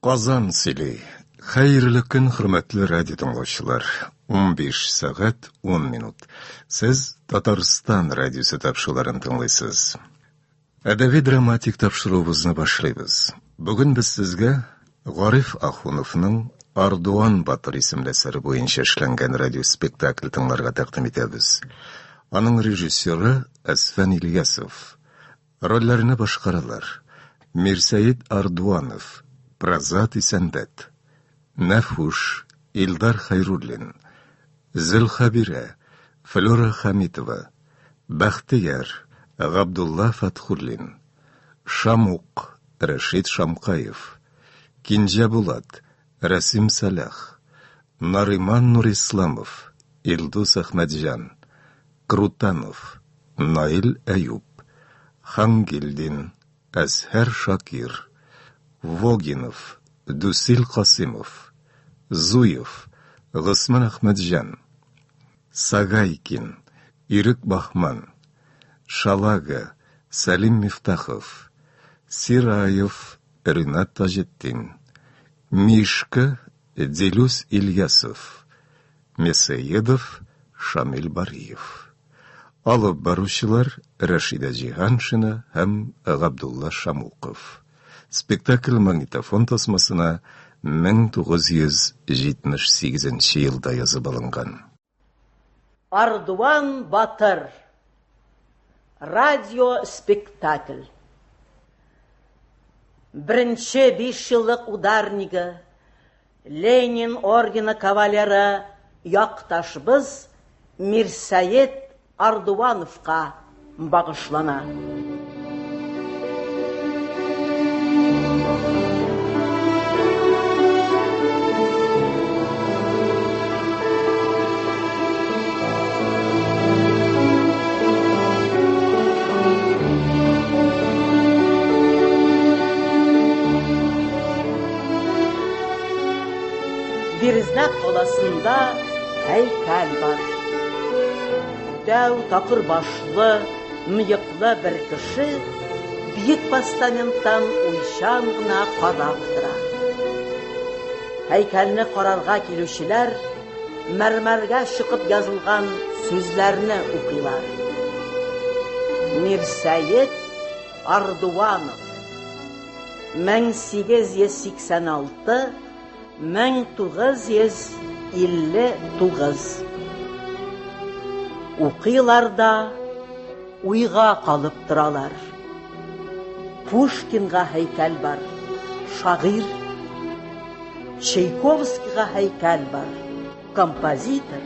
Казан сөйли. Хәерле көн, хөрмәтле радио тыңлаучылар. 15 сәгать 10 минут. Сез Татарстан радиосы тапшыруларын тыңлыйсыз. Әдәби драматик тапшыруыбызны башлыйбыз. Бүген без сезгә Гариф Ахуновның Ардуан батыр исемле әсәре буенча эшләнгән радиоспектакль тыңларга тәкъдим итәбез. Аның режиссеры Әсфән Ильясов. Рольләрне башкаралар: Мирсәет Ардуанов, Празат Исәнбәт, Нәфүш, Илдар Хәйруллин, Зөлхәбирә, Флюра Хәмитова, Бәхтияр, Габдулла Фәтхуллин, Шамук, Рәшит Шамкаев, Кинҗәбулат, Рәсим Сәлах, Нариман Нурисламов, Илдус Әхмәтҗан, Крутанов, Наил Әюп, Хангилдин, Әзһәр Шакир, Вогинов, Дүсил Касыймов, Зуев, Госман Әхмәтҗан, Сагайкин, Ирек Баһман, Шалага, Сәлим Мифтахов, Сираев, Ринат Таҗетдин, Мишка, Дилүс Ильясов, Мясоедов, Шамил Бариев. Алып баручылар Рәшидә Җиһаншина һәм Габдулла Шамуков. Спектакль магнитофон тасмасына 1978 елда язып алынган. Ардуан батыр. Радиоспектакль. Беренче бишьеллык ударнигы, Ленин ордены кавалеры якташыбыз Мирсәет Ардуановка багышлана. Бирзәк каласында һәйкәл бар. Дәү такыр башлы, мыеклы бер кеше биек постаменттан уйчан гына карап тора. Һәйкәлне карарга килүчеләр мәрмәргә чокып язылган сүзләрне укыйлар. Мирсәет Ардуанов 1886 1959. Укыйлар да уйга калып торалар. Пушкинга һәйкәл бар, шагыйрь. Чайковскийга һәйкәл бар, композитор.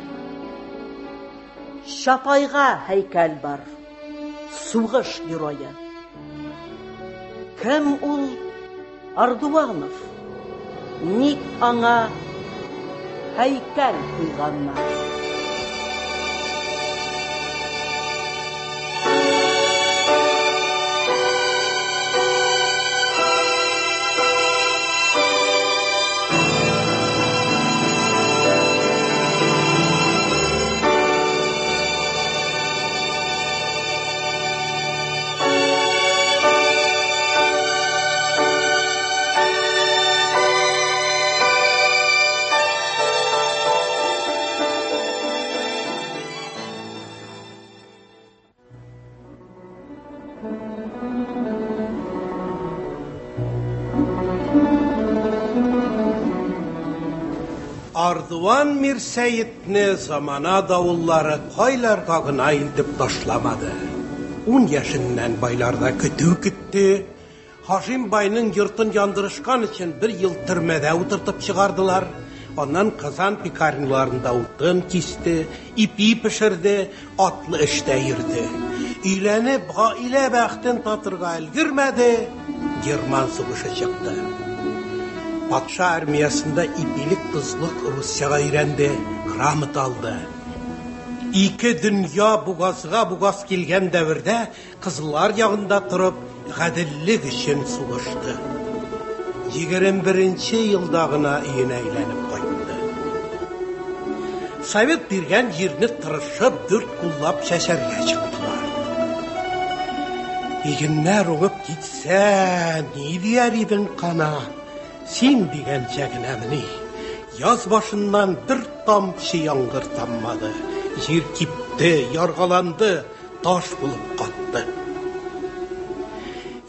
Чапайга һәйкәл бар, сугыш герое. Кем ул Ардуанов? Ник аңа һәйкәл куйганнар? Ардуан Мирсәетне замана давыллары кайларга гына илтеп ташламады. Ун яшеннән байларда көтү көтте. Һашим байның йортын яндырышкан өчен бер ел төрмәдә утыртып чыгардылар. Аннан Казан пекарняларында утын кисте, ипи пешерде, атлы эштә йөрде. Өйләнеп, гаилә бәхтен татырга өлгермәде, герман сугышы чыкты. Патша армиясендә ипилек-тозлык русчага өйрәнде, грамота алды. Ике дөнья бугазга бугаз килгән дәвердә Кызыллар ягында торып, гаделлек өчен сугышты. 21 елда гына өенә әйләнеп кайтты. Совет биргән җирне тырышып, дүрт куллап чәчәргә чыктылар. Игеннәр уңып китсә, ни дияр идең кана? Син дигәнчә генәмени? Яз башыннан бер тамчы яңгыр таммады. Җир кипте, яргаланды, таш булып катты.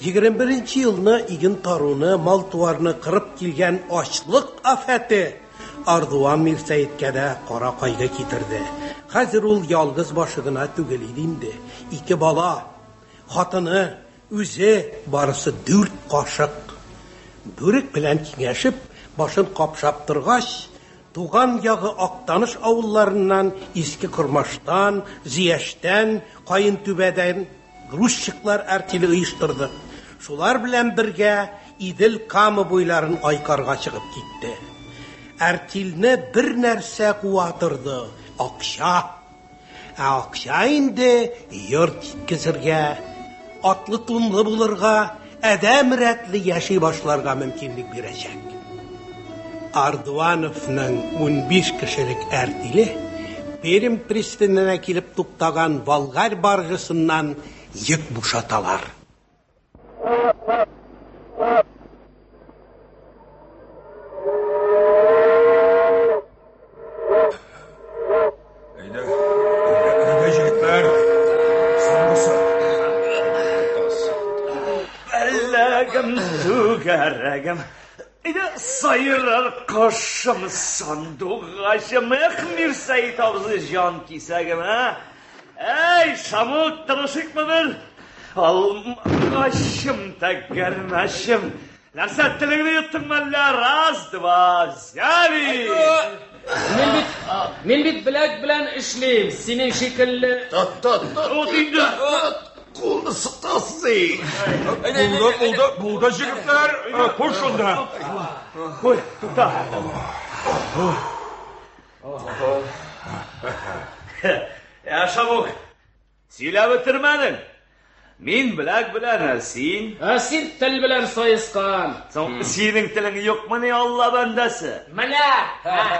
21 елны иген таруны, мал-туарны кырып килгән ачлык афәте Ардуан Мирсәеткә дә кара кайгы китерде. Хәзер ул ялгыз башы гына түгел иде инде. Ике бала, хатыны, үзе, барысы дүрт кашык. Бүрек белән киңәшеп, башын капшап торгач, туган ягы Актаныш авылларыннан, Иске Кормаштан, Зияштән, Каентүбәдән грузчиклар артеле оештырды. Шулар белән бергә Идел-Кама буйларын айкарга чыгып китте. Артельне бер нәрсә куа торды – акча. Ә акча инде йорт җиткезергә, атлы-тунлы булырга, адәм рәтле яши башларга мөмкинлек бирәчәк. Ардуановның 15 кешелек артеле Пермь пристаненә килеп туктаган Волгарь баржасыннан йөк бушаталар. Әйдә, әйдә, җегетләр. Соңгысы. Бәләгем, түгәрәгем. Әйдә, сайрар кошым, сандугачым, эх, Мирсәет абзый җан кисәгем, ә? Әй, Шамук, тырышыйкмы бер? Алмагачым, тәгәрмәчем. Нәрсә, телеңне йоттыңмы әллә? Раз, два, взяли! Мин бит, мин бит беләк белән эшлим, синең шикелле. Тот, тот, тот. Тот инде. Тот. Кулны сытасың. Булды, булды, булды, җегетләр. Куй шунда. Куй, тукта. Ә, Шамук, сөйләп бетермәдең. Мин беләк белән, ә син? Ә син тел белән саескан. Соң синең телең юкмыни, Алла бәндәсе? Менә. Карагыз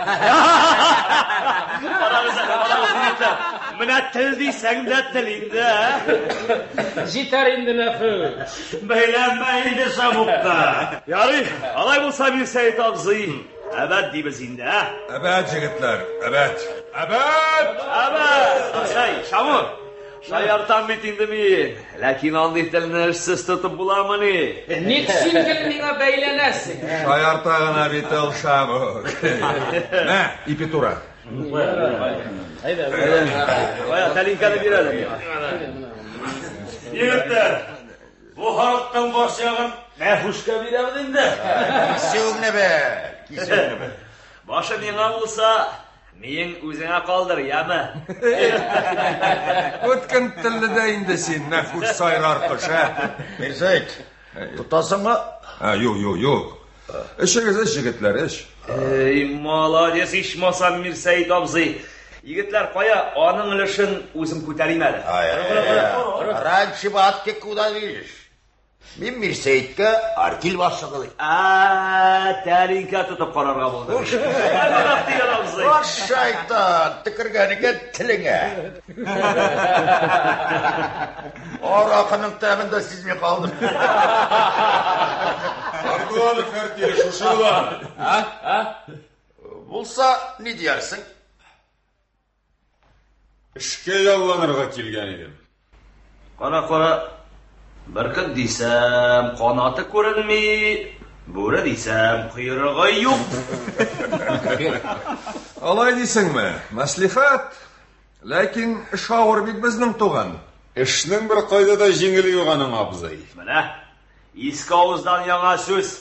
әле, карагыз, егетләр. Менә тел дисәң дә тел инде, ә? Җитәр инде, Нәфүш. Бәйләнмә инде Шамукка. Ярый, алай булса, Мирсәет абзый, әбәт дибез инде, ә? Әбәт, җегетләр, әбәт. Әбәт! Әбәт! Әй, Шамук, шаяртам бит инде мин. Ләкин андый телне эшсез тотып буламыни? Ник син гел миңа бәйләнәсең? Шаярта гына бит ул Шамук. Мә, ипи тура. Кая, тәлинкәне бир әле миңа. Егетләр, бу халыктың баш ягын Нәфүшкә бирәбез инде. Кисүеңне бел. Кисүеңне бел. Башы миңа булса, миең үзеңә калдыр, яме? Үткен телле дә инде син, Нәфүш сайрар кош, ә? Мирсәет, тотасыңмы? Ә, юк, юк, юк. Эшегез эш, җегетләр, эш. Эй, молодец, ичмасам, Мирсәет абзый. Егетләр, кая, аның өлешен үзем күтәрим әле. Раньше матки куда видишь? Мин Мирсәеткә артель башлыгы. Ә, тәлинкә тотып карарга булды. Әмәләп дигән абзый. Баш шайтан, төкергән икән телеңә. Аракының тәмен дә сизми калдым. Ардуанов артеле шушы була. Булса, ни диярсең? Эшкә ялланырга килгән идем. Кара, кара. Бөркет дисәм, канаты күренми. Бүре дисәм, койрыгы юк. Алай дисеңме? Мәслихәт. Ләкин эш авыр бит безнең туган. Эшнең бер кайда да җиңеле юк аның, абзый. Менә, иске авыздан яңа сүз.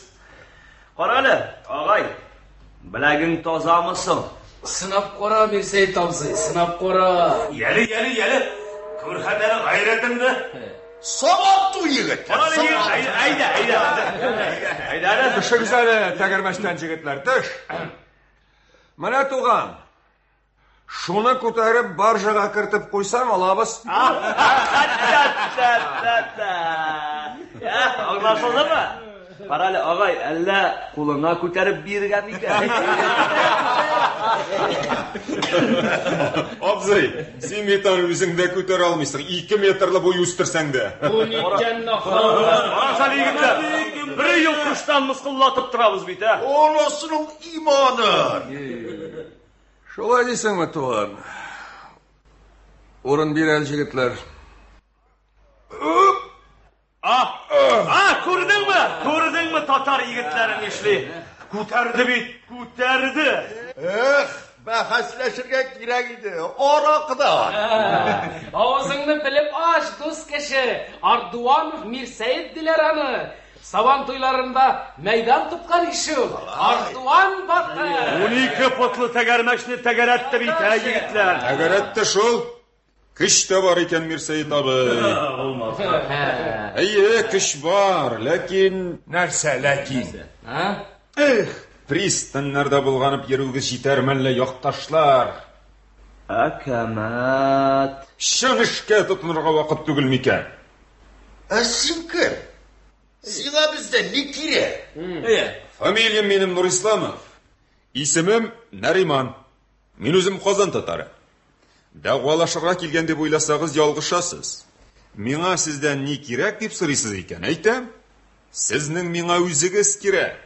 Кара әле, агай, беләгең тазамы соң? Сынап кара, Мирсәет абзый, сынап кара. Яле, яле, яле. Күрхәт әле гайрәтеңне. Сабантуй егетләр. Кара әле, егет, әйдә, әйдә. Әйдә әле. Төшегез әле тәгәрмәчтән, җегетләр, төш. Менә туган. Шуны күтәреп баржага кертеп куйсаң, алабыз. Аңлашылдымы? Кара әле, агай, әллә кулыңа күтәреп биргән микән? Абзый, син бит аны үзең дә күтәрә алмыйсың. 2 метрлы буй үстерсәң дә. Бу ниткән нахаллык? Карагыз әле, егетләр. Бер ел кыштан мыскыллатып торабыз бит, ә? Анасының иманын. Шулай дисеңме, туган? Урын бир әле, җегетләр. А, а, күрдеңме? Күрдеңме татар егетләре нишли? Күтәрде бит, күтәрде. Эх, бәхәсләшергә кирәк иде. Аракыдан. Авызыңны белеп ач, дус кеше. Ардуанов Мирсәет диләр аны. Сабан туйларында мәйдан тоткан ишү. Ардуан батыр. 12 потлы тәгәрмәчне тәгәрәтте бит, ә, егетләр. Тәгәрәтте шул. Көч тә бар икән, Мирсәет абый. Булмас. Әйе, көч бар, ләкин... Нәрсә, ләкин? Эх, пристаньнарда булганып йөрүегез җитәр мәллә, якташлар? Әкәмәт. Чын эшкә тотынырга вакыт түгел микән? Ә син кем? Сиңа бездән ни кирәк? Фамилиям минем Нурисламов. Исемем Нариман. Мин үзем Казан татары. Дәгъвалашырга килгән дип уйласагыз, ялгышасыз. Миңа сездән ни кирәк дип сорыйсыз икән, әйтәм. Сезнең миңа үзегез кирәк.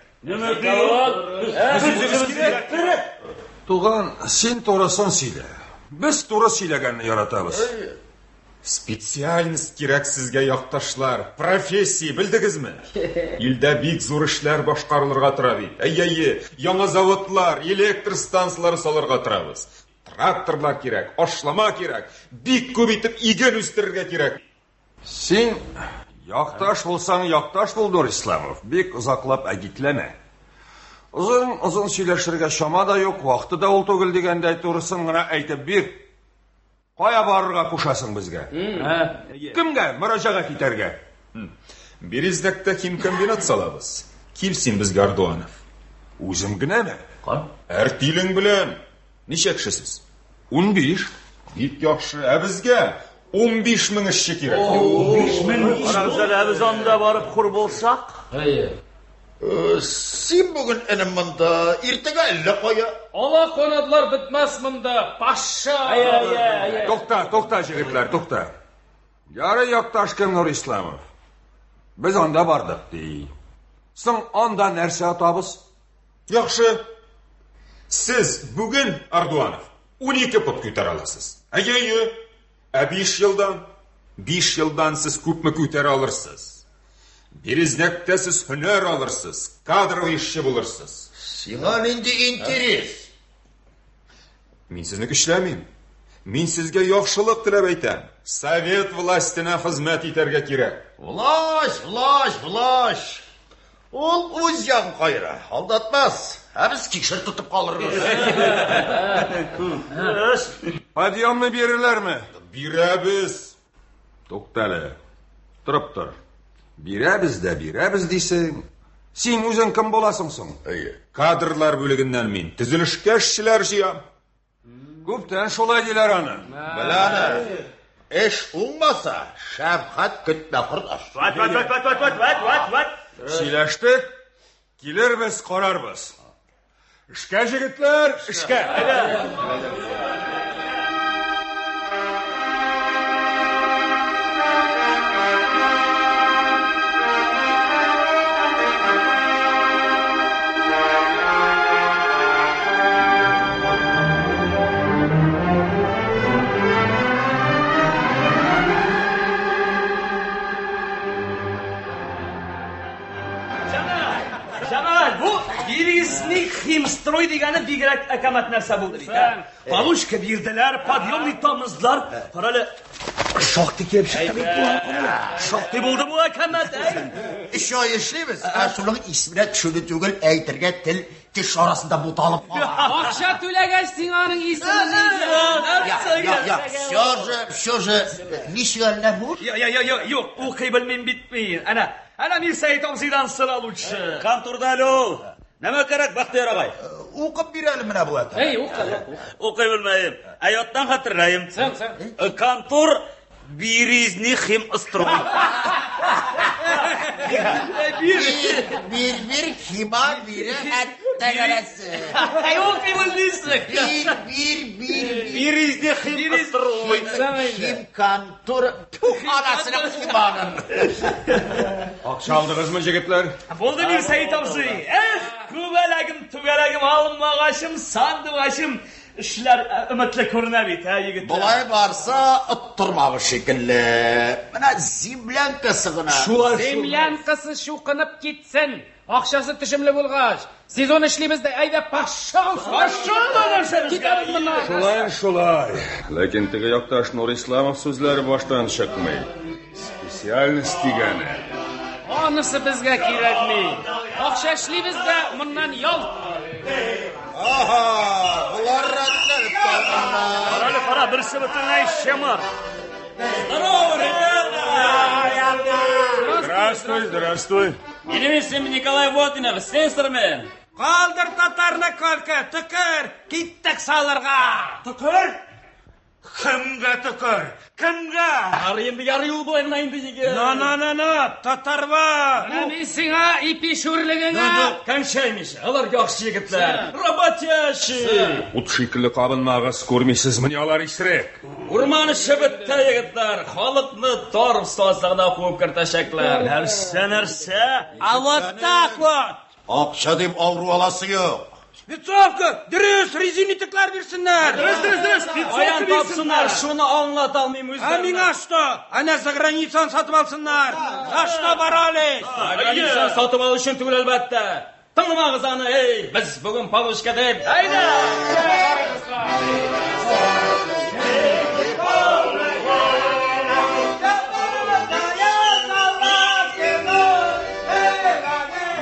Туган, син турысын сөйлә. Без туры сөйләгәнне яратабыз. Специальность кирәк сезгә, якташлар. Профессия, белдегезме? Илдә бик зур эшләр башкарылырга тора бит. Әйе, яңа заводлар, электр станцияләре салырга торабыз. Тракторлар кирәк, ашлама кирәк, бик күп итеп иген үстерергә кирәк. Син якташ булсаң, якташ бул, Нурисламов. Бик озаклап әгитләмә. Озын-озын сөйләшергә чама да юк, вакыты да ул түгел дигәндәй, турысын гына әйтеп бир. Кая барырга кушасың безгә? Кемгә мөрәҗәгать итәргә? Березнәктә химкомбинат салабыз. Кил син безгә, Ардуанов. Үзем генәме? Әртилең белән. Ничә кеше сез? 15. Бик яхшы. Ә безгә 15 мең эшче кирәк. Карагыз әле, ә без анда барып хур булсак? Әйе. Син бүген энем монда, иртәгә әллә кая. Ала канатлар бетмәс монда, паша. Тукта, тукта, җегетләр, тукта. Ярый, якташ кем Нурисламов. Без анда бардык, ди. Соң анда нәрсә атабыз? Яхшы. Сез бүген, Ардуанов, 12 пот күтәрә аласыз. Әйе, әйе. Ә 5 елдан? 5 елдан сез күпме күтәрә алырсыз? Березнәктә сез һөнәр алырсыз, кадровый эшче булырсыз. Сиңа нинди интерес? Мин сезне көчләмим. Мин сезгә яхшылык теләп әйтәм. Совет властена хезмәт итәргә кирәк. Власть, власть, власть. Ул үз ягын кайыра, алдатмас. Ә без кишер тотып калырбыз. Подъемны бирерләрме? Бирәбез. Туктале. Торып тор. Бирәбез дә бирәбез дисең. Син үзең кем буласың соң? Әйе. Кадрлар бүлегеннән мин төзелешкә эшчеләр җыям. Күптән шулай диләр аны. Белә аны. Эш уңмаса, шәфкать көтмә, кордаш. Ват, ват, ват, ват, ват, ват, ват, ват, ват. Сөйләштек, килербез, карарбыз. Эшкә, җегетләр, эшкә. Җәмәгать, бу Березник химстрой дигәне бигрәк әкәмәт нәрсә булды бит. ә? Получка бирделәр, подъемный тамызлар. Кара әле, шактый килеп чыкты бит бу. Шактый булды бу әкәмәт, әй. Өч ай эшлибез, ә шуның исеменә төшүне түгел, әйтергә тел теш арасында буталып кала. Акча түләгәч сиңа аның исемен Я, я, я, все же, все же, ничек әллә бу? Я, я, я, я, юк, укый белмим бит мин. Әнә, әнә Мирсәет абзыйдан сора лучше. Конторда әле ул. Нәмә кирәк, Бәхтияр агай? Укып бир әле менә бу әтә. Әй, укы, укы. Укый белмәем. Ә яттан хәтерләем. Сән, сән. Контор Березни химстрой. Бир. Бир, бир, хима бире әттәгәрәсе. Әй, ул кыймылдыйсың. Бир, бир, бир, бир. Бир изде хим Хим контур. Тух анасының химанын. Акча алдыгызмы, җегетләр? Булды Мирсәет абзый. Эх, күбәләгем, түгәрәгем, алмагачым, сандугачым. Эшләр өметле күренә бит, ә, егетләр. Болай барса, оттырмабыз шикелле. Менә землянкасы гына. Шулай. Землянкасы чукынып китсен. Акчасы төшемле булгач. Сезон эшлибез дә, әйдә пошел. Пошел нәрсә безгә. Китәбез моннан. Шулай, шулай. Ләкин теге якташ Нурисламов сүзләре баштан чыкмый. Специальность дигәне. Анысы безгә кирәкми. Акча эшлибез дә, моннан ялт. Аһа, болар рәтләнеп калганнар. Кара әле, кара, берсе бөтенләй шымыр. Здорово, ребята! Здравствуй, здравствуй. Минем исемем Николай Вотинов, слесармен. Калдыр татарны көлке, төкер, киттек салырга. Төкер? Кемгә төкер? Кемгә? Ярый инде, ярый ул болай гына инде, егет. На, на, на, на, татарва. Менә мин сиңа ипи шүрлегеңә. Кончай, Миша, алар яхшы егетләр. Работящий. Ут шикелле кабынмагыз, күрмисезмени алар исерек. Урман эше бетте, егетләр. Халыкны торф сазлыгына куып кертәчәкләр. Нәрсә, нәрсә? А вот так вот. Акча дип авыру аласы юк. Спецовка, дөрес, резин итекләр бирсеннәр. Дөрес, дөрес, дөрес. Каян тапсыннар, шуны аңлата алмыйм А үзләренә. миңа что? Әнә за границаны сатып алсыннар. За что боролись? Граница сатып алу өчен түгел, әлбәттә. Тыңламагыз аны, эй, без бүген получка дип. Әйдә!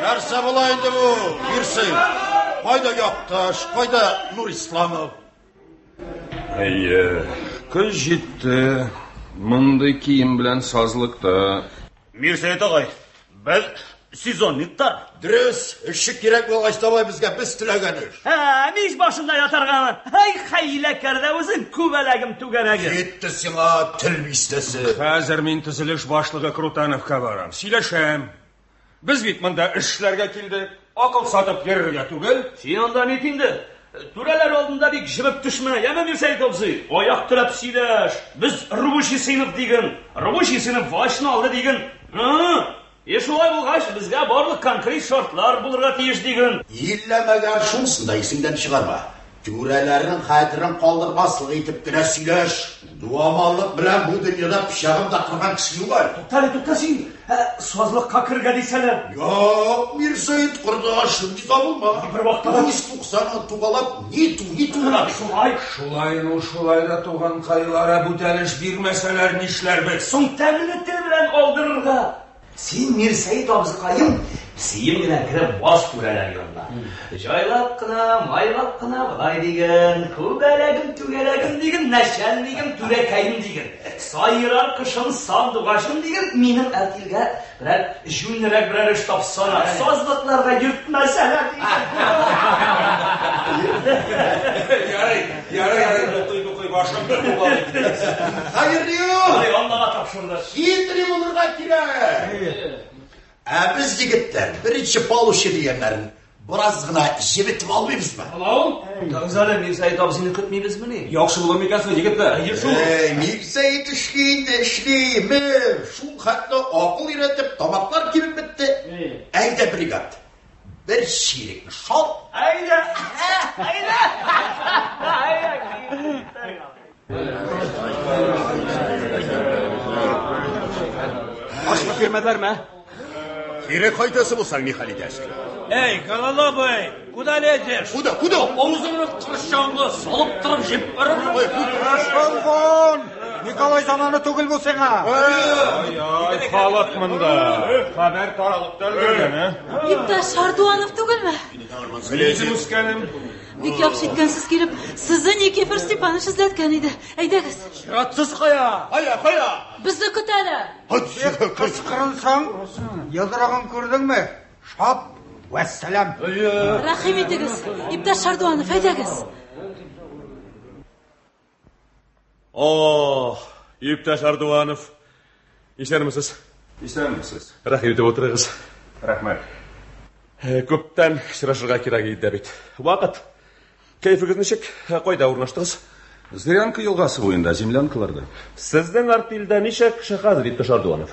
Нәрсә була инде бу, Мирсәет? Кайда якташ, кайда Нурисламов? Әйе, көз җитте. Мондый кием белән сазлыкта. Мирсәет агай, без сезонниктар. Дөрес, эшче кирәк булгач, давай безгә без теләгән эш. Һә, мич башында ятаргамы? Һәй, хәйләкәр дә үзең, күбәләгем, түгәрәгем. Җитте сиңа тел бистәсе. Хәзер мин төзелеш башлыгы Крутановка барам. Сөйләшәм. Без бит монда эшләргә килдек. Акыл сатып йөрергә түгел. Син анда нит инде? Түрәләр алдында бик җебеп төшмә, яме Мирсәет абзый? Аяк терәп сөйләш. Без рабочий сыйныф диген. Рабочий сыйныф властьны алды диген. И шулай булгач, безгә барлык конкрет шартлар булырга тиеш диген. Иллә мәгәр шунысын да исеңдән чыгарма. Түрәләрнең хәтерен калдырмаслык итеп кенә сөйләш. Дуамаллык белән бу дөньяда пычагын да кырган кеше юк әле. Туктале, тукта син. Сазлыкка кергә дисәләр. Юк, Мирсәет кордаш, шундый табылма. Бер вакытта да- Үз туксанын тугалап, ни ту, ни ту гына. Шулай. Шулай ну, шулай да туганкайлары бүтән эш бирмәсәләр нишләрбез? Соң тәмле тел белән алдырырга. Син Мирсәет абзыкаем, сием генә кереп бас түрәләр янына. Җайлап кына, майлап кына болай диген, күбәләгем, түгәрәгем диген, нәчәлнигем, түрәкәем диген. Сайрар кышым, сандугачым диген, минем әртилгә берәр җүнлерәк берәр эш тапсана. Сазлыкларга йөртмәсәләр диген. Ярый, ярый, ярый, тукый, тукый, башым бер кубал итте. Хәерле юл! Ай, Аллага тапшырды. Хитрый булырга кирәк. Ә без егетләр беренче получы дигәннәрен бераз гына җебетеп алмыйбызмы? Алау? Тагыз әле Мирсәет абзыйны көтмибезмени? Яхшы булыр микән соң, егетләр? Әйе шул. Эй, Мирсәет эшли инде, эшли. Ме, шул хәтле акыл өйрәтеп, тамаклар кибеп бетте. Әйдә, бригад. Бер чирекне шал. Әйдә, әйдә. Әйдә. Ашлык бирмәделәрме? Кире кайтасы булсаң, ни хәл итәсең? Эй, гололобый, куда лезешь? Куда, куда? Авызыңны кырчаңгы салып торып җибәрер. Пошел вон! Николай заманы түгел бу сиңа. Ай, ай, халык монда. Хәбәр таралып та өлгергән, ә? Иптәш Ардуанов түгелме? Үзем үскәнем. Бик яхшы иткәнсез килеп, сезне Никифор Степанович эзләткән иде. Әйдәгез. Чиратсыз кая? Кая, кая? Безне көтәләр. Кычкырынсаң, йылдырыгын күрдеңме? Шап, вәссәлам. Рәхим итегез. Иптәш Ардуанов, әйдәгез. О, иптәш Ардуанов. Исәнмесез. Исәнмесез. Рәхим итеп утырыгыз. Рәхмәт. Күптән очрашырга кирәк иде дә бит. Вакыт. Кәефегез ничек? Кайда урнаштыгыз? Зырянка елгасы буенда, землянкаларда. Сезнең артельдә ничә кеше хәзер, иптәш Ардуанов?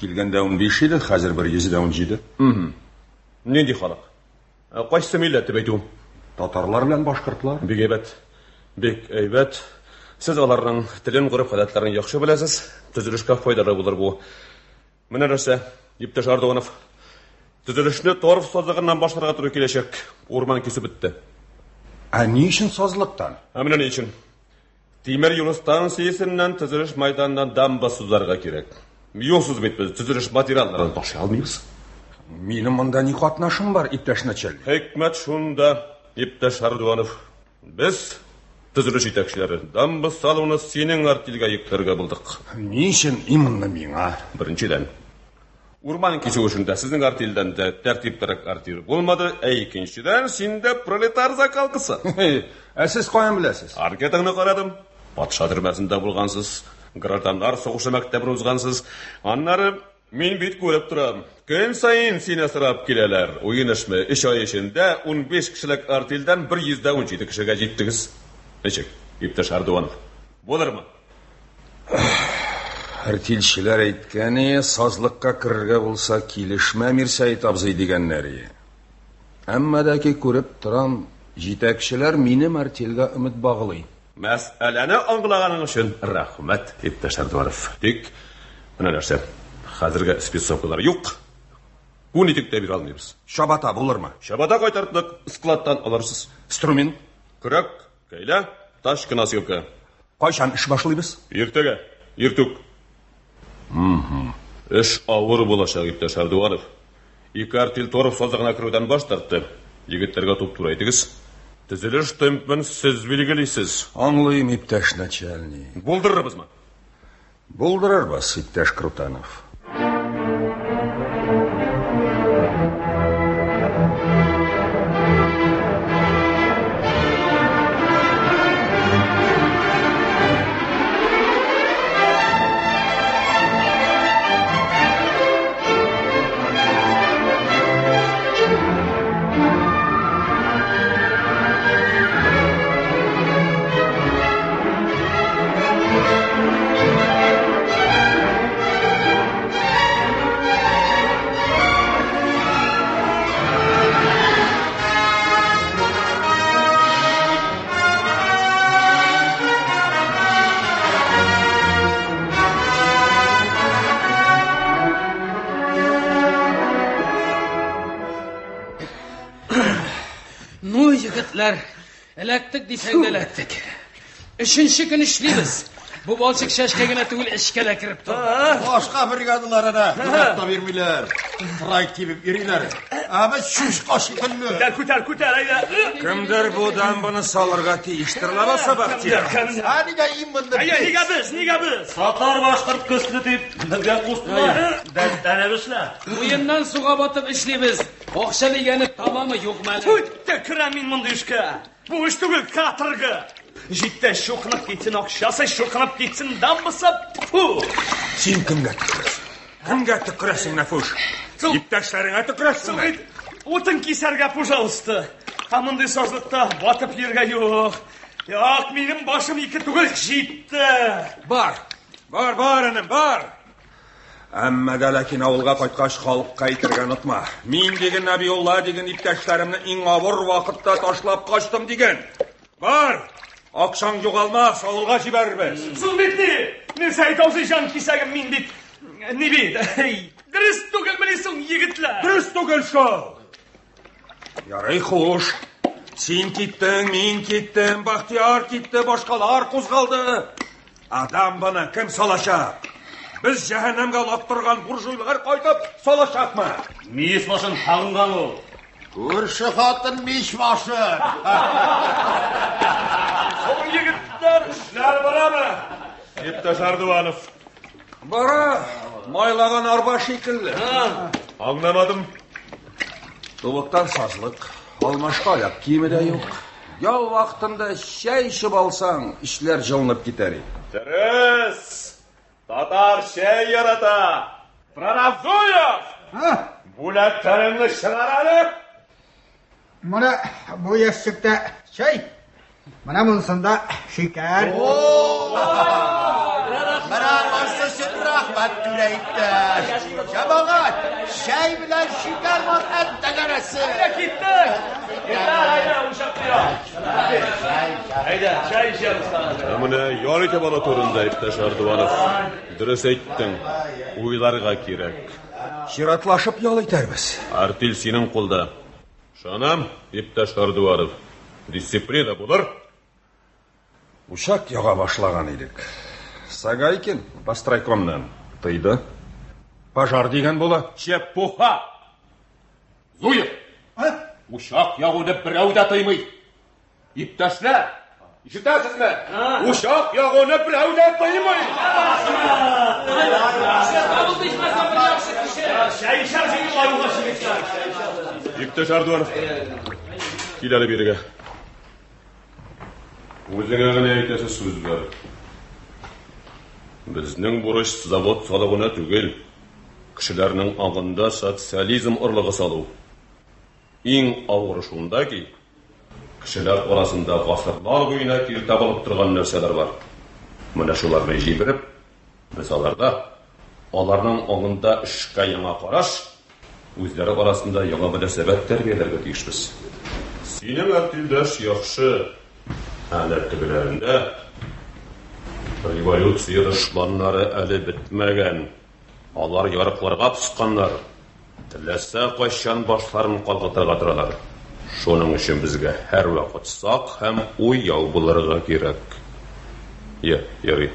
Килгәндә 15 иде, хәзер 117. Нинди халык? Кайсы милләт дип әйтүем? Татарлар белән башкортлар. Бик әйбәт. Бик әйбәт. Сез аларның телен, гореф-гадәтләрен яхшы беләсез. Төзелешкә файдалы булыр бу. Менә нәрсә, иптәш Ардуанов. Төзелешне торф сазлыгыннан башларга туры киләчәк. Урман кисү бетте. Ә ни өчен сазлыктан? Ә менә ни өчен. Тимер юл станциясеннән төзелеш мәйданына дамба сузарга кирәк. Юлсыз бит без төзелеш материалларын ташый алмыйбыз. Минем монда ни катнашым бар, иптәш начальник? Хикмәт шунда, иптәш Ардуанов. Без, төзелеш җитәкчеләре, дамба салуны синең артельгә йөкләргә булдык. Ни өчен именно миңа? Беренчедән, урман кисү эшендә сезнең артельдән дә тәртиплерәк артель булмады, ә икенчедән, синдә пролетар закалкасы. Ә сез каян беләсез? Анкетаңны карадым. Патша төрмәсендә булгансыз, гражданнар сугышы мәктәбен узгансыз. Аннары мин бит күреп торам. Көн саен сине сорап киләләр. Уен эшме? 3 ай эчендә 15 кешелек артельдән 117 кешегә җиттегез. Ничек, иптәш Ардуанов? Булырмы? Артельчеләр әйткәне, сазлыкка керергә булса килешмә, Мирсәет абзый дигәннәре. Әмма дә ки күреп торам, җитәкчеләр минем артельгә өмет баглый. Мәсьәләне аңлаганың өчен рәхмәт, иптәш Ардуанов. Тик менә нәрсә, хәзергә спецовкалар юк. Күн итек тә бирә алмыйбыз. Чабата булырмы? Чабата кайтарттык, складтан алырсыз. Инструмент? Көрәк, кәйлә, ташка носилка. Кайчан эш башлыйбыз? Иртәгә, иртүк. Эш авыр булачак, иптәш Ардуанов. Ике артель торф сазлыгына керүдән баш тартты. Егетләргә туп-туры әйтегез. Төзелеш темпын сез билгелисез. Аңлыйм, иптәш начальник. Булдырырбызмы? Булдырырбыз, иптәш Крутанов. Ну, егетләр, эләктек дисәң дә эләктек. Өченче көн эшлибез. Бу балчык чәчкә генә түгел, эчкә дә кереп тора. Башка бригадаларына да бирмиләр. Трай тибеп йөриләр. Ә без чучка шикелле. Күтәр, күтәр, күтәр, әйдә. Кемдер бу дамбаны салырга тиештер лабаса, Бахтияр. Ә нигә именно Әйе, нигә без, нигә без? Татар башкорт көсле дип безгә куштылар. Дәртләнеп эшлә. Муеннан суга батып эшлибез. Акча дигәне табамы, юкмы әле? Үтте керәм мин мондый эшкә. Бу эш түгел, каторга. Җитте, чукынып китсен акчасы, чукынып китсен дамбасы. Фу! Син кемгә төкерәсең? Кемгә төкерәсең, Нәфүш? Иптәшләреңә төкерәсеңме? Утын кисәргә, пожалуйста. Ә мондый сазлыкта батып йөргә юк. Юк, минем башым ике түгел, җитте. Бар, бар, бар, энем, бар. Әмма дә ләкин авылга кайткач халыкка әйтергә онытма. Мин диген Нәбиулла диген иптәшләремне иң авыр вакытта ташлап качтым диген. Бар, акчаң югалмас, авылга җибәрербез. Соң бит ни? Мирсәет абзый җан кисәгем мин бит. Ни бит? Дөрес түгелмени соң, егетләр? Дөрес түгел шул. Ярый, хуш. Син киттең, мин киттем, Бахтияр китте, башкалар кузгалды. Ә дамбаны кем салачак? Без җәһәннәмгә олактырган буржуйлар кайтып салачакмы? Мич башын сагынган ул. Күрше хатын мич башын. Соң егетләр, эшләр барамы? Иптәш Ардуанов. Бара, майлаган арба шикелле. Аңламадым. Тубыктан сазлык, алмашка аяк киеме дә юк. Ял вакытында чәй эчеп алсаң, эшләр җылынып китәр иде. Дөрес! Татар чәй ярата. Прораб Зуев! Бүләкләреңне чыгар әле! Менә бу ящикта чәй, менә монысында шикәр. Менә анысы өчен рәхмәт, түрә иптәш. Җәмәгать, чәй белән шикәр бар, әттәгәрәсе. Әйдә, киттек! Киттек, әйдә, учак як. Әйдә, чәй эчәбез тагын. Ә менә ял итеп алу турында, иптәш Ардуанов, дөрес әйттең. Уйларга кирәк. Чиратлашып ял итәрбез. Артель синең кулда. Ышанам, иптәш Ардуанов. Дисциплина булыр. Учак яга башлаган идек. Сагайкин постройкомнан тыйды. Пожар дигән була. Чепуха! Зуев! Учак ягуны берәү дә тыймый. Иптәшләр, ишетәсезме? Учак ягуны берәү дә тыймый. Иптәш Ардуанов, кил әле бирегә. Үзеңә генә әйтәсе сүз бар. Безнең бурыч завод салу гына түгел, кешеләрнең аңында социализм орлыгы салу. Иң авыры шунда ки, кешеләр арасында гасырлар буена киртә булып торган нәрсәләр бар. Менә шуларны җимереп, без аларда, аларның аңында эшкә яңа караш, үзләре арасында яңа мөнәсәбәт тәрбияләргә тиешбез. Синең артельдәш яхшы, әнә тегеләрендә революция дошманнары әле бетмәгән. Алар ярыкларга посканнар, теләсә кайчан башларын калкытырга торалар. Шуның өчен безгә һәрвакыт сак һәм уяу булырга кирәк. Йә, ярый.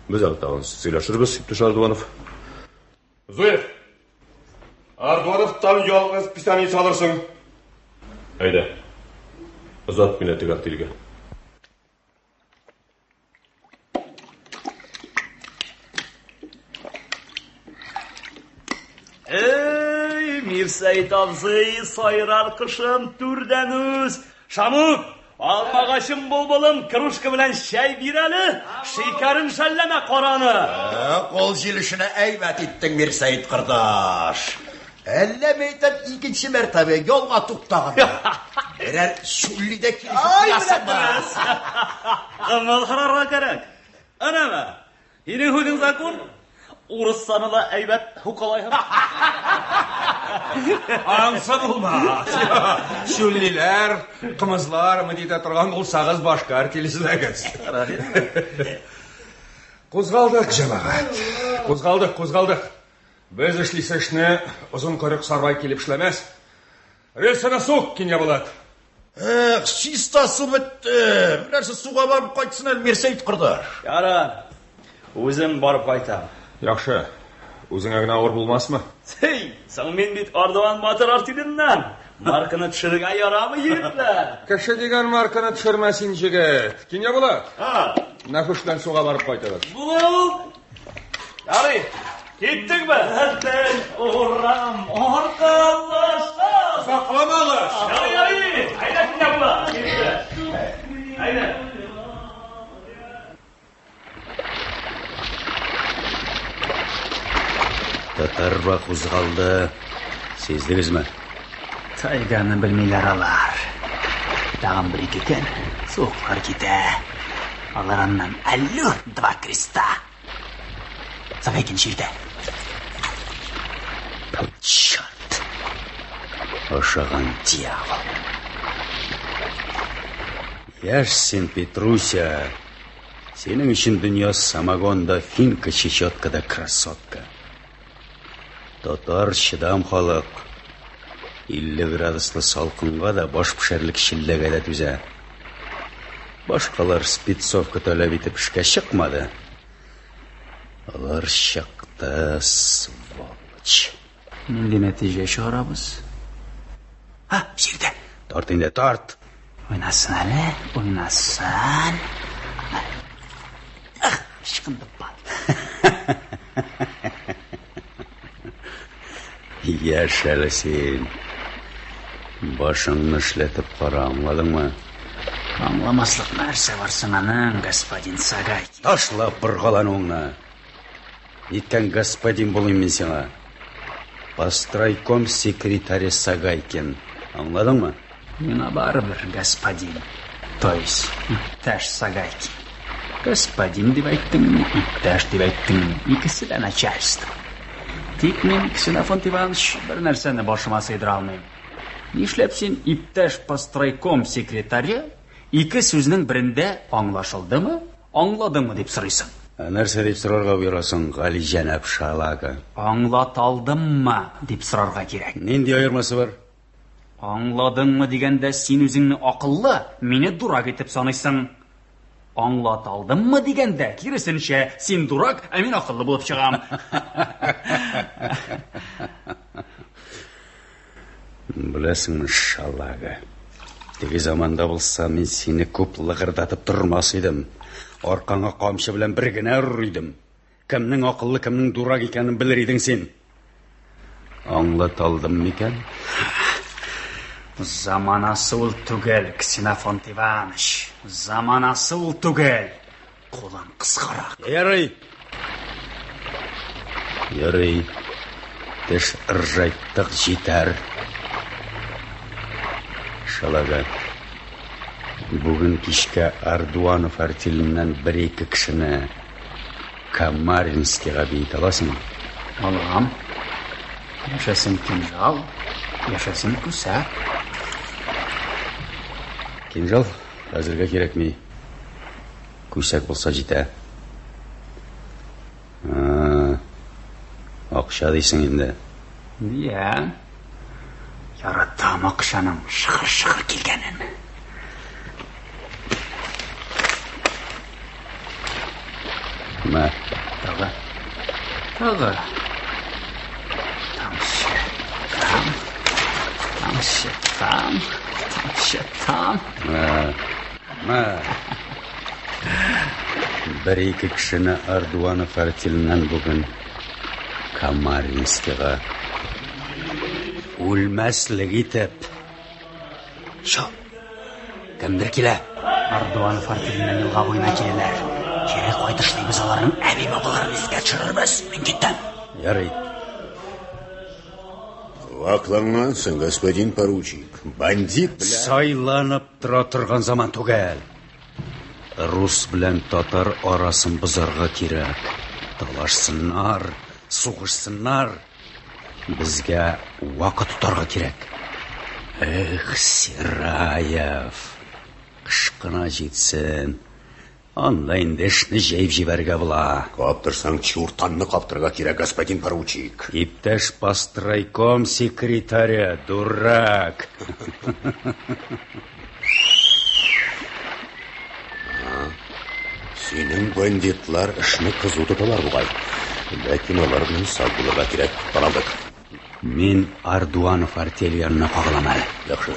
Без әле тагын сөйләшербез, иптәш Ардуанов. Зуев! Ардуановтан ялгыз писание алырсың. Әйдә. Озат мине теге артельгә. Эй, Мирсәет абзый, сайрар кошым, түрдән үз. Шамук, алмагачым булбулым, кружка белән чәй бир әле. Шикәрен шәлләмә караны. Кул җилешенә әйбәт иттең, Мирсәет кордаш. Әллә мәйтәм икенче мәртәбә ялга туктаганда. Берәр чүлли дә килешеп куясыңмы? Кымыл карарга кирәк. Әнәмә, һинең һүзең закон. Урыссаны да әйбәт һукалайһың. Ансы булмас. Чүллиләр, кымызлар, мы дитә торган булсагыз башка артель эзләгез. Кузгалдык, җәмәгать. Кузгалдык, кузгалдык. Без эшлисе эшне озын койрык Сарбай килеп эшләмәс. Рельсына сук, Киньябулат. Эх, чиста су бетте. Берәрсе суга барып кайтсын әле, Мирсәет кордаш. Ярар. Үзем барып кайтам. Яхшы. Үзеңә генә авыр булмасмы? Сей, соң мин бит Ардуан батыр артеленнән. Марканы төшерергә ярамый, егетләр. Кеше дигән марканы төшермә син, җегет. Киньябулат. Нәфүш белән суга барып кайтыгыз. Була ул. Ярый, киттекме? Бер урам аркалаша. Сакламагыз. Ярый, ярый. Әйдә, Киньябулат. Әйдә. Татарва кузгалды. Сиздегезме? Тайганы белмиләр алар. Тагын бер-ике көн суыклар китә. Алар аннан аллю, два креста. Сагайкин җирдә. Черт! Ошаган дьявол. Яшь син, Петруся. Синең өчен дөнья самогон да, финка, чечетка да красотка. Татар чыдам халык. 50 градуслы салкынга да, баш пешәрлек челләгә дә түзә. Башкалар спецовка таләп итеп эшкә чыкмады. Алар чыкты, сволочь. Нинди нәтиҗә чыгарабыз? Һа, җирдә. Тарт инде, тарт. Уйнасын әле, уйнасын. Ах, ычкынды бат. Яшь әле син. Башыңны эшләтеп кара, аңладыңмы? Аңламаслык нәрсә бар соң аның, господин Сагайкин? Ташла боргалануыңны. Ниткән господин булыйм мин сиңа? Постройком секретаре Сагайкин. Аңладыңмы? Миңа барыбер, господин. То есть, иптәш Сагайкин. Господин дип әйттеңме, иптәш дип әйттеңме, икесе дә начальство. Тик мин, Ксенофонт Иванович, бер нәрсәне башыма сыйдыра алмыйм. Нишләп син иптәш постройком секретаре ике сүзнең берендә аңлашылдымы, аңладыңмы дип сорыйсың? Ә нәрсә дип сорарга боерасың, галиҗәнап Шалага? Аңлата алдыммы дип сорарга кирәк. Нинди аермасы бар? Аңладыңмы дигәндә син үзеңне акыллы, мине дурак итеп саныйсың. Аңлата алдыммы дигәндә, киресенчә, син дурак, ә мин акыллы булып чыгам. Беләсеңме, Шалага, теге заманда булса, мин сине күп лыгырдатып тормас идем. Аркаңа камчы белән бер генә орыр идем. Кемнең акыллы, кемнең дурак икәнен белер идең син. Аңлата алдым микән? Заманасы ул түгел, Ксенофонт Иванович. Заманасы ул түгел. Кулың кыскарак. Ярый. Ярый. Теш ыржайттык җитәр. Шалага. Бүген кичкә Ардуанов артеленнән бер-ике кешене Камаринскийга биетә аласыңмы? Алам. Яшәсен кинжал, яшәсен күсәк. Кинжал хәзергә кирәкми. Күсәк булса җитә. Акча дисең инде. Дия. Яратам акчаның шыгыр-шыгыр килгәнен. Мә. Тагы. Тагы. Тамчы. Там. Тамчы. Там. Тамчы. Там. Мә. Мә. Бер-ике кешене Ардуанов артеленнән бүген Камаринскийга үлмәслек итеп. Шо, кемдер килә. Ардуанов артеленнән елга буена киләләр. Кире кайтышлый без аларның әби-бабаларын искә төшерербез. Мин киттем. Ярый. Ваклангансың, господин поручик. Бандит белән... Сайланып тора торган заман түгел. Рус белән татар арасын бозарга кирәк. Талашсыннар, сугышсыннар. Безгә вакыт тотарга кирәк. Эх, Сираев, кыш кына җитсен. Анда инде эшне җәеп җибәрергә була. Каптырсаң, чуртанны каптырырга кирәк, господин поручик. Иптәш постройком секретаре, дурак. Синең бандитлар эшне кызу тоталар бугай. Ләкин алар белән сак булырга кирәк. Таралдык. Мин Ардуанов артель янына кагылам әле. Яхшы.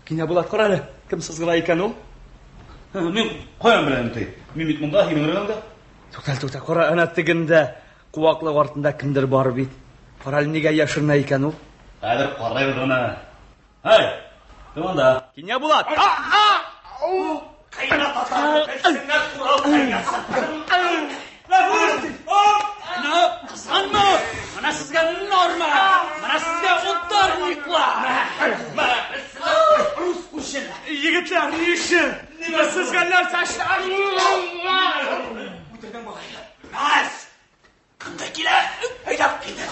Кинәбулат, кара әле, кем сызгыра икән ул? Мин каян беләм ди? Мин бит монда, һинең районда. Туктал, туктал, кара, әнә тегендә, куаклык артында кемдер бар бит. Кара әле, нигә яшеренә икән ул? Хәзер карыйбыз аны. Һәй, кем анда? Кинәбулат! Кызганма! Менә сезгә норма! Менә сезгә ударниклар! Рус күчен! Егетләр, ни өчен? Без сезгә нәрсә эшләдек? Үтердең бугай. Бас! Кемдер килә? Әйдә, килә.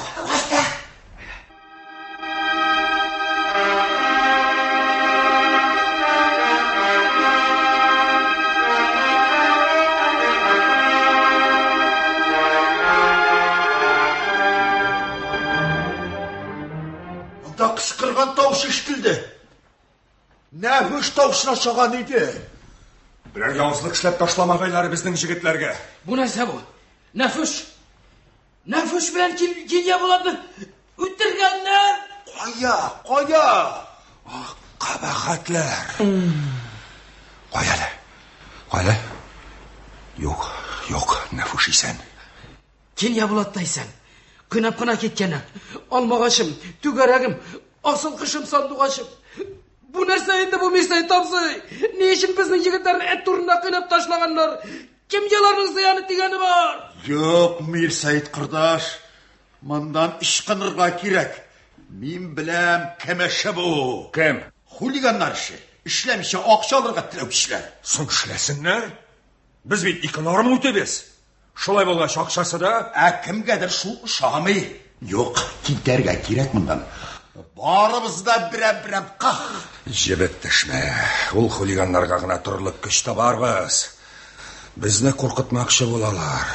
Анда кычкырган тавыш ишетелде. Нәфүш тавышына ошаган иде. Берәр явызлык эшләп ташламагайлары безнең җегетләргә. Бу нәрсә бу? Нәфүш! Нәфүш белән Киньябулатны үтергәннәр! Кая? Кая? Ах, кабахәтләр. Кая әле? Кая әле? Юк, юк, Нәфүш исән. Киньябулат та исән. Кыйнап кына киткәннәр. Алмагачым, түгәрәгем, асыл кошым, сандугачым. Бу нәрсә инде бу, Мирсәет абзый? Ни өчен безнең егетләрне эт турында кыйнап ташлаганнар? Кемгә аларның зыяны тигәне бар? Юк, Мирсәет кордаш, моннан ычкынырга кирәк. Мин беләм, кем эше бу. Кем? Хулиганнар эше. Эшләмичә акча алырга теләүчеләр. Соң эшләсеннәр. Без бит ике норма үтибез. Шулай булгач, акчасы да. Ә кемгәдер шул ошамый. Юк, китәргә кирәк моннан. Барыбыз да берәм-берәм ках! Җебеп төшмә. Ул хулиганнарга гына торырлык көч табарбыз. Безне куркытмакчы булалар.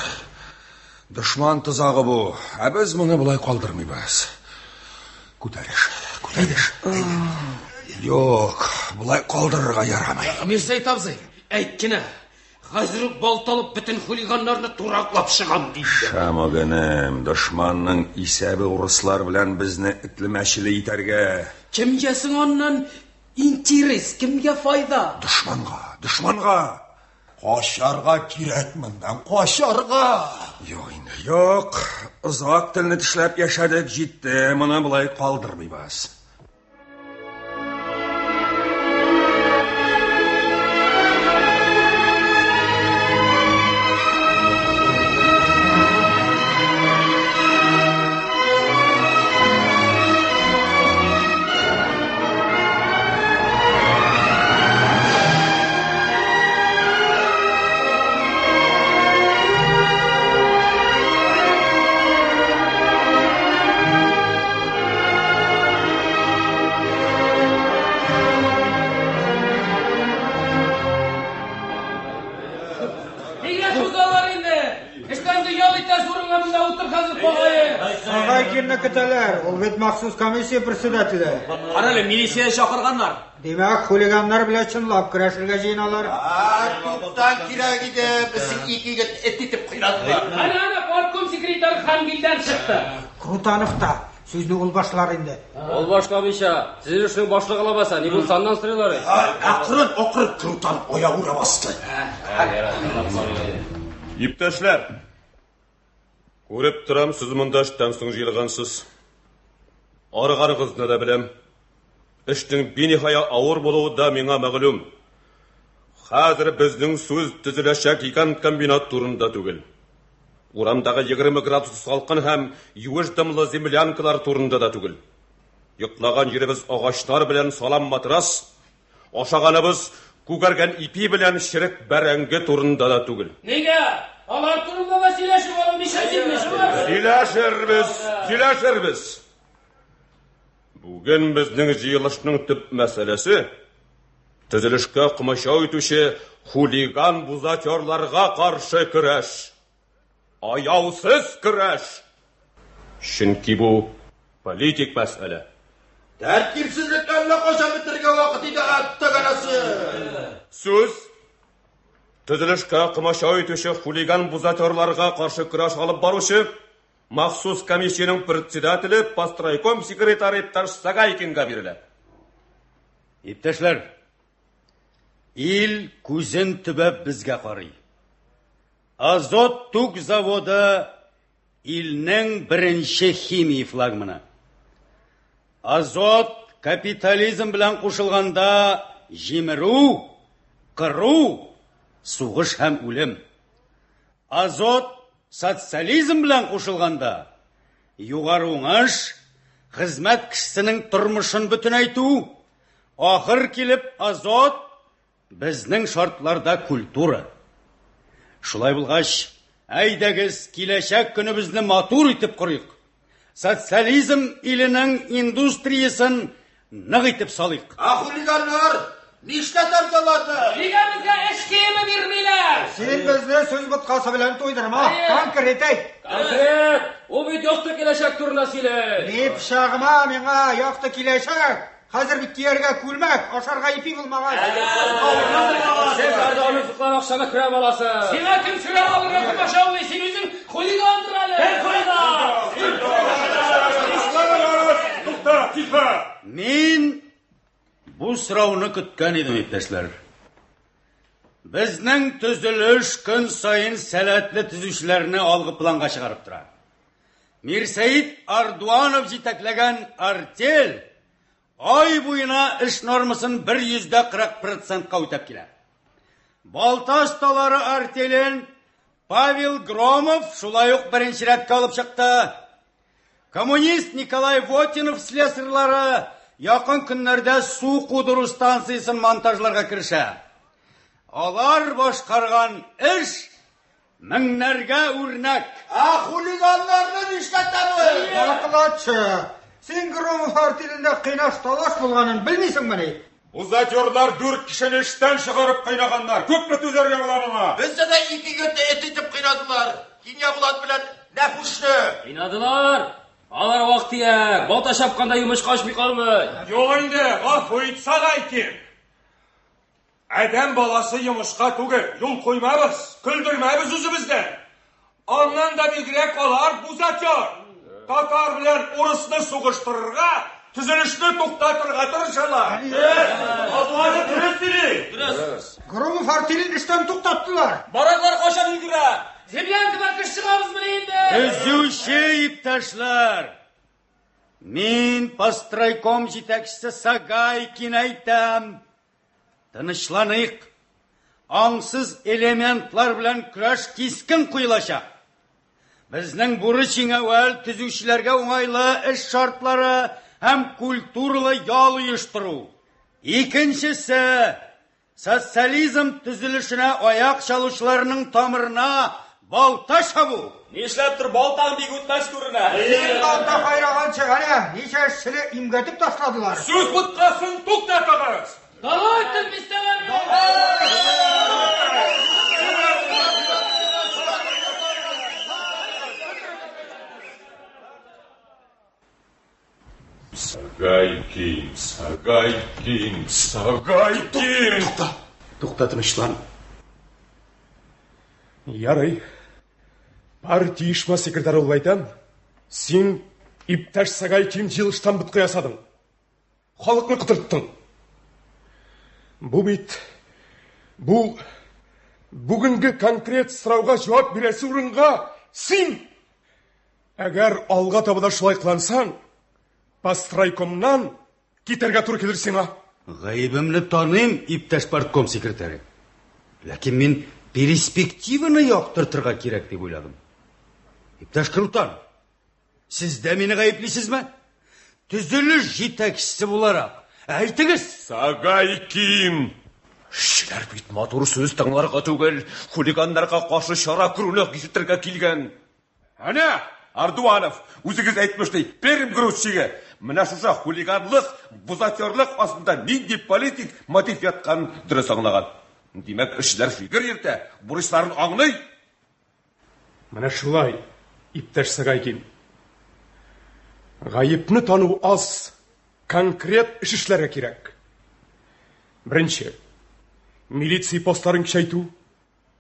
Дошман тозагы бу. Ә без моны болай калдырмыйбыз. Күтәреш, күтәреш. Юк, болай калдырырга ярамый. Мирсәет абзый, әйт кенә. Хәзер үк балта алып бөтен хулиганнарны тураклап чыгам, диде. Шамук энем, дошманның исәбе урыслар белән безне этле-мәчеле итәргә. Кемгә соң аннан интерес, кемгә файда? Дошманга, дошманга! Качарга кирәк моннан, качарга! Юк инде, юк. Озак телне тешләп яшәдек, җитте. Моны болай калдырмыйбыз. Нигә сузалар инде? Эштән дә ял итәсе урынга монда утыр хәзер кагае. Сагайкинны көтәләр. Ул бит махсус комиссия председателе. Кара әле, милиция чакырганнар. Димәк, хулиганнар белән чынлап көрәшергә җыеналар. Күптән кирәк иде, безнең ике егет эт итеп кыйнадылар. Әнә, әнә, партком секретаре Хангилдән чыкты. Крутанов та сүзне ул башлар инде. Ул башламыйча, төзелешнең башлыгы лабаса, ни булса аннан сорыйлар. Акрын, акрын, Крутанов аягүрә басты. Иптәшләр, күреп торам, сез монда эштән соң җыелгансыз. Арыганыгызны да беләм. Эшнең биниһая авыр булуы да миңа мәгълүм. Хәзер безнең сүз төзеләчәк гигант комбинат турында түгел. Урамдагы 20 градус салкын һәм юеш дымлы землянкалар турында да түгел. Йоклаган җиребез агачлар белән салам матрас, ашаганыбыз күгәргән ипи белән черек бәрәңге турында да түгел. Нигә? Алар турында да сөйләшеп алу мешать инде, шулай? Сөйләшербез, сөйләшербез. Бүген безнең җыелышның төп мәсьәләсе төзелешкә комачау итүче хулиган-бузатерларга каршы көрәш. Аяусыз көрәш. Чөнки бу политик мәсьәлә. Тәртипсезлек әллә кайчан бетерергә вакыт иде, әттәгәнәсе. Сүз төзелешкә комачау итүче хулиган-бузатерларга каршы көрәш алып баручы махсус комиссиянең председателе постройком секретаре иптәш Сагайкинга бирелә. Иптәшләр, ил күзен төбәп безгә карый. Азот тук заводы илнең беренче химия флагманы. Азот капитализм белән кушылганда җимерү, кыру, сугыш һәм үлем. Азот социализм белән кушылганда югары уңыш, хезмәт кешесенең тормышын бөтенәйтү, ахыр килеп азот безнең шартларда культура. Шулай булгач, әйдәгез киләчәк көнебезне матур итеп корыйк. Социализм иленең индустриясен нык итеп салыйк. Ә хулиганнар нишләтәбез аларны? Нигә безгә эш киеме бирмиләр? Син безне сүз боткасы белән туйдырма. Конкрет әйт. Конкрет! Ул бит якты киләчәк турында сөйли. Ни пычагыма миңа якты киләчәк. Хәзер бит кияргә күлмәк, ашарга ипи булмагач. Сез ардуановлыклар акчаны көрәп аласыз. Сиңа кем көрәп алырга комачаулый? Син үзең хулигандыр әле. Тукта, тихо! Мин бу сорауны көткән идем, иптәшләр. Безнең төзелеш көн саен сәләтле төзүчеләрне алгы планга чыгарып тора. Мирсәет Ардуанов җитәкләгән артель ай буена эш нормасын 140 процентка үтәп килә. Балта осталары артелен Павел Громов шулай ук беренче рәткә алып чыкты. Коммунист Николай Вотинов слесарьлары якын көннәрдә су кудыру станциясен монтажларга керешә. Алар башкарган эш меңнәргә үрнәк. Ә хулиганнарны нишләтәбез? Докладчы, син Громов артелендә кыйнаш талаш булганын белмисеңмени? Бузатерлар дүрт кешене эштән чыгарып кыйнаганнар. Күпме түзәргә була моңа? Безне дә ике көнне эт итеп кыйнадылар. Киньябулат белән Нәфүшне. Кыйнадылар. Алар вак-төяк, балта чапканда йомычка очмый калмый. Юк инде, гафу ит, Сагайкин. Адәм баласы йомышка түгел, юл куймабыз, көлдермәбез үзебездән. Аннан да бигрәк алар бузатер. Татар белән урысны сугыштырырга, төзелешне туктатырга тырышалар. Ардуанов дөрес сөйли. Дөрес. Громов артелен эштән туктаттылар. Бараклар кайчан өлгерә? Землянкадан кыш чыгабызмыни инде? Төзүче иптәшләр! Мин постройком җитәкчесе Сагайкин әйтәм. Тынычланыйк. Аңсыз элементлар белән көрәш кискен куелачак. Безнең бурыч иң әүвәл төзүчеләргә уңайлы эш шартлары һәм культуралы ял оештыру. Икенчесе, социализм төзелешенә аяк чалучыларның тамырына балта чабу. Нишләптер балтаң бик үтмәс күренә. Син балта кайраганчы, әнә, ничә эшчене имгәтеп ташладылар. Сүз боткасын туктатыгыз! Долой тел-бистәләрне! Сагайкин, Сагайкин, Сагайкин! Тукта, тукта, тынычлан. Ярый. Партия оешма секретаре булып әйтәм, син, иптәш Сагайкин, җыелыштан ботка ясадың. Халыкны котырттың. Бу бит бу бүгенге конкрет сорауга җавап бирәсе урынга син әгәр алга таба да шулай кылансаң, постройкомнан китәргә туры килер сиңа. Гаебемне таныйм, иптәш партком секретаре. Ләкин мин перспективаны яктыртырга кирәк дип уйладым. Иптәш Крутанов, сез дә мине гаеплисезме? Төзелеш җитәкчесе буларак, әйтегез! Сагайкин! Эшчеләр бит матур сүз тыңларга түгел, хулиганнарга каршы чара күрүне ишетергә килгән. Әнә, Ардуанов, үзегез әйтмешли, Пермь грузчигы. Менә шушы хулиганлык, бузатерлык астында нинди политик мотив ятканын дөрес аңлаган. Димәк, эшчеләр фикер йөртә, бурычларын аңлый. Менә шулай, иптәш Сагайкин. Гаепне тану аз, конкрет эш эшләргә кирәк. Беренче, милиция постларын көчәйтү,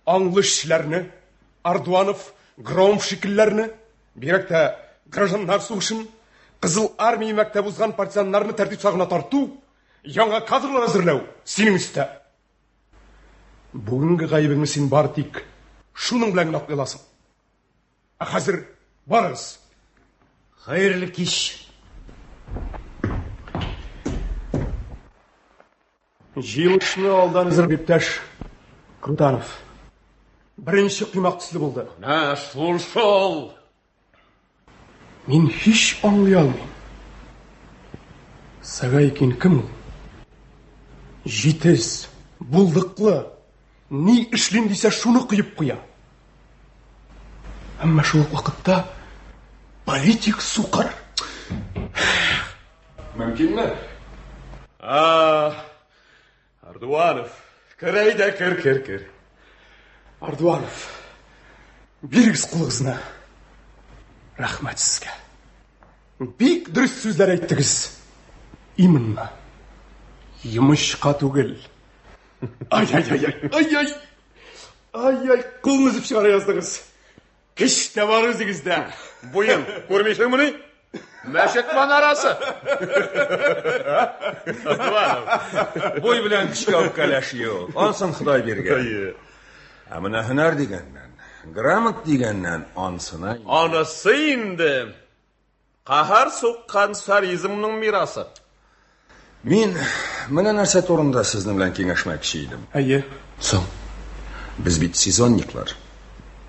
аңлы эшчеләрне, Ардуанов, Громов шикелләрне, бигрәк тә гражданнар сугышын, Кызыл армия мәктәбе узган партизаннарны тәртип сагына тарту, яңа кадрлар әзерләү синең өстә. Бүгенге гаебеңне син бары тик шуның белән генә аклый аласың. Ә хәзер барыгыз. Хәерле кич. Җыелышны алдан әзер иптәш Крутанов. Беренче коймак төсле булды. Менә шул шул. Мин һич аңлый алмыйм. Сагайкин кем ул? Җитез, булдыклы, ни эшлим дисә шуны коеп куя. Әмма шул ук вакытта политик сукыр. Мөмкинме? А, Ардуанов, кер әйдә, кер, кер, кер. Ардуанов, бирегез кулыгызны. Рәхмәт сезгә. Бик дөрес сүзләр әйттегез. Именно. Йомычка түгел. Ай-ай-ай, ай-ай. Ай-ай, кулны өзеп чыгара яздыгыз. Көч тә бар үзегездә. Буен күрмисеңмени? Мәчет манарасы. Буй белән көчкә үпкәләш юк. Ансын Ходай биргән. Ә менә һөнәр дигәннән, Грамот дигәннән ансына... Анысы инде каһәр суккан царизмның мирасы. Мин менә нәрсә турында сезнең белән киңәшмәкче идем. Әйе. Соң, без бит сезонниклар.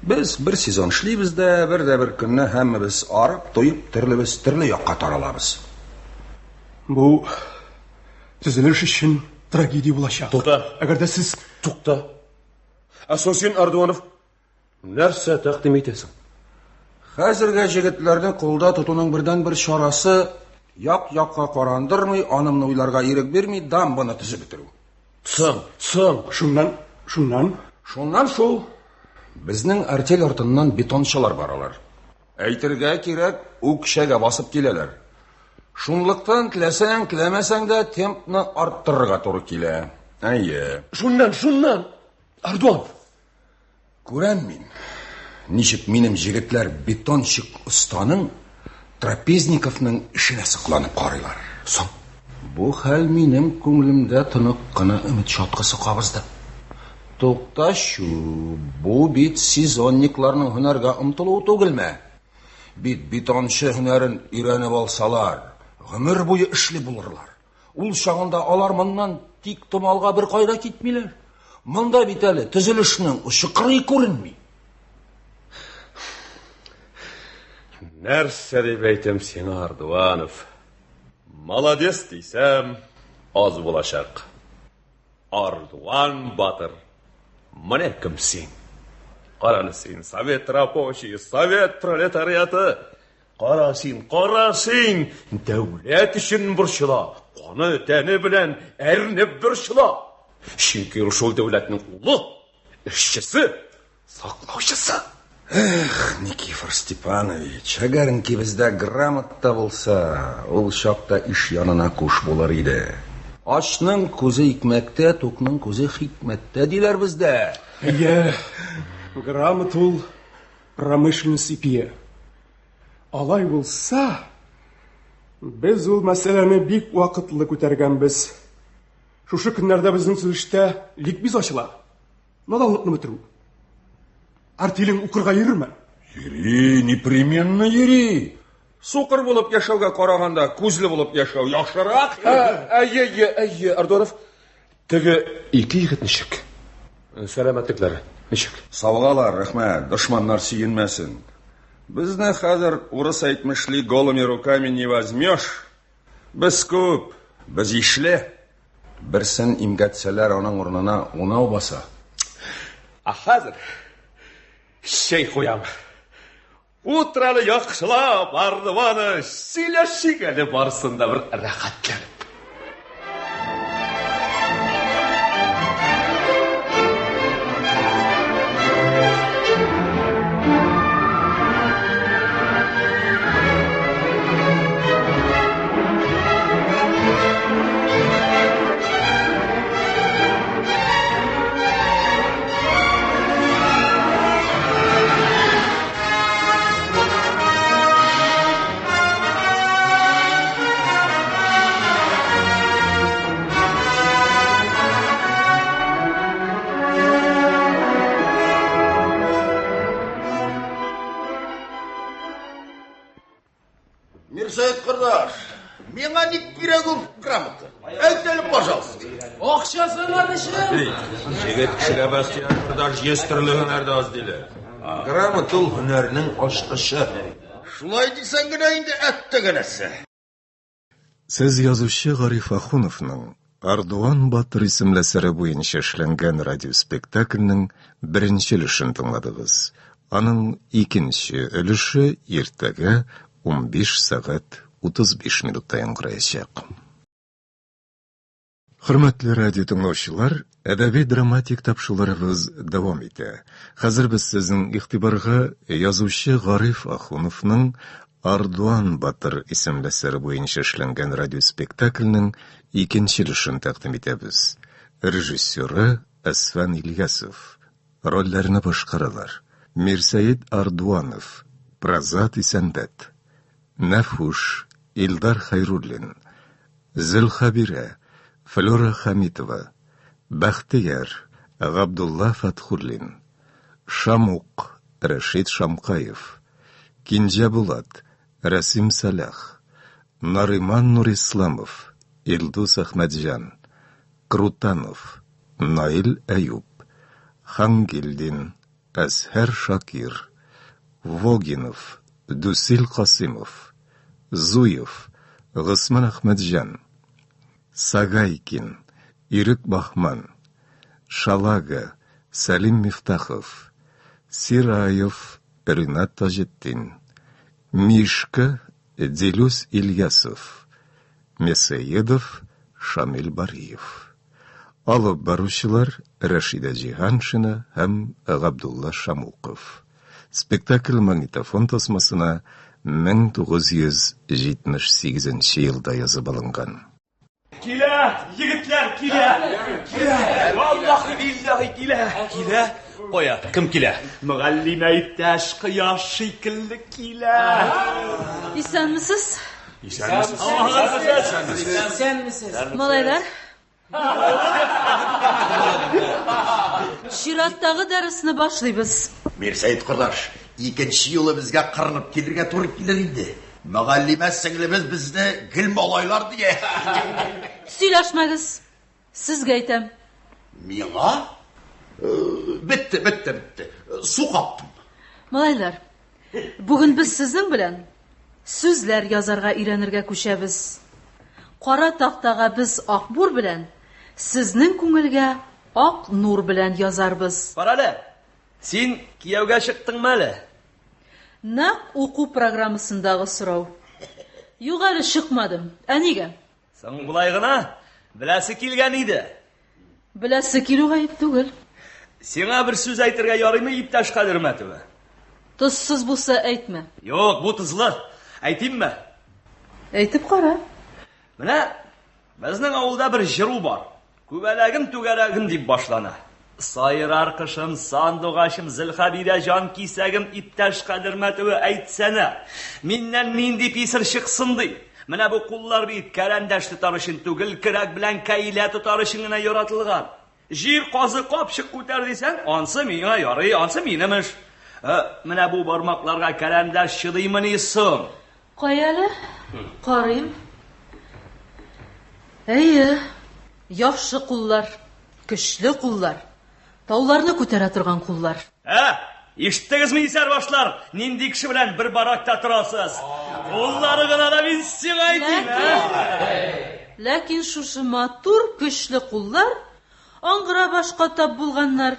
Без бер сезон эшлибез дә, бер дә бер көнне һәммәбез арып, туеп, төрлебез төрле якка таралабыз. Бу төзелеш өчен трагедия булачак. Тукта. Әгәр дә сез... Тукта. Ә соң син, Ардуанов, нәрсә тәкъдим итәсең? Хәзергә җегетләрне кулда тотуның бердәнбер чарасы як-якка карандырмый, анымны уйларга ирек бирми, дамбаны төзеп бетерү. Соң, соң. Шуннан, шуннан? Шуннан шул. Безнең артель артыннан бетончылар баралар. Әйтергә кирәк, үкчәгә басып киләләр. Шунлыктан теләсәң, теләмәсәң дә темпны арттырырга туры килә. Әйе. Шуннан, шуннан. Ардуанов. Күрәм мин, ничек минем җегетләр бетонщик останың Трапезниковның эшенә сокланып карыйлар. Соң? Бу хәл минем күңелемдә тонык кына өмет чаткысы кабызды. Туктачу, бу бит сезонникларның һөнәргә омтылуы түгелме? Бит бетончы һөнәрен өйрәнеп алсалар, гомер буе эшле булырлар. Ул чагында алар моннан тик томалга бер кайда китмиләр. Монда бит әле төзелешнең очы кырые күренми. Нәрсә дип әйтәм сиңа, Ардуанов? Молодец дисәм, аз булачак. Ардуан батыр. Менә кем син. Кара син, совет рабочие, совет пролетариаты. Кара син, кара син, дәүләт өчен борчыла, каны тәне белән әрнеп борчыла. Чөнки ул шул дәүләтнең улы, эшчесе, саклаучысы. Эх, Никифор Степанович, әгәренки бездә грамота булса, ул чакта иш янына куш булыр иде. Ачның күзе икмәктә, тукның күзе хикмәттә диләр бездә. Әйе, грамот ул промышленность ипие. Алай булса, без ул мәсьәләне бик вакытлы күтәргәнбез. Шушы көннәрдә безнең төзелештә ликбез ачыла. Наданлыкны бетерү. Артелең укырга йөрерме? Йөри, непременно йөри. Сукыр булып яшәүгә караганда, күзле булып яшәү яхшырак. Әйе, әйе, әйе, Ардуанов. Теге ике егет ничек? Сәламәтлекләре ничек? Савыгалар, рәхмәт, дошманнар сөенмәсен. Безне хәзер, урыс әйтмешли, голыми руками не возьмешь. Без күп, без ишле. Берсен имгәтсәләр, аның урынына унау баса. Ә хәзер чәй куям. Утыр әле яхшылап, Ардуанович, сөйләшик әле барысын да бер рәхәтләнеп. Мирсәет кордаш, миңа ник кирәк ул грамота? Әйт әле, пожалуйста. Акчасы бар өчен. Егет кешегә Бәхтияр кордаш йөз төрле һөнәр дә аз диләр. Грамот ул һөнәрнең ачкычы. Шулай дисәң генә инде әттәгенәсе. Сез язучы Гариф Ахуновның Ардуан батыр исемле әсәре буенча эшләнгән радиоспектакльнең беренче өлешен тыңладыгыз. Аның икенче өлеше иртәгә 15 сәгать 35 минутта яңгыраячак. Хөрмәтле радио тыңлаучылар, әдәби-драматик тапшыруларыбыз дәвам итә. Хәзер без сезнең игътибарга язучы Гариф Ахуновның Ардуан батыр исемле әсәре буенча эшләнгән радиоспектакльнең икенче өлешен тәкъдим итәбез. Режиссеры Әсфан Ильясов. Рольләрне башкаралар: Мирсәет Ардуанов, Празат Исәнбәт, Нәфүш, Илдар Хәйруллин, Зөлхәбирә, Флюра Хәмитова, Бәхтияр, Габдулла Фәтхуллин, Шамук, Рәшит Шамкаев, Кинҗә Булат, Рәсим Сәлах, Нариман Нурисламов, Илдус Әхмәтҗан, Крутанов, Наил Әюп, Хангилдин, Әзһәр Шакир, Вогинов, Дүсил Касыймов, Зуев, Госман Әхмәтҗан, Сагайкин, Ирек Баһман, Шалага, Сәлим Мифтахов, Сираев, Ринат Таҗетдин, Мишка, Дилүс Ильясов, Мясоедов, Шамил Бариев. Алып баручылар Рәшидә Җиһаншина һәм Габдулла Шамуков. Спектакль магнитофон тасмасына 1978 нче елда язып алынган. Килә, егетләр, килә! Килә! Валлаһи билләһи килә! Килә? Кая, кем килә? Мөгаллимә иптәш кояш шикелле килә. Исәнмесез? Исәнмесез. Исәнмесез. Малайлар. Чираттагы дәресне башлыйбыз. Мирсәет кордаш, икенче юлы безгә кырынып килергә туры килер инде. Мөгаллимә сеңлебез безне гел малайлар дия. Сөйләшмәгез. Сезгә әйтәм. Миңа? Бетте, бетте, бетте. Су каптым. Малайлар, бүген без сезнең белән сүзләр язарга өйрәнергә күчәбез. Кара тактага без акбур белән, сезнең күңелгә ак нур белән язарбыз. Карале, син кияүгә чыктыңмы әле? Нәкъ уку программасындагы сорау. Юк әле, чыкмадым. Ә нигә? Соң болай гына, беләсе килгән иде. Беләсе килү гаеп түгел. Сиңа бер сүз әйтергә ярыймы, иптәш Кадермәтова? Тозсыз булса әйтмә. Юк, бу тозлы. Әйтимме? Әйтеп кара. Менә безнең авылда бер җыру бар. Күбәләгем түгәрәгем дип башлана. Сайрар кошым, сандугачым, Зөлхәбирә җан кисәгем, иптәш Кадермәтова, әйтсәнә, миннән нинди писер чыксын ди. Менә бу куллар бит кәрәндәш тотар өчен түгел, көрәк белән кәйлә тотар өчен генә яратылган. Җир казы капчык күтәр дисәң, ансы миңа ярый, ансы минем эш. Ә, менә бу бармакларга кәрәндәш чыдыймыни соң? Кая әле? Карыйм. Әйе, яхшы куллар, көчле куллар, тауларны күтәрә торган куллар. Ә, ишеттегезме, исәр башлар, нинди кеше белән бер баракта торасыз? Куллары гына да мин сиңа әйтим, ә? Ләкин шушы матур, көчле куллар Аңгыра башка тап булганнар.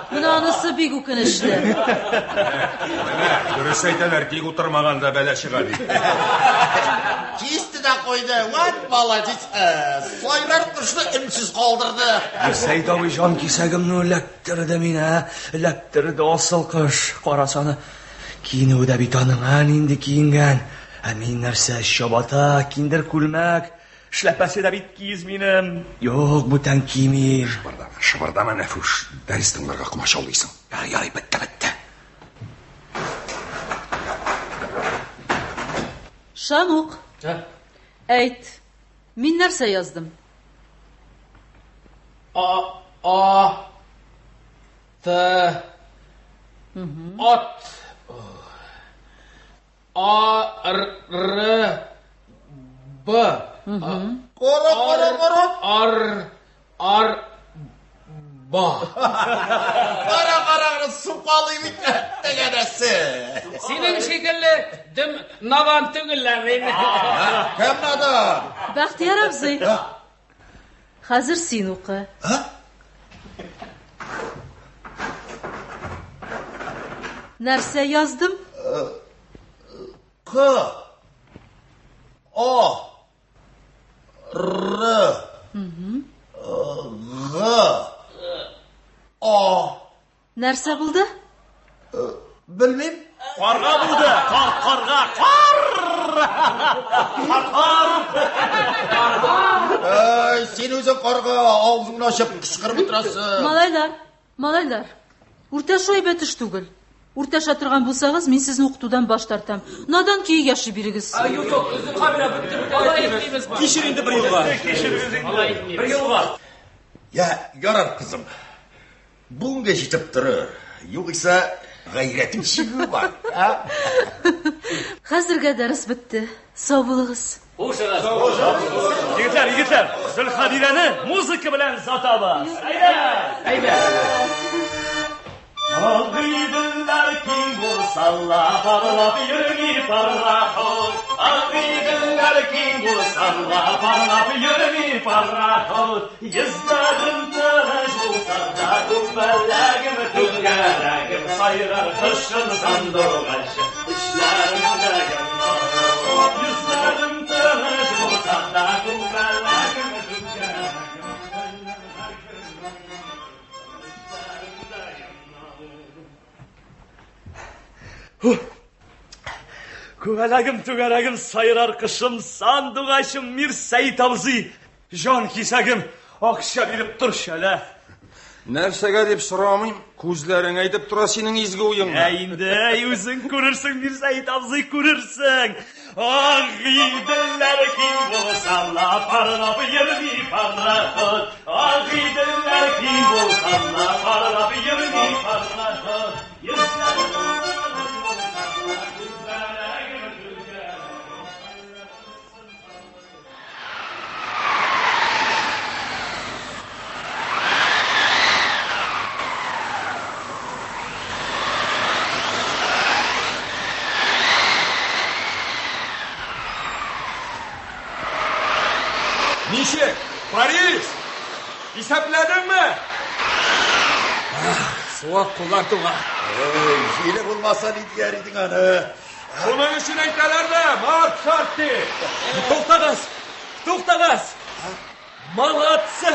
Менә анысы бик үкенечле. Менә, дөрес әйтәләр, тик утырмаганда бәла чыга дип. Кисте дә куйды. Вот молодец. Сайрар кошны өнсез калдырды. Сәйд абый җан кисәгемне эләктерде мине, ә? Эләктерде асыл кош. Карасаны, киенүе дә бит аның, ә, нинди киенгән. Ә мин нәрсә, чабата, киндер күлмәк. Эшләпәсе дә бит киез минем. Юк, бүтән кимим. Шыбырдама, шыбырдама, Нәфүш. Дәрес тыңларга комачаулыйсың. Ярый, ярый, бетте, бетте. Шамук. Әйт, мин нәрсә яздым? А, А, Т, Ат. А, Р, Р, Б. Кара, кара, кара. Ар, Ар, Ба. Кара, кара, сукалый бит тәгәрәсе. Синең шикелле дөм надан түгелләр мин. Кем надан? Бәхтияр абзый. Хәзер син укы. Нәрсә яздым? К. А. Р. Г. А. Нәрсә булды? Белмим. Карга булды. Кар, карга, кар! Кар! Әй, син үзең карга, авызыңны ачып кычкырып утырасың. Малайлар, малайлар. Үртәшү әйбәт эш түгел. Үртәшә торган булсагыз, мин сезне укытудан баш тартам. Надан көе яши бирегез. Юк, юк, Зөлхәбирә бетте, бетте. Алай итмибез. Кичер инде бер юлга. Кичерегез инде. Бер юлга. Я, ярар, кызым. Бүгенгә җитеп торыр. Югыйсә, гайрәтең чигүе бар. Хәзергә дәрес бетте. Сау булыгыз. Хушыгыз. Егетләр, егетләр, Зөлхәбирәне музыка белән озатабыз. Әйдә! Әйдә! Агыйдыллар киң булсалла, парлап йөрми пароход. Агыйдыллар киң булсалла, парлап йөрми пароход. Йөзләрем тыныч булса да, күбәләгем, түгәрәгем, сайрар кошым сандугач, эчләремдә янар. Йөзләрем тыныч булса да, күбәләгем, түгәрәгем, Күбәләгем, түгәрәгем, сайрар кошым, сандугачым, Мирсәет абзый, җан кисәгем, акча биреп торчы әле. Нәрсәгә дип сорамыйм, күзләрең әйтеп тора синең изге уеңны. Ә инде, әй, үзең күрерсең, Мирсәет абзый, күрерсең. Агыйделләр киң булса ла, парлап йөрми пароход. Агыйделләр киң булса ла, парлап йөрми пароход. Йөзләрем тыныч булса ла, күбәләгем, түгәрәгем, Ничек? Борис! Исәпләдеңме? Суык куллар туңа. Эй, җиле булмаса ни дияр идең аны? Шуның өчен әйтәләр дә, март шарт дип. Туктагыз! Туктагыз! Молодцы!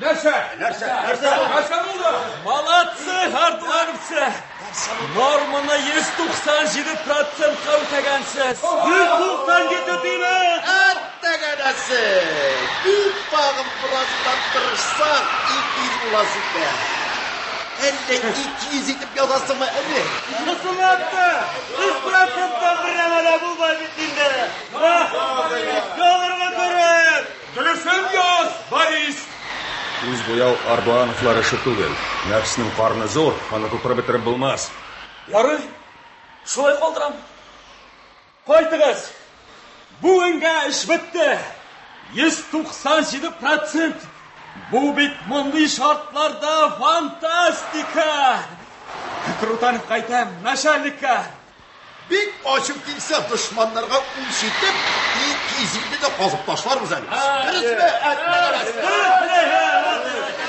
Нәрсә? Нәрсә? Нәрсә? Нәрсә булды? Молодцы, Ардуановцы! Норманы 197 процентка үтәгәнсез. 197 диме? Әттәгәнәсе! Бик тагын бераздан тырышсаң, 200 буласың бә. Әллә 200 итеп язасыңмы әле? Чынлап та, 100 проценттан бер нәмә дә булмый бит инде. Ялырга күреп! Дөресен яз, Борис! Күз буяу Ардуановлар эше түгел. Нәфснең карны зур, аны тутырып бетереп булмас. Ярый, шулай калдырам. Кайтыгыз! Бүгенгә эш бетте. 197 процент. Бу бит мондый шартларда фантастика! Крутанов кайтам, начальникка. Бик ачу килсә, дошманнарга үч итеп, 250 дә казып ташларбыз әле. Дөресме? Әттәгәнәсе!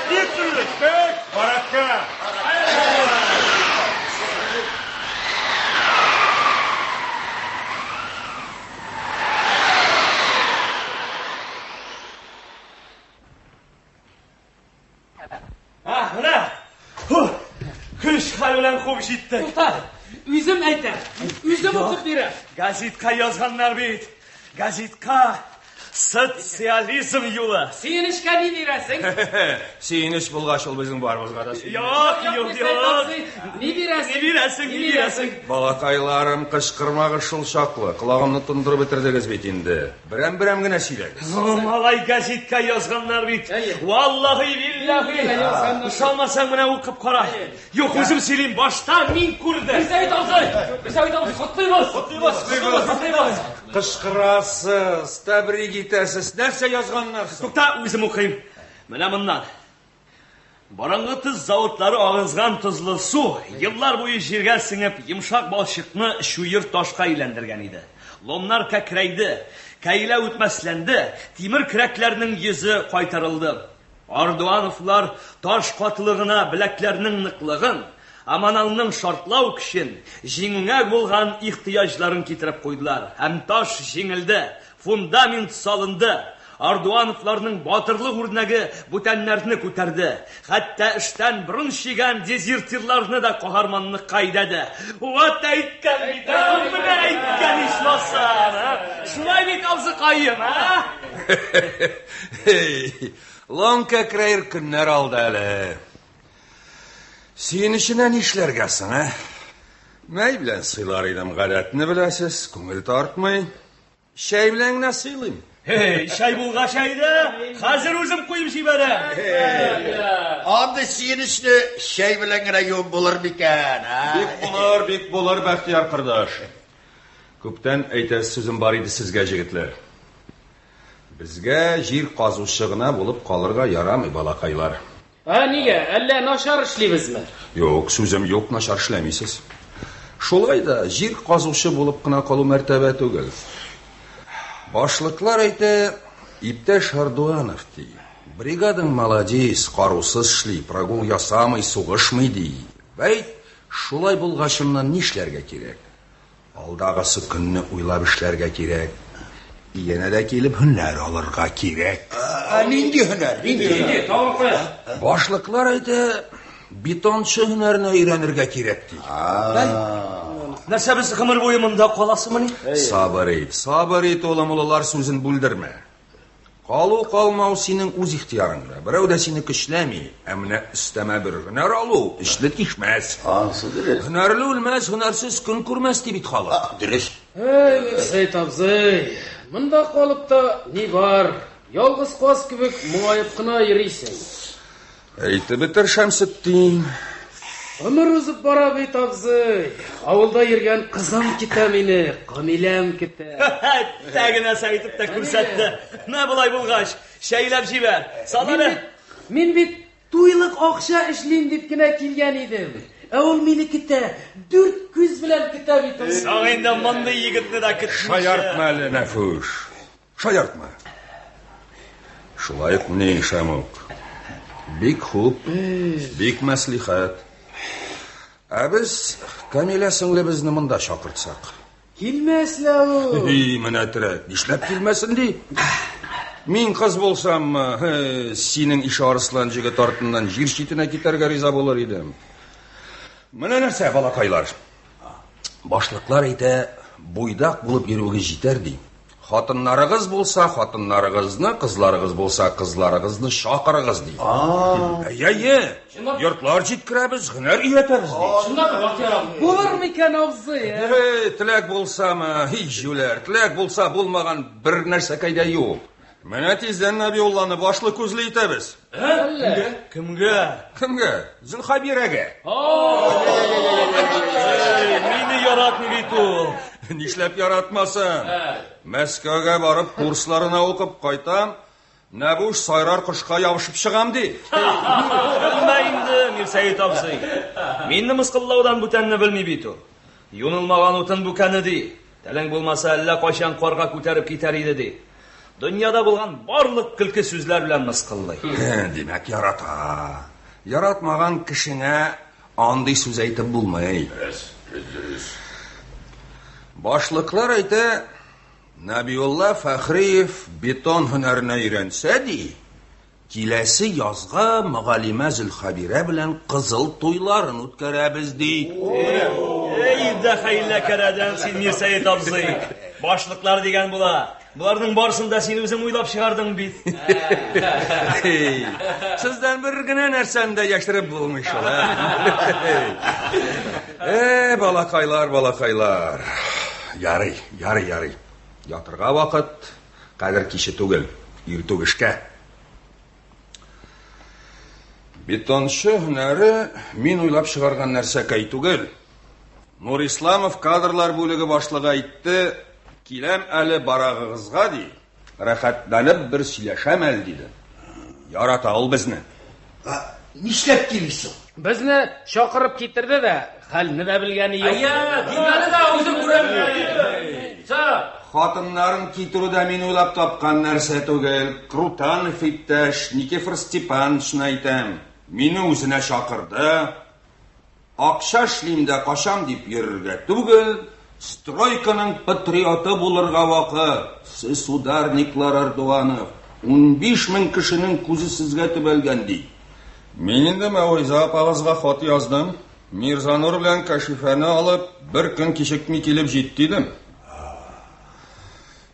Киттек, баракка! А, менә. Фу, Көч хәл белән куып җиттек. Тукта, үзем әйтәм, үзем укып бирәм. Газетка язганнар бит. Газетка социализм юлы. Сөенечкә ни бирәсең? Сөенеч булгач, ул безнең барыбызга да сөенеч. Юк, юк, Мирсәет юк. абзый, Ни бирәсең? Ни бирәсең, ни бирәсең? Балакайларым, кычкырмагыз шул чаклы. Колагымны тондырып бетердегез бит инде. Берәм-берәм генә сөйләгез. О, малай газетка язганнар бит. Валлаһи биллаһи. Ышанмасаң менә укып кара. Юк, үзем сөйлим. Башта мин күрдем. Мирсәет абзый! Мирсәет абзый, котлыйбыз! Котлыйбыз, котлыйбыз. Кычкырасыз, тәбрик итәсез. Нәрсә язганнар соң? Тукта, үзем укыйм. Менә моннан. Борынгы тоз заводлары агызган тозлы су еллар буе җиргә сеңеп, йомшак балчыкны чуер ташка әйләндергән иде. Ломнар кәкрәйде, кәйлә үтмәсләнде, тимер көрәкләрнең йөзе кайтарылды. Ардуановлар таш катылыгына беләкләрнең ныклыгын, аманалның шартлау көчен, җиңүгә булган ихтыяҗларын китереп куйдылар. Һәм таш җиңелде, фундамент салынды. Ардуановларның батырлык үрнәге бүтәннәрне күтәрде. Хәтта эштән борын чигән дезертирларны да каһарманлыкка әйдәде. Вот әйткән бит, ә, менә әйткән ичмасам, ә? Шулай бит, абзыкаем, ә? Эй, лом кәкрәер көннәр алды әле. Сөенеченә нишләргә соң, ә? Мәй белән сыйлар идем, гадәтне беләсез, күңел тартмый. Чәй белән генә сыйлыйм. Эй, чәй булгач әйдә, хәзер үзем куеп җибәрәм. Андый сөенечне чәй белән генә юып булыр микән, а? Бик булыр, бик булыр, Бәхтияр кордаш. Күптән әйтәсе сүзем бар иде сезгә, җегетләр. Безгә җир казучы гына булып калырга ярамый, балакайлар. Ә нигә? Әллә начар эшлибезме? Юк, сүзем юк, начар эшләмисез. Шулай да җир казучы булып кына калу мәртәбә түгел. Башлыклар әйтә, иптәш Ардуанов, ди. Бригадаң молодец, карусыз эшли, прогул ясамый, сугышмый, ди. Бәйт, шулай булгачыннан нишләргә кирәк? Алдагысы көнне уйлап эшләргә кирәк. Янә дә килеп һөнәр алырга кирәк. Ә нинди һөнәр? Нинди һөнәр? Тагын кая? Башлыклар әйтә, бетончы һөнәренә өйрәнергә кирәк, ди. Нәрсә без гомер буе монда каласымыни? Сабыр ит, сабыр ит, улым, олылар сүзен бүлдермә. Калу калмау синең үз ихтыярыңда. Берәү дә сине көчләми. Ә менә өстәмә бер һөнәр алу эшле тишмәс. Ансы дөрес. Һөнәрле үлмәс, һөнәрсез көн күрмәс ди бит халык. Дөрес. Әй, Мирсәет абзый, монда калып та ни бар? Ялгыз каз кебек моңаеп кына йөрисең. Әйтеп бетер, Шәмсетдин. Гомер узып бара бит, абзый. Авылда йөргән кызым көтә мине, Камиләм көтә. Тәгенә әйтеп тә күрсәтте. Менә болай булгач, чәйләп җибәр. Сал әле. Мин бит туйлык акча эшлим дип кенә килгән идем. Ә ул мине көтә, дүрт күз белән көтә бит ул. Соң инде мондый егетне дә көтмичә. Шаяртма әле, Нәфүш. Шаяртма. Шулай ук ни, Шәмүк. Бик хуп, бик мәслихәт. Ә без Камилә сеңлебезне монда чакыртсак. Килмәс лә ул. Һи, менә терәк. Нишләп килмәсен ди? Мин кыз булсам, синең ише арыслан җегет артыннан җир читенә китәргә риза булыр идем. Менә нәрсә, балакайлар. Башлыклар әйтә, буйдак булып йөрүегез җитәр ди. Хатыннарыгыз булса, хатыннарыгызны, кызларыгыз булса, кызларыгызны чакырыгыз ди. Әйе, йортлар җиткерәбез, һөнәр өйрәтәбез ди. Чынлап Бахтияр абзый. Булыр микән, абзый? Эй, теләк булсамы, һич җүләр, теләк булса булмаган бер нәрсәкәй дә юк. Менә тиздән Нәбиулланы башлы күзле итәбез. Әллә? Кемгә? Кемгә? Зөлхәбирәгә. Мине яратмый бит ул. Нишләп яратмасын? Мәскәүгә барып курсларына укып кайтам, Нәбүш сайрар кошка ябышып чыгам ди. Көлмә инде, Мирсәет абзый. Мине мыскыллаудан бүтәнне белми бит ул. Юнылмаган утын бүкәне ди. Телең булмаса, әллә кайчан карга күтәреп китәр иде ди. Дөньяда булган барлык көлке сүзләр белән мыскыллый. Димәк, ярата. Яратмаган кешеңә андый сүз әйтеп булмый. Дөрес, Башлыклар әйтә, Нәбиулла Фәхриев бетон һөнәренә өйрәнсә ди, киләсе язга мөгаллимә Зөлхәбирә белән кызыл туйларын үткәрәбез ди. Эй, дә хәйләкәр адәм син, Мирсәет абзый. Башлыклар дигән була. Боларның барысын да син үзең уйлап чыгардың бит. Сездән бер генә нәрсәне дә яшереп булмый шул. Э, балакайлар, балакайлар. Ярый, ярый, ярый. Ятырга вакыт, кадер киче түгел, иртүк эшкә. Бетончы һөнәре мин уйлап чыгарган нәрсәкәй түгел. Нурисламов кадрлар бүлеге башлыгы әйтте, киләм әле барагыгызга ди, рәхәтләнеп бер сөйләшәм әле диде. Ярата ул безне. Нишләп килмисең? Безне чакырып китерде дә, хәлне дә белгәне юк. Әйе, килгәне дә үзем күрәм. Хатыннарын китерү дә мин уйлап тапкан нәрсә түгел. Крутанов иптәш, Никифор Степановичны әйтәм. Мине үзенә чакырды. Акча эшлим дә качам дип йөрергә түгел, стройканың патриоты булырга вакыт. Сез ударниклар, Ардуанов. 15 мең кешенең күзе сезгә төбәлгән ди. Мин инде Мәүгыйзә апагызга хат яздым. Мирзанур белән Кәшифәне алып, бер көн кичекми килеп җит дидем.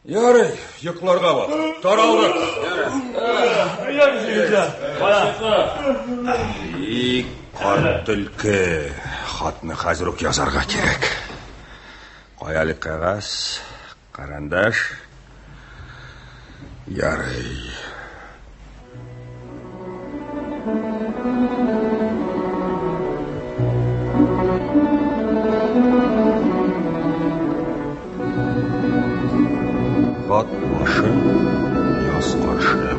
Ярый, йокларга вакыт. Таралдык. И карт төлке, хатны хәзер үк язарга кирәк. Кая әле кәгазь, карандаш. Ярый. Хат башы, яз каршы.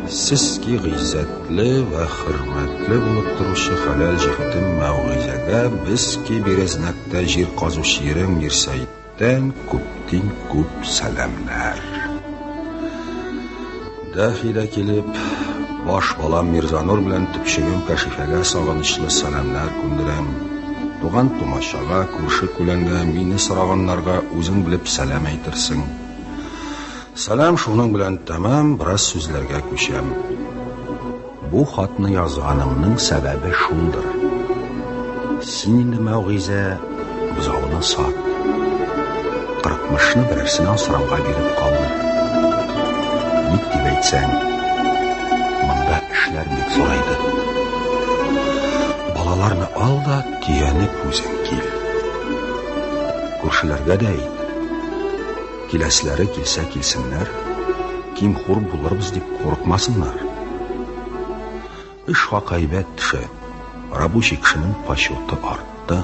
Сез ки гыйззәтле вә хөрмәтле булып торучы хәләл җефетем Мәүгыйзәгә без ки Березнәктә җир казучы ирең Мирсәеттән күптин күп сәламнәр. Дәхи дә килеп, баш балам Мирзанур белән төпчегем Кәшифәгә сагынычлы сәламнәр күндерәм. Туган тумачага, күрше күләнгә, мине сораганнарга үзең белеп сәлам әйтерсең. Сәлам шуның белән тәмам, бераз сүзләргә күчәм. Бу хатны язганымның сәбәбе шулдыр. Син инде, Мәүгыйзә, бозауны сат. Кырыкмышны берәрсенә асрауга биреп калдыр. Ник дип әйтсәң, монда эшләр бик зурайды. Балаларны ал да төянеп үзең кил. Күршеләргә дә әйт. Киләселәре килсә килсеннәр, ким-хур булырбыз дип курыкмасыннар. Эш хакы әйбәт төшә, рабучий кешенең почеты артты.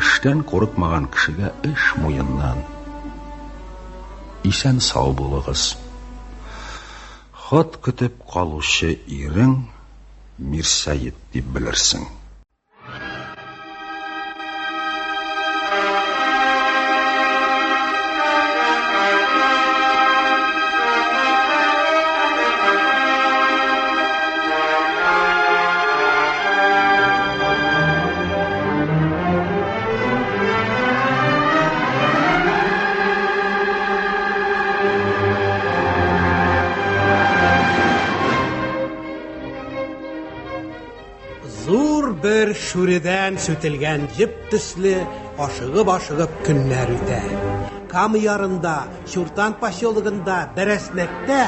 Эштән курыкмаган кешегә эш муеннан. Исән-сау булыгыз. Хат көтеп калучы ирең Мирсәет дип белерсең. Зур бер шүредән сүтелгән җеп төсле ашыгып-ашыгып көннәр үтә. Кама ярында, Чуртан поселогында, Бәрәснәктә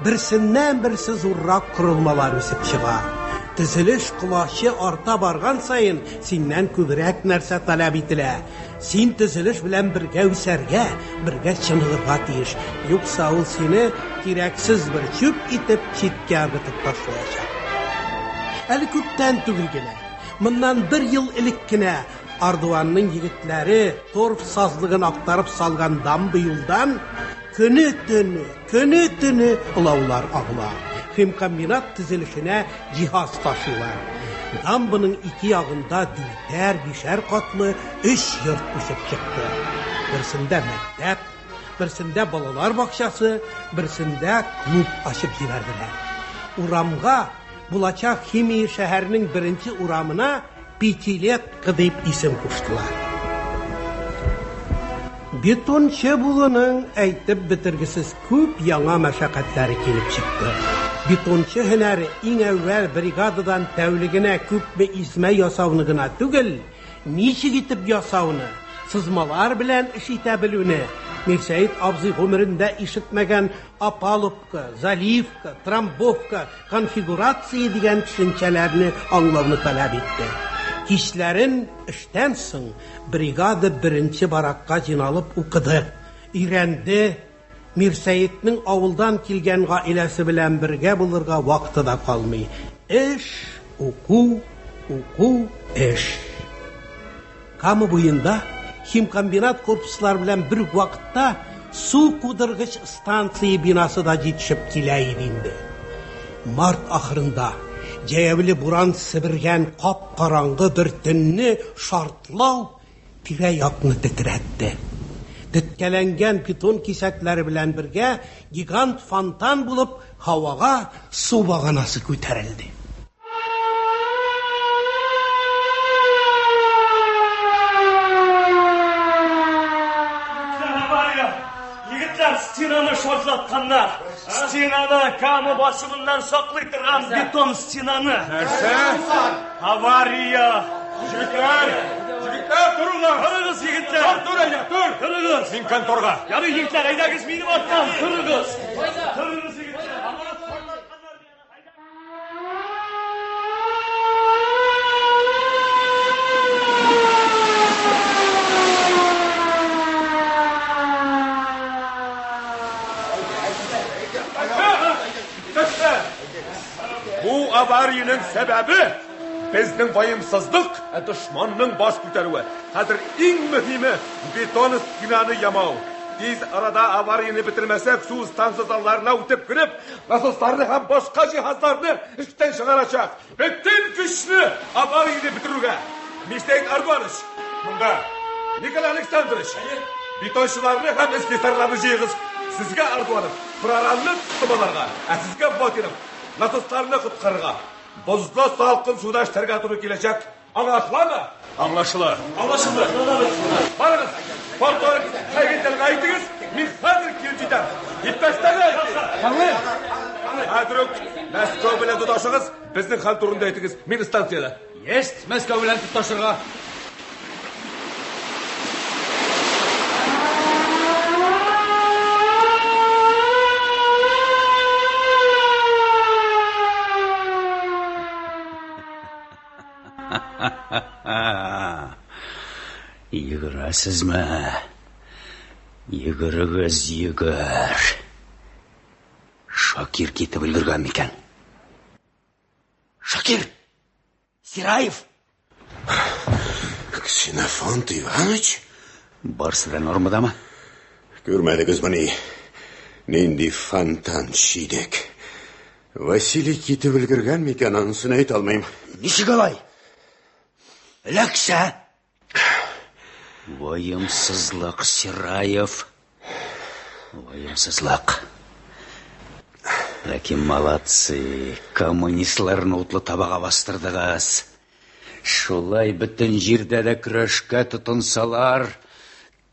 берсеннән-берсе зуррак корылмалар үсеп чыга. Төзелеш колачы арта барган саен синнән күбрәк нәрсә таләп ителә. Син төзелеш белән бергә үсәргә, бергә чыныгырга тиеш. Юкса ул сине кирәксез бер чүп итеп читкә ыргытып ташлаячак. Әле күптән түгел генә, моннан бер ел элек кенә Ардуанның егетләре торф сазлыгын актарып салган дамба юлдан көне-төне, көне-төне олаулар агыла. Химкомбинат төзелешенә җиһаз ташыйлар. Дамбаның ике ягында дүртәр, бишәр катлы өч йорт үсеп чыкты. Берсендә мәктәп, берсендә балалар бакчасы, берсендә клуб ачып җибәрделәр. Урамга, булачак химия шәһәренең беренче урамына Пятилетка дип исем куштылар. Бетончы булуның әйтеп бетергесез күп яңа мәшәкатьләре килеп чыкты. Бетончы һөнәре иң әүвәл бригададан тәүлегенә күпме измә ясауны гына түгел, ничек итеп ясауны, сызмалар белән эш итә белүне, Мирсәет абзый гомерендә ишетмәгән опалубка, заливка, трамбовка, конфигурация дигән төшенчәләрне аңлауны таләп итте. Кичләрен эштән соң бригада беренче баракка җыйналып укыды, өйрәнде. Мирсәетнең авылдан килгән гаиләсе белән бергә булырга вакыты да калмый. Эш, уку, уку, эш. Кама буенда химкомбинат корпуслары белән бер үк вакытта су кудыргыч станция бинасы да җитешеп килә иде инде. Март ахырында җәяүле буран себергән кап-караңгы бер төнне шартлау тирә-якны тетрәтте. Теткәләнгән бетон кисәкләре белән бергә гигант фонтан булып һавага су баганасы күтәрелде. Егетләр, стенаны шартлатканнар. Стенаны Кама басымыннан саклый торган бетон стенаны. Нәрсә? Авария! Егетләр! Егетләр, торыңлар! Торыгыз, егетләр! Тор, тор, әйдә, тор! Торыгыз! Мин конторга. Ярый, егетләр, әйдәгез минем арттан, торыгыз! Торыгыз, егетләр! Бу авариянең сәбәбе безнең ваемсызлык, ә дошманның баш күтәрүе. Хәзер иң мөһиме бетон стенаны ямау. Тиз арада аварияне бетермәсәк, су станция залларына үтеп кереп, насосларны һәм башка җиһазларны эштән чыгарачак. Бөтен көчне аварияне бетерүгә. Мирсәет Ардуанович, монда. Николай Александрович, бетончыларны һәм слесарьларны җыегыз. Сезгә, Ардуанов, прорабны томаларга, ә сезгә, Вотинов, насосларны коткарырга. Бозлы салкын суда эшләргә туры киләчәк. Аңлашыламы? Аңлашыла. Аңлашылды. Барыгыз, полковник Хәйретдинга әйтегез, мин хәзер килеп җитәм. Иптәшләргә әйтегез. Аңлыйм. Хәзер үк Мәскәү белән тоташыгыз, безнең хәл турында әйтегез. Мин станциядә. Есть Мәскәү белән тоташырга. Йөгерәсезме? Йөгерегез, йөгер. Шакир китеп өлгергән микән? Шакир! Сираев! Ксенофонт Иванович? Барысы да нормадамы? Күрмәдегезмени? Нинди фонтан чидек. Василий китеп өлгергән микән, анысын әйтә алмыйм. Ничек алай? Эләксә? Ваемсызлык, Сираев. Ваемсызлык. Ләкин молодцы, коммунистларны утлы табага бастырдыгыз. Шулай бөтен җирдә дә көрәшкә тотынсалар,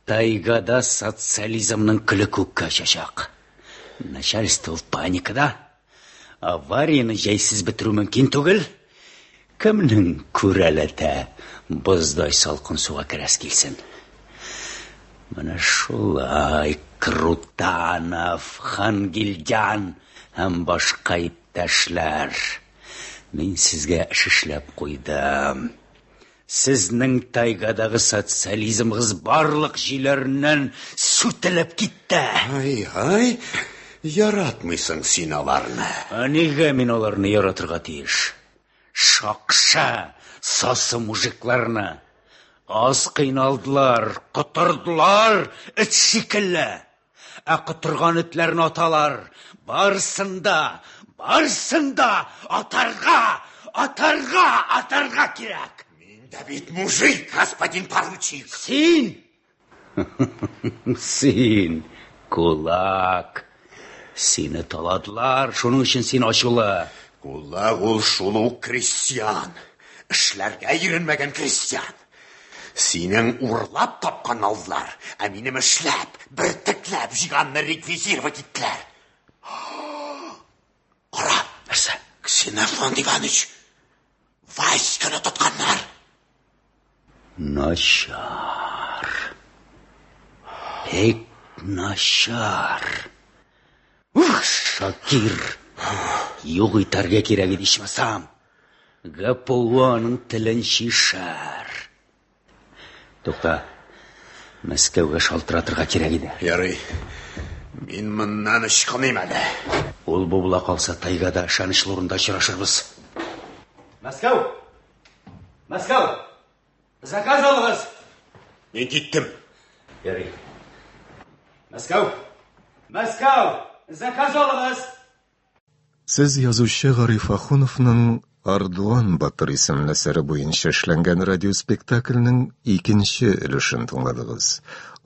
тайгада социализмның көле күккә очачак. Начальство в паникада. Аварияне җәйсез бетерү мөмкин түгел. Кемнең күрәләтә боздай салкын суга керәс килсен. Менә шулай Крутанов, Хангильдян һәм башка иптәшләр. Мин сезгә эш эшләп куйдым. Сезнең тайгадагы социализмыгыз барлык җөйләреннән сүтелеп китте. Ай-ай, яратмыйсың син аларны. Ә нигә мин аларны яратырга тиеш? Шакшы, сасы мужикларны. Аз кыйналдылар, котырдылар, эт шикелле. Ә котырган этләрне аталар. Барысын да, барысын да атарга, атарга, атарга кирәк. Мин дә бит мужик, господин поручик. Син? Син, кулак. Сине таладылар, шуның өчен син ачулы. Кулак ул шул ук крестьян. Эшләргә өйрәнмәгән крестьян. Синең урлап тапканны алдылар, ә минем эшләп, бөртекләп җыйганны реквизировать иттеләр. Кара, нәрсә? Ксенофонт Иванович, Васьканы тотканнар. Начар. Бик начар. Ух, Шакир. Юк итәргә кирәк иде ичмасам. ГПУ аның телен чишәр. Тукта. Мәскәүгә шалтыратырга кирәк иде. Ярый. Мин моннан ычкыныйм әле. Ул бу була калса, тайгада ышанычлы урында очрашырбыз. Мәскәү! Мәскәү! Заказ алыгыз! Мин киттем. Ярый. Мәскәү! Мәскәү! Заказ алыгыз! Сез язучы Гариф Ахуновның Ардуан батыр исемле әсәре буенча эшләнгән радиоспектакльнең икенче өлешен тыңладыгыз.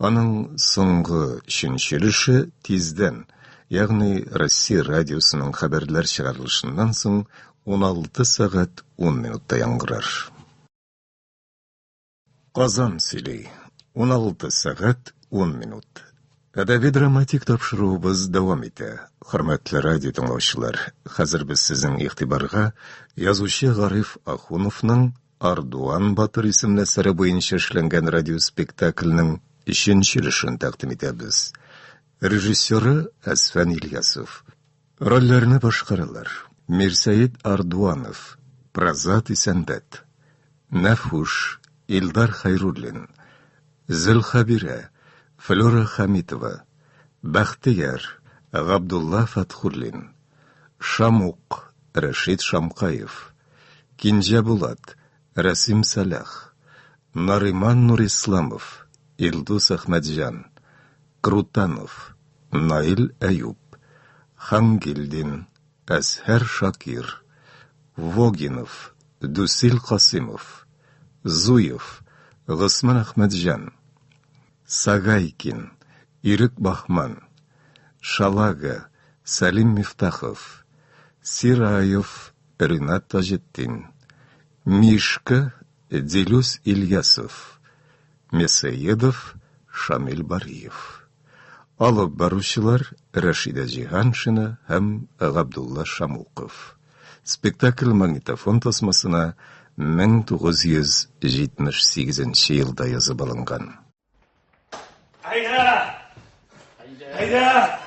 Аның соңгы өченче өлеше тиздән, ягъни Россия радиосының хәбәрләр чыгарылышыннан соң 16 сәгать 10 минутта яңгырар. Казан сөйли. 16 сәгать 10 минут. Әдәби-драматик тапшыруыбыз дәвам итә. Хөрмәтле радио тыңлаучылар, хәзер без сезнең игътибарга язучы Гариф Ахуновның Ардуан батыр исемле әсәре буенча эшләнгән радиоспектакльнең өченче өлешен тәкъдим итәбез. Режиссеры Әсфән Ильясов. Рольләрне башкаралар: Мирсәет Ардуанов, Празат Исәнбәт, Нәфүш, Илдар Хәйруллин, Зөлхәбирә, Флюра Хәмитова, Бәхтияр, Габдулла Фәтхуллин, Шамук, Рәшит Шамкаев, Кинҗә Булат, Рәсим Сәлах, Нариман Нурисламов, Илдус Әхмәтҗан, Крутанов, Наил Әюп, Хангилдин, Әзһәр Шакир, Вогинов, Дүсил Касыймов, Зуев, Госман Әхмәтҗан, Сагайкин, Ирек Баһман, Шалага, Сәлим Мифтахов, Сираев, Ринат Таҗетдин, Мишка, Дилүс Ильясов, Мясоедов, Шамил Бариев. Алып баручылар Рәшидә Җиһаншина һәм Габдулла Шамуков. Спектакль магнитофон тасмасына 1978 елда язып алынган. Әйдә! Әйдә!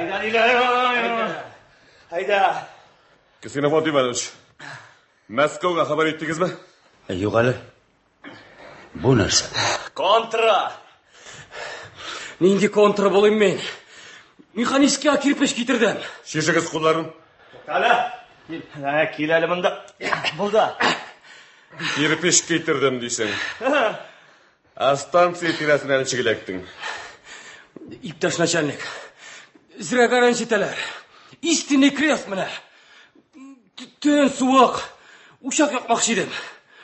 Әйдә, әйдә! Әйдә! Ксенофонт Иванович, Мәскәүгә хәбәр иттегезме? Юк әле. Бу нәрсә? Контра! Нинди контра булыйм мин? Механический кирпеч китердем. Чишегез кулларын. Әле. Ә, кил әле монда. Булды. Кирпеч китердем дисең. Ә станция тирәсенә ничек эләктең? Иптәш начальник, зрәгә рәнҗетәләр. Истинный крест менә. Төн суык. Учак якмакчы идем.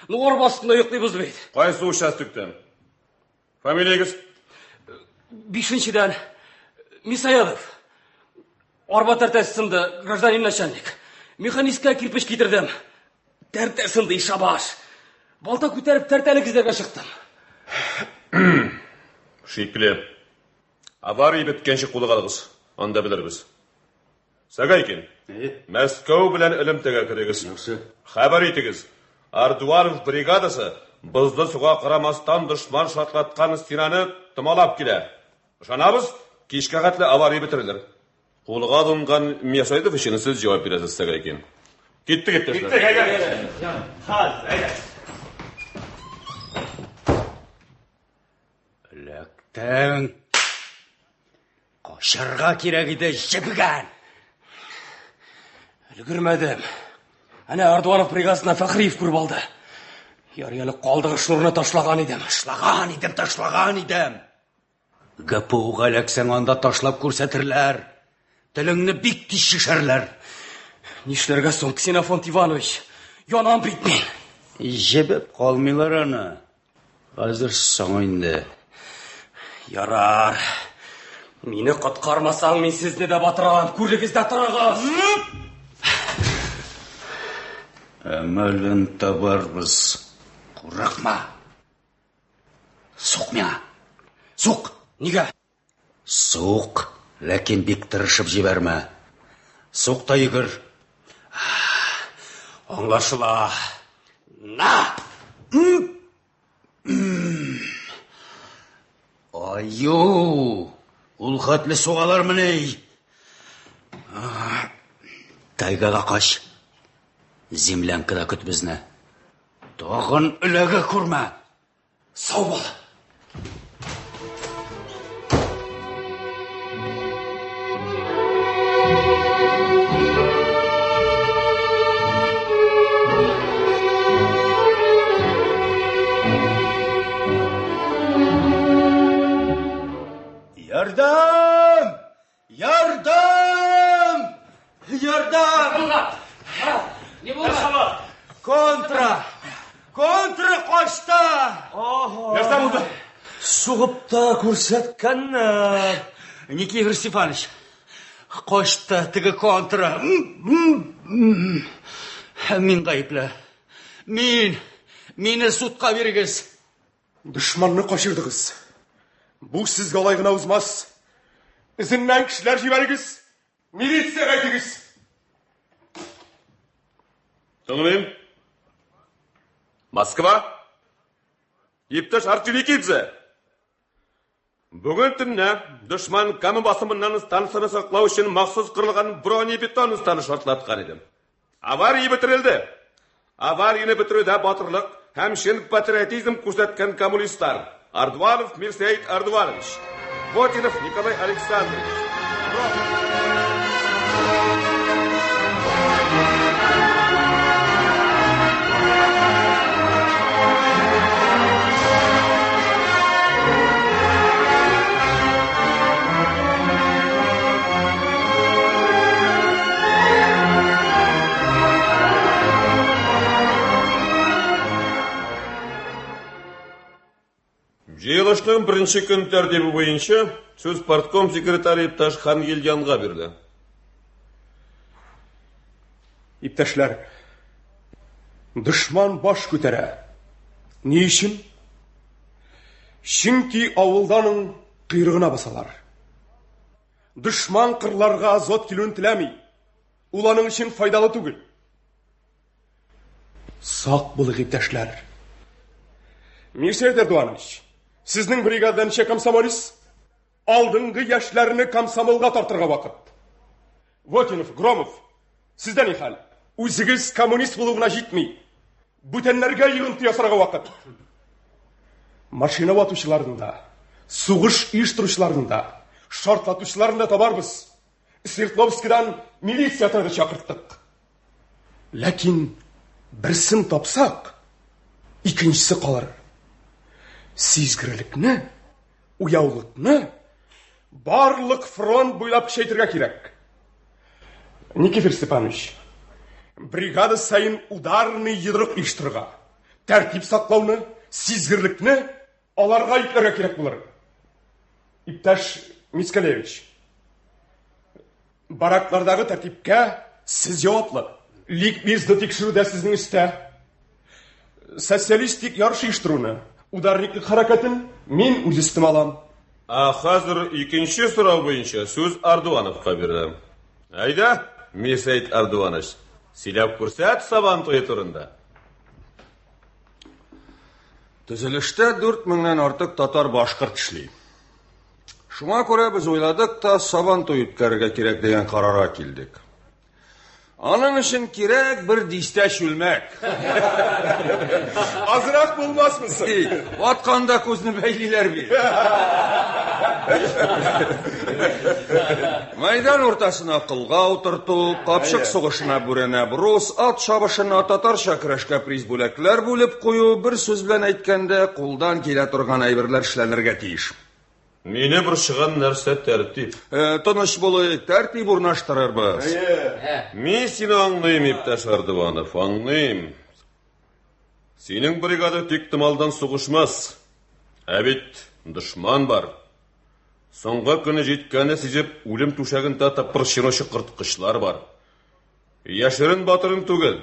Ну, арба астында йоклыйбыз бит. Кайсы участоктан? Фамилиягез? Бишенчедән Мисаядов. Арба тәртәсе сынды, гражданин начальник. Механистка кирпеч китердем. Тәртә сынды, шабаш. Балта күтәреп тәртәлек эзләргә чыктым. Шикле. Авария беткәнче кулга алыгыз. Анда белербез. Сагайкин, Мәскәү белән элемтәгә керегез. Хәбәр итегез. Ардуанов бригадасы бозлы суга карамастан дошман шартлаткан стенаны томалап килә. Ышанабыз, кичкә хәтле авария бетерелер. Кулга алынган Мясоедов өчен сез җавап бирәсез, Сагайкин. Киттек, иптәшләр. Киттек, әйдә. Хәзер, әйдә. Эләктең. Качарга кирәк иде, җебегән. Өлгермәдем. Әнә Ардуанов бригадасына Фәхриев күреп алды. Ярый әле калдыгы шнурны ташлаган идем. Ташлаган идем, ташлаган идем. ГПУга эләксәң, анда ташлап күрсәтерләр. Телеңне бик тиз чишәрләр. Нишләргә соң, Ксенофонт Иванович? Янам бит мин. Җебеп калмыйлар аны. Хәзер соң инде. Ярар. Мине коткармасаң, мин сезне дә батырам. Күрегез дә торыгыз. Әмәлен табарбыз. Курыкма. Сук миңа. Сук. Нигә? Сук, ләкин бик тырышып җибәрмә. Сук та йөгер. Аңлашыла. На! Аю! Ул хәтле сугалармыни? Тайгага кач. Землянкада көт безне. Тагын эләгә күрмә. Сау бул. Ярдәм! Ярдәм! Ярдәм! Ни булды? Контра! Контра качты! Нәрсә булды? Сугып та күрсәткәннәр. Никифор Степанович, качты теге контра. Мин гаепле. Мин, мине судка бирегез. Дошманны качырдыгыз. Бу сезгә алай гына узмас. Эзеннән кешеләр җибәрегез. Милициягә әйтегез. Тыңлыйм. Москва. Иптәш Орджоникидзе. Бүген төнлә дошман Кама басымыннан станцияне саклау өчен махсус корылган бронебетон станы шартлаткан иде. Авария бетерелде. Аварияне бетерүдә батырлык һәм чын патриотизм күрсәткән коммунистлар Ардуанов Мирсәет Ардуанович, Вотинов Николай Александрович, Ротов. Җыелышның беренче көн тәртибе буенча сүз партком секретаре иптәш Хангильдянга бирелә. Иптәшләр, дошман баш күтәрә. Ни өчен? Чөнки авылда аның койрыгына басалар. Дошман кырларга азот килүен теләми. Ул аның өчен файдалы түгел. Сак булыйк, иптәшләр. Мирсәет Эрдуанович, сезнең бригадада ничә комсомолец? Алдынгы яшьләрне комсомолга тартырга вакыт. Вотинов, Громов, сездә ни хәл? Үзегез коммунист булу гына җитми. Бүтәннәргә йогынты ясарга вакыт. Машина ватучыларны да, сугыш оештыручыларны да, шартлатучыларны да табарбыз. Свердловскидан милиция отряды чакырттык. Ләкин берсен тапсак, икенчесе калыр. Сизгерлекне, уяулыкны барлык фронт буйлап көчәйтергә кирәк. Никифор Степанович, бригада саен ударный йодрык оештырырга, тәртип саклауны, сизгерлекне аларга йөкләргә кирәк булыр. Иптәш Мицкалевич, бараклардагы тәртипкә сез җаваплы. Ликбезны тикшерү дә сезнең өстә. Социалистик ярыш оештыруны, ударниклык хәрәкәтен мин үз өстемә алам. Ә хәзер икенче сорау буенча сүз Ардуановка бирелә. Әйдә, Мирсәет Ардуанович, сөйләп күрсәт Сабан туе турында. Төзелештә 4 меңнән артык татар-башкорт эшли. Шуңа күрә без уйладык та Сабан туй үткәрергә кирәк дигән карарга килдек. Аның өчен кирәк бер дистә чүлмәк. Азрак булмасмы соң? Ватканда күзне бәйлиләр бит. Мәйдан уртасына кылга утырту, капчык сугышына бүрәнә брус, ат чабышына, татарча көрәшкә приз бүләкләр бүлеп кую, бер сүз белән әйткәндә, кулдан килә торган әйберләр эшләнергә тиеш. Мине борчыган нәрсә тәртип. Э, тыныч булыйк, тәртип урнаштырырбыз. Мин сине аңлыйм, иптәш Ардуанов, аңлыйм. Синең бригада тик томалдан сугышмас. Ә бит дошман бар. Соңгы көне җиткәнне сизеп, үлем түшәгендә тыпырчынучы корткычлар бар. Яшерен батырын түгел.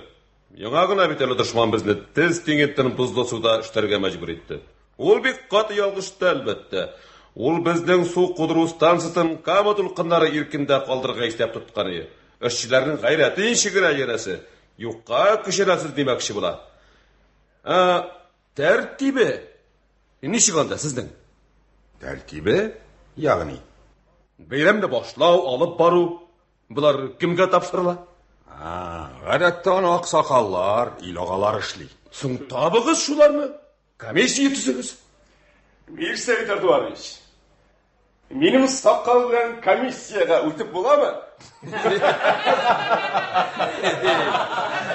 Яңа гына бит әле дошман безне тез тиңентен бозлы суда эшләргә мәҗбүр итте. Ул бик каты ялгышты, әлбәттә. Ул безнең су кудыру станциясен Кама дулкыннары иркендә калдырырга исәп тоткан иде. Эшчеләрнең гайрәте ничегрәк янәсе, юкка көчәнәсез димәкче була. Ә тәртибе ничек анда сезнең? Тәртибе? Ягъни? Бәйрәмне башлау, алып бару, болар кемгә тапшырыла? Гадәттә аны аксакаллар, ил агалары эшли. Соң табыгыз шуларны, комиссия төзегез. Мирсәет Ардуанович, минем сакал белән комиссиягә үтеп буламы?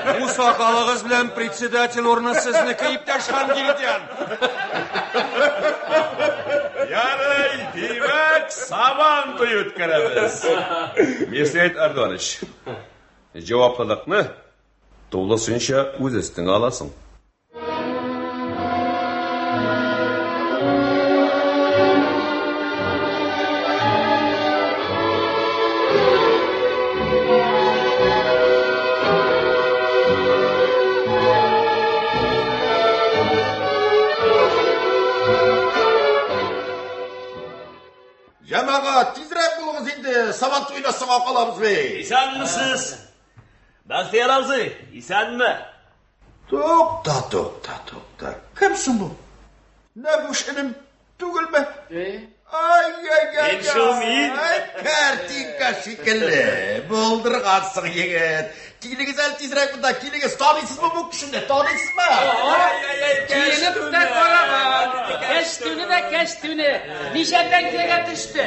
Бу сакалыгыз белән председатель урыны сезнеке, иптәш Хангильдян. Ярый, димәк, Сабан туе үткәрәбез. Мирсәет Ардуанович, җаваплылыкны тулысынча үз өстеңә аласың. Җәмәгать, тизрәк булыгыз инде, Сабан туена соңга калабыз бит. Исәнмесез? Бәхтияр абзый, исәнме? Тукта, тукта, тукта. Кем соң бу? Нәбүш энем түгелме? Ай-яй-яй. Мин шул, мин. Ай, картинка шикелле. Булдыргансың, егет. Килегез әле тизрәк монда, килегез. Таныйсызмы бу кешене? Таныйсызмы? Киенеп тә караган. Кәчтүне дә кәчтүне. Ничә тәңкәгә төште?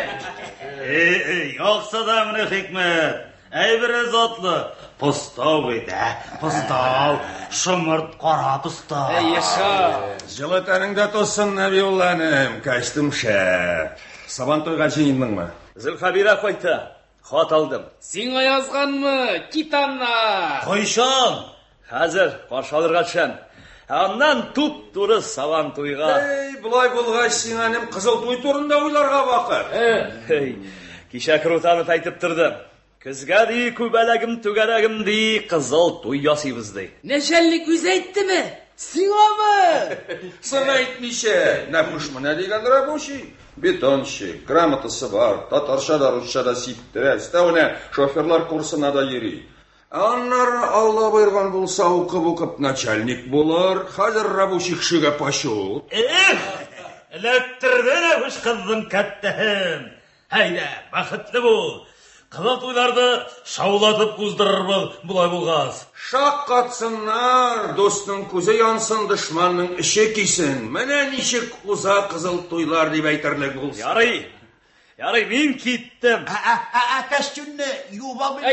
Якса да менә хикмәт. Әйбере затлы. Постау бит, ә? Постау. Шомырт кара постау. Әйе, шул. Җылы тәнеңдә тозсын, Нәбиулла энем, костюм шәп. Сабантуйга җыендыңмы? Зөлхәбирә кайта. Хат алдым. Сиңа язганмы? Кит аннан. Кайчан? Хәзер каршы алырга төшәм. Ә аннан туп-туры сабан туйга. Эй, болай булгач, сиңа энем кызыл туй турында уйларга вакыт. Эй, кичә Крутанов әйтеп торды. Көзгә ди, күбәләгем түгәрәгем ди, кызыл туй ясыйбыз ди. Нәчәлник үзе әйттеме? Сиңамы? Соң әйтмичә, Нәфүш менә дигән рабочий, бетонщик, грамотасы бар, татарча да, русча да сиптерә, өстәвенә шоферлар курсына да йөри. Ә аннары Алла боерган булса, укып-укып начальник булыр. Хәзер рабочий кешегә пачут. Эх, эләктерде Нәфүш кызның кәттәһен. Әйдә, бәхетле бул. Кызыл туйларны шаулатып уздырырбыз болай булгач. Шаккатсыннар, дусның күзе янсын, дошманның эче көйсен. Менә ничек уза кызыл туйлар дип әйтерлек булсын. Ярый, ярый, мин киттем. Ә костюмны юып алмыйм.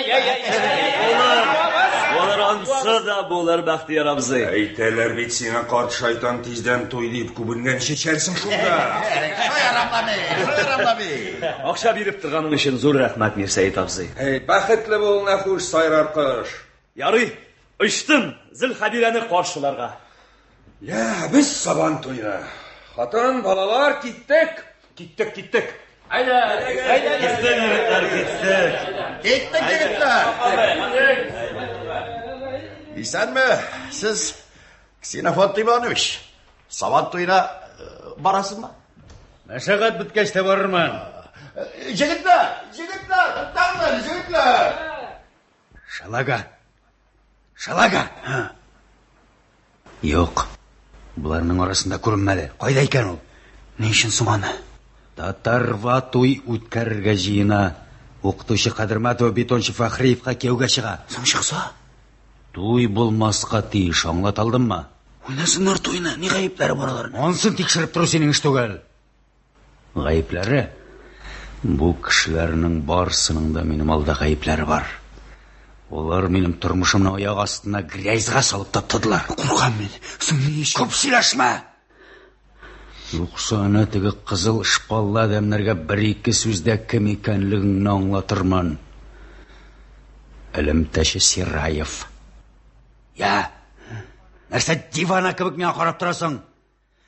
Булыр, ансы да булыр, Бәхтияр абзый. Әйтәләр бит сиңа, карт шайтан, тиздән туй дип күбенгәнче эчәрсең шунда. Шаярам ла мин, шаярам ла мин. Акча биреп торганың өчен зур рәхмәт, Мирсәет абзый. Әй, бәхетле бул, Нәфүш, сайрар кош. Ярый, очтым Зөлхәбирәне каршыларга. Я, без Сабан туена. Хатын, балалар, киттек. Киттек, киттек. Әйдә, әйдә, киттек, егетләр, киттек. Киттек, егетләр. Исәнме, сез Ксенофонт Иванович. Сабан туена барасызмы? Мәшәкать беткәч тә барырмын. Егетләр, егетләр, туктагыз әле, егетләр. Шалага. Шалага. Юк. Боларның арасында күренмәде. Кайда икән ул? Ни өчен соң аны? Татарва туй үткәрергә җыена. Укытучы Кадермәтова бетончы Фәхриевка кияүгә чыга. Соң чыкса? Туй булмаска тиеш, аңлата алдыммы? Уйнасыннар туйны, ни гаепләре бар аларның? Ансын тикшереп тору синең эш түгел. Гаепләре? Бу кешеләрнең барысының да минем алда гаепләре бар. Алар минем тормышымны аяк астына грязьга салып таптадылар. Куркам мин. Соң ни өчен? Күп сөйләшмә! Юкса әнә теге кызыл шпаллы адәмнәргә бер-ике сүздә кем икәнлегеңне аңлатырмын. Элемтәче Сираев. Я! Нәрсә дивана кебек миңа карап торасың?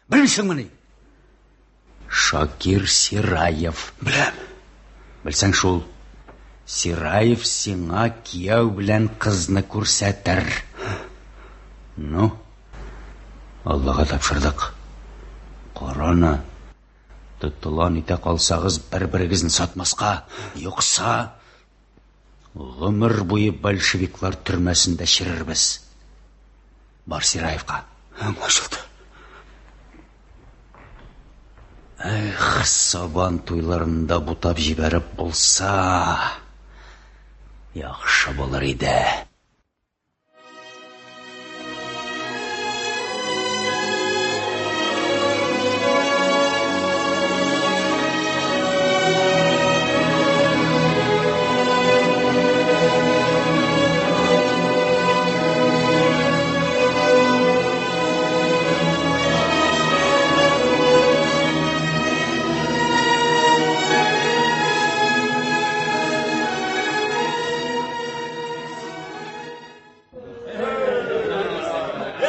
Белмисеңмени? Шакир Сираев. Беләм. Белсәң шул. Сираев сиңа кияү белән кызны күрсәтер. Ну, Аллага тапшырдык. Караны. Тотыла нитә калсагыз, бер-берегезне сатмаска. Юкса, гомер буе большевиклар төрмәсендә черербез. Бар Сираевка. Аңлашылды. Эх, сабан туйларында бутап җибәреп булса, яхшы булыр иде.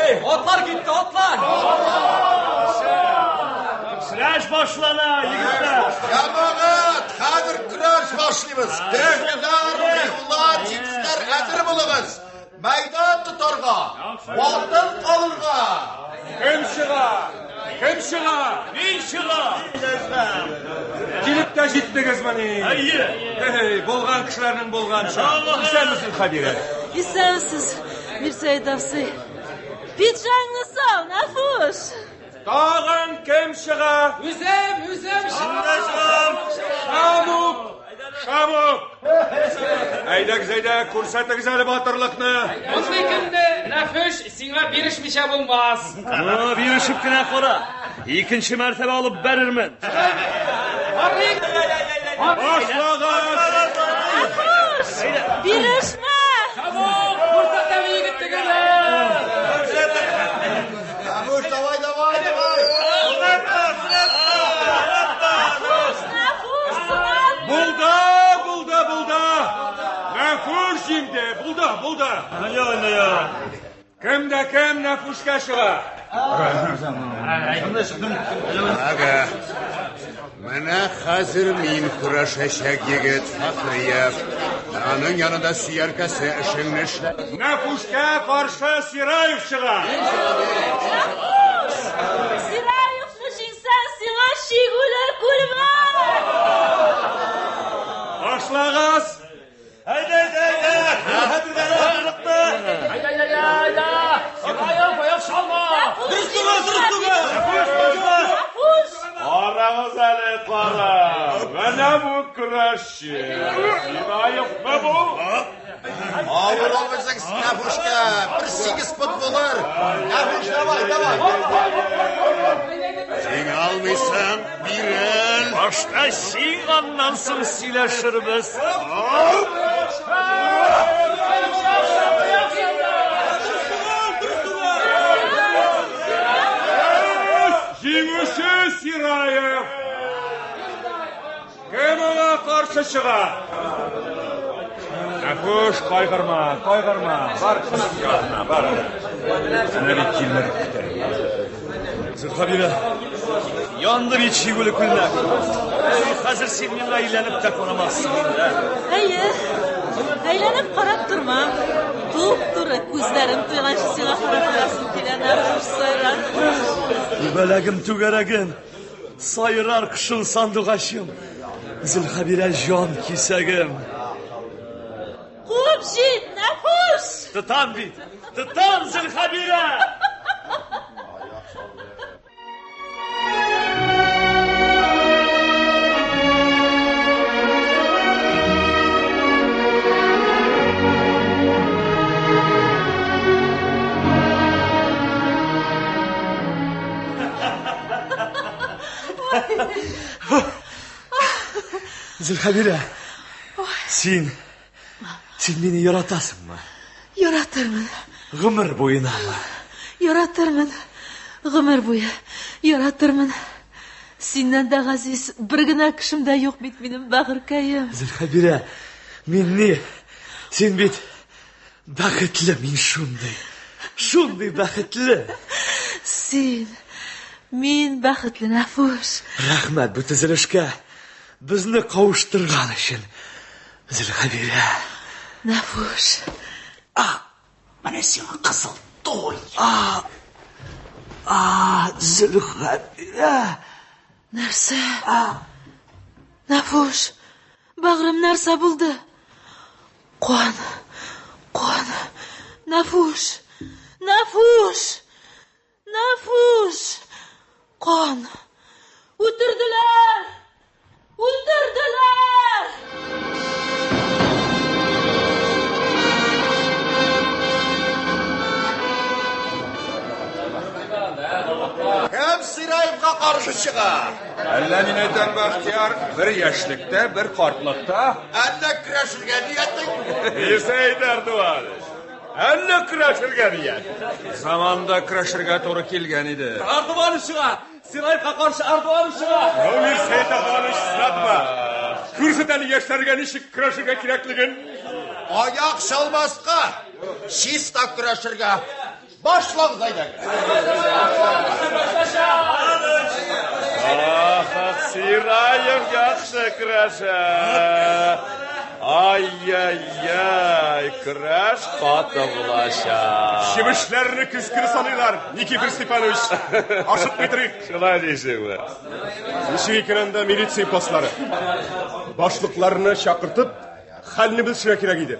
Эй, атлар китте, атлар! Көрәш башлана, егетләр! Җәмәгать, хәзер көрәш башлыйбыз. Кешеләр, кыюлар, җитезләр әзер булыгыз. Мәйдан тотарга, батыр калырга. Кем чыга? Кем чыга? Мин чыга! Килеп тә җиттегезмени? Әйе. Эй, булган кешеләрнең булганча. Исәнмесез, Хәбирә. Исәнмесез, Мирсәет абзый. Пиджагыңны сал, Нәфүш. Тагын кем чыга? Үзем, үзем чыгам. Шамук! Шамук! Әйдәгез, әйдә, күрсәтегез әле батырлыкны. Мондый көнне, Нәфүш, сиңа бирешмичә булмас. Ну, бирешеп кенә кара. Икенче мәртәбә алып бәрермен. Барыйк! Башлагыз! Нәфүш, бирешмә! Шамук, күрсәтәм егетлегеңне! Нәфүш, давай, давай, давай. Нәфүш, Нәфүш, сынатма! Булды, булды, булды. Нәфүш җиңде, булды, булды. Кем дә кем Нәфүшкә чыга? Ага. Менә хәзер мин көрәшәчәк егет Фәхриев. Аның янында сөяркәсе эшеңне эшлә. Нәфүшкә каршы Сираев чыга. Нәфүш! Сираевны җиңсәң, сиңа чигүле күлмәк! Башлагыз! Әйдә, әйдә, әйдә! Әйдә, әйдә, әйдә! Сираев, аяк чалма! Дөрес түгел, дөрес түгел! Нәфүш! Карагыз әле, кара. Менә бу көрәшче. Сираевмы бу? Авыр алмыйсың, Нәфүшкә. Бер сигез пот булыр. Нәфүш, давай, давай. Җиңә алмыйсың, бирел. Башта син, аннан соң сөйләшербез. Җиңүче Сираев! Кем аңа каршы чыга? Нәфүш, кайгырма, кайгырма. Бар кыз янына, бар. Әнә бит тилмереп көтә. Зөлхәбирә, янды бит чигүле күлмәк. Әй, хәзер син миңа әйләнеп тә карамассың инде. Әйе, әйләнеп карап тормам. Туп-туры күзләрем туйганчы сиңа карап торасым килә, Нәфүш, сайрар кош. Күбәләгем түгәрәгем, сайрар кошым сандугачым, Зөлхәбирә җан кисәгем. Куып җит, Нәфүш! Тотам бит, тотам, Зөлхәбирә! Зөлхәбирә, син, син мине яратасыңмы? Яратырмын. Гомер буенамы? Яратырмын. Гомер буе яратырмын. Синнән дә газиз бер генә кешем дә юк бит минем бәгырькәем. Зөлхәбирә, мин ни? Син бит бәхетле, мин шундый, шундый бәхетле. Син, мин бәхетле, Нәфүш. Рәхмәт бу төзелешкә безне кавыштырган өчен, Зөлхәбирә. Нәфүш. Менә сиңа кызыл туй. А, а, Зөлхәбирә. Нәрсә? Нәфүш, бәгърем нәрсә булды? Кан, кан. Нәфүш, Нәфүш, Нәфүш. Кан. Үтерделәр! Үтерделәр! Кем Сираевка каршы чыга? Әллә мин әйтәм, Бәхтияр, бер яшьлектә, бер картлыкта. Әллә көрәшергә ниятең? Мирсәет Ардуанович, әллә көрәшергә ният? Заманда көрәшергә туры килгән иде. Ардуанов чыга! Сираевка каршы Ардуанов чыга! Ну, Мирсәет Ардуанович, сынатма. Күрсәт әле яшьләргә ничек көрәшергә кирәклеген. Аяк чалмаска, чиста көрәшергә. Башлагыз әйдәгез. Ах, ах, Сираев яхшы көрәшә. Ай-яй-яй, көрәш каты булачак. Чебешләрне көз көне саныйлар, Никифор Степанович. Ашыкмый торыйк. Шулай дисеңме? Ничек икән анда милиция постлары? Башлыкларны чакыртып, хәлне белешергә кирәк иде.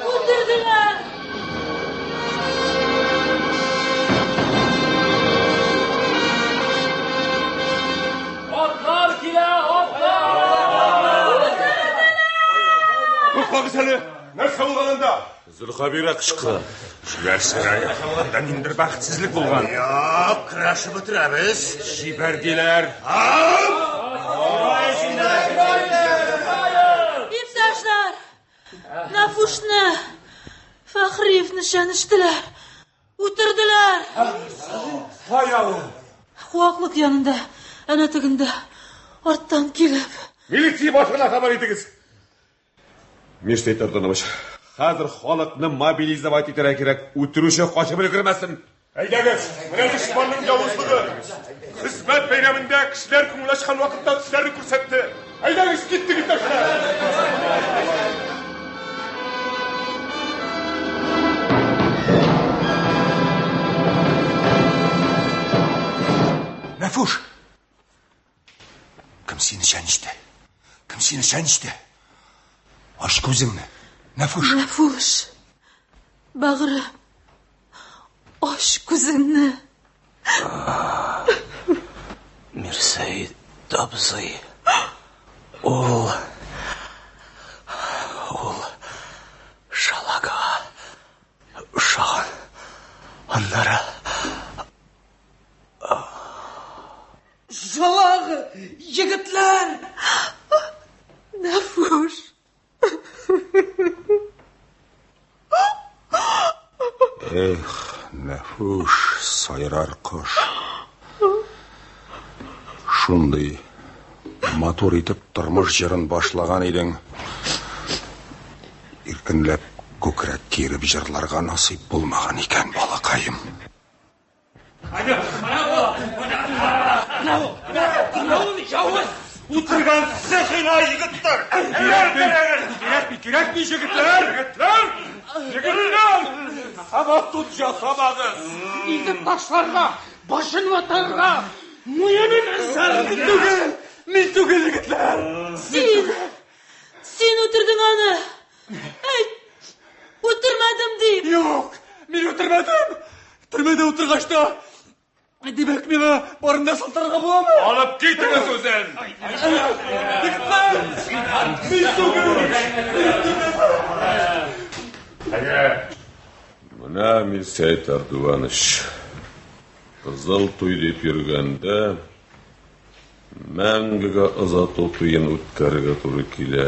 Үтерделәр! Атлар килә, атлар! Туктагыз әле, нәрсә булган анда? Зөлхәбирә кычкыра. Җибәр, Сираев. Анда ниндидер бәхетсезлек булган. Юк, көрәшеп бетерәбез. Җибәр диләр. Иптәшләр, Нәфүшне, Фәхриевне чәнечтеләр, үтерделәр. Кая ул? Куаклык янында, әнә тегендә. Арттан килеп. Милиция башлыгына хәбәр итегез. Мирсәет Ардуанович, хәзер халыкны мобилизовать итәргә кирәк. Үтерүче качып өлгермәсен. Әйдәгез, менә дошманның явызлыгы. Хезмәт бәйрәмендә кешеләр күңел ачкан вакытта тешләрен күрсәтте. Әйдәгез, киттек, иптәшләр. Нәфүш! Кем сине чәнечте? Кем сине чәнечте? Ач күзеңне. Нәфүш! Нәфүш! Бәгърем! Ач күзеңне. Мирсәет абзый. Ул ул шалага ошаган. Аннары Шалага, егетләр! Нәфүш! Эх, Нәфүш, сайрар кош. Шундый матур итеп тормыш җырын башлаган идең. Иркенләп күкрәк киереп җырларга насыйп булмаган икән, балакаем. Утырган сехина егетләр! Кирәкми, кирәкми, егетләр! Егетләр! Егетләр! Самосуд ясамагыз! Изеп ташларга, башын ватарга, муенын өзәргә! Мин түгел! Мин түгел, егетләр! Син! Син үтердең аны! Әйт! Үтермәдем дип! Юк! Мин үтермәдем! Төрмәдә утыргач та, димәк, миңа барын да сылтарга буламы? Алып китегез үзен! Егетләр! Мин түгел! Мин түгел! Менә Мирсәет Ардуанович, кызыл туй дип йөргәндә, мәңгегә озату туен үткәрергә туры килә.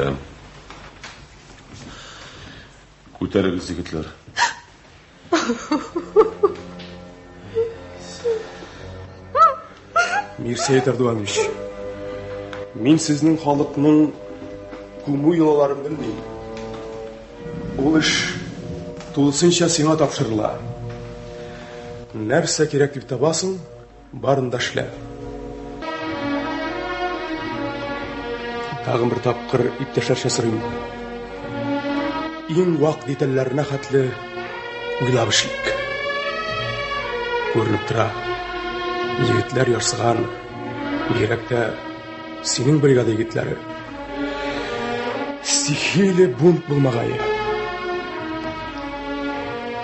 Күтәрегез, егетләр. Мирсәет Ардуанович, мин сезнең халыкның күмү йолаларын белмим. Ул эш тулысынча сиңа тапшырыла. Нәрсә кирәк дип табасың, барын да эшлә. Тагын бер тапкыр иптәшләрчә сорыйм. Иң вак детальләренә хәтле уйлап эшлик. Күренеп тора, егетләр ярсыган, бигрәк тә синең бригада егетләре. Стихияле бунт булмагае.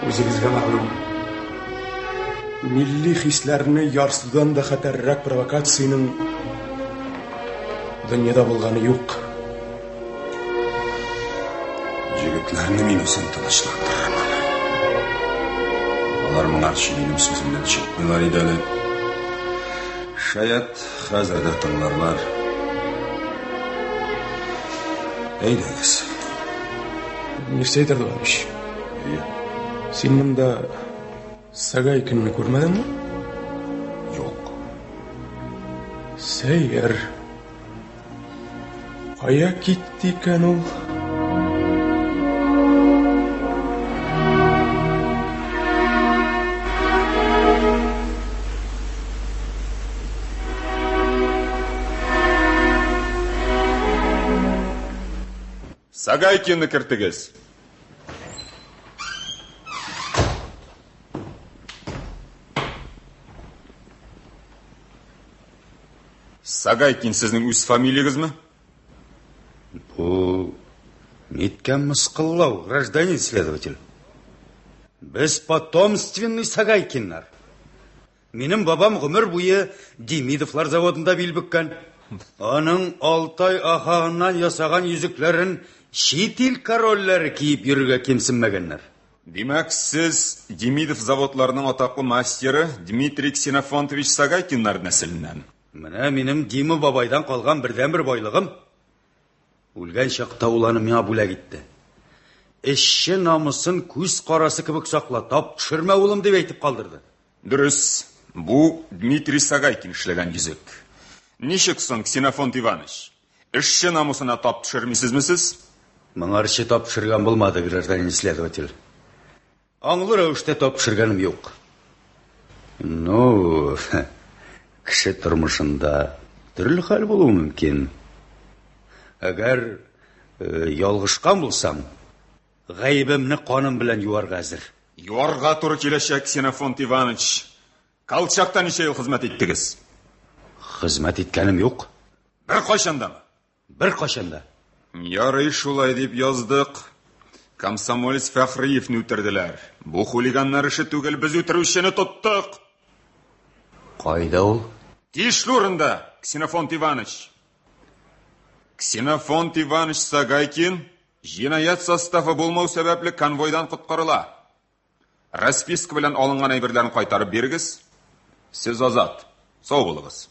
Үзегезгә мәгълүм, милли хисләрне ярсудан да хәтәррәк провокациянең дөньяда булганы юк. Егетләрне мин үзем тынычландырырмын. Алар моңарчы минем сүземнән чыкмыйлар иде әле. Шаять, хәзер дә тыңларлар. Әйдәгез. Мирсәет Ардуанович. Син монда Сагайкинны күрмәдеңме? Юк. Сәер. Кая китте икән ул? Сагайкинны кертегез. Сагайкин сезнең үз фамилиягезме? Бу ниткән мыскыллау, гражданин следователь? Без потомственный Сагайкиннар. Минем бабам гомер буе Демидовлар заводында бил бөккән. Аның Алтай ахагыннан ясаган йөзекләрен чит ил корольләре киеп йөрергә кимсенмәгәннәр. Димәк, сез Демидов заводларының атаклы мастеры Дмитрий Ксенофонтович Сагайкиннар нәселеннән. Менә минем Дима бабайдан калган бердәнбер байлыгым. Үлгән чакта ул аны миңа бүләк итте. Эшче намусын күз карасы кебек сакла, тап төшермә, улым, дип әйтеп калдырды. Дөрес, бу Дмитрий Сагайкин эшләгән йөзек. Ничек соң, Ксенофонт Иванович? Эшче намусына тап төшермисезме сез? Моңарчы тап төшергән булмады, гражданин следователь. Аңлы рәвештә тап төшергәнем юк. Ну, кеше тормышында төрле хәл булуы мөмкин. Әгәр э, ялгышкан булсам, гаебемне каным белән юарга әзер. Юарга туры киләчәк, Ксенофонт Иванович. Колчакта ничә ел хезмәт иттегез? Хезмәт иткәнем юк. Беркайчан дамы? Беркайчан да. Ярый шулай дип яздык. Комсомолец Фәхриевне үтерделәр. Бу хулиганнар эше түгел, без үтерүчене тоттык. Кайда ул? Тиешле урында, Ксенофонт Иванович. Ксенофонт Иванович Сагайкин җинаять составы булмау сәбәпле конвойдан коткарыла. Расписка белән алынган әйберләрен кайтарып бирегез. Сез азат. Сау булыгыз.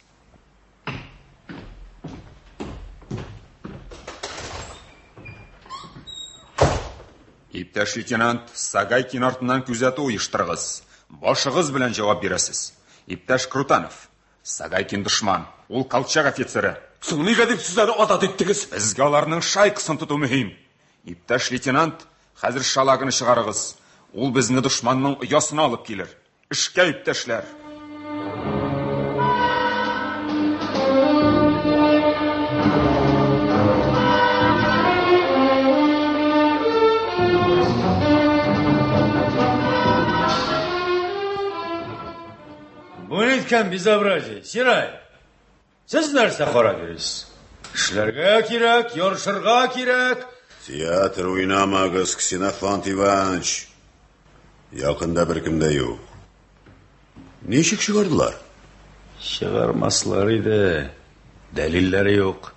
Иптәш лейтенант, Сагайкин артыннан күзәтү оештырыгыз. Башыгыз белән җавап бирәсез. Иптәш Крутанов, Сагайкин дошман, ул Колчак офицеры. Соң нигә дип сез аны азат иттегез? Безгә аларның шайкасын тоту мөһим. Иптәш лейтенант, хәзер Шалаганы чыгарыгыз. Ул безне дошманның оясына алып килер. Эшкә, иптәшләр! Бу ниткән безобразие, Сирай? Сез нәрсә карап йөрисез? Эшләргә кирәк, ярышырга кирәк. Театр уйнамагыз, Ксенофонт Иванович. Якында беркем дә юк. Ничек чыгардылар? Чыгармаслар иде. Дәлилләре юк.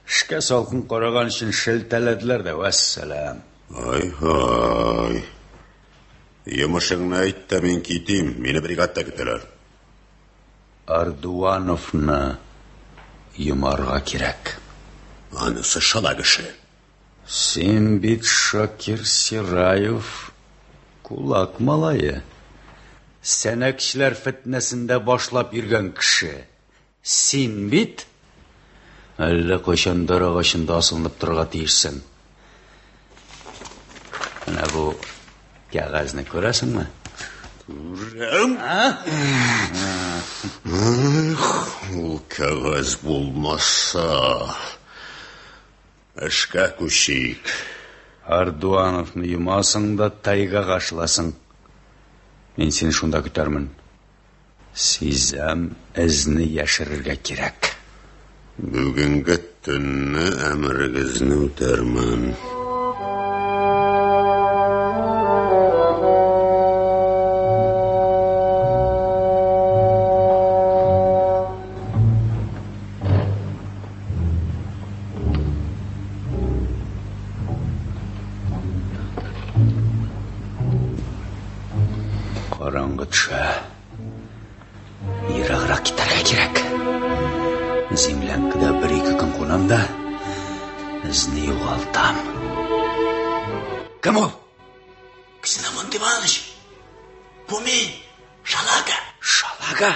Эшкә салкын караган өчен шелтәләделәр дә, вәссәлам. Ай-һай. Йомышыңны әйт тә мин китим, мине бригадта көтәләр. Ардуановны йомарга кирәк. Анысы шала кеше. Син бит Шакир Сираев, кулак малае. Сәнәкчеләр фетнәсендә башлап йөргән кеше. Син бит әллә кайчан дар агачында асылынып торырга тиешсең. Менә бу кәгазьне күрәсеңме? Күрәм. Эх, ул кәгазь булмаса. Эшкә күчик. Ардуановны йомасың да тайгага ашыласың. Мин сине шунда көтәрмен. Сизәм, эзне яшерергә кирәк. Бүгенге төнне әмерегезне үтәрмен. Караңгы төшә. Ераграк китәргә кирәк. Землянкада бер-ике көн кунам да, эзне югалтам. Кем ул? Ксенофонт Иванович, бу мин, Шалага. Шалага?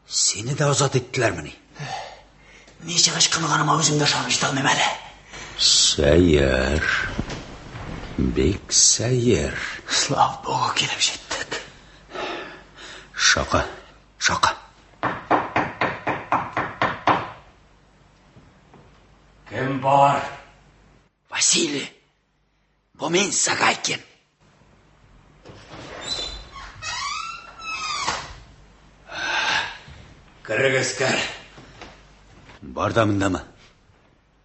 Сине дә азат иттеләрмени? Ничек ычкынганыма үзем дә ышанып җитә алмыйм әле. Сәер. Бик сәер. Слава богу, килеп җиттек. Шака, шака. Кем бар? Василий. Бу мин, Сагайкин. Керегез, кер. Бар да мындамы?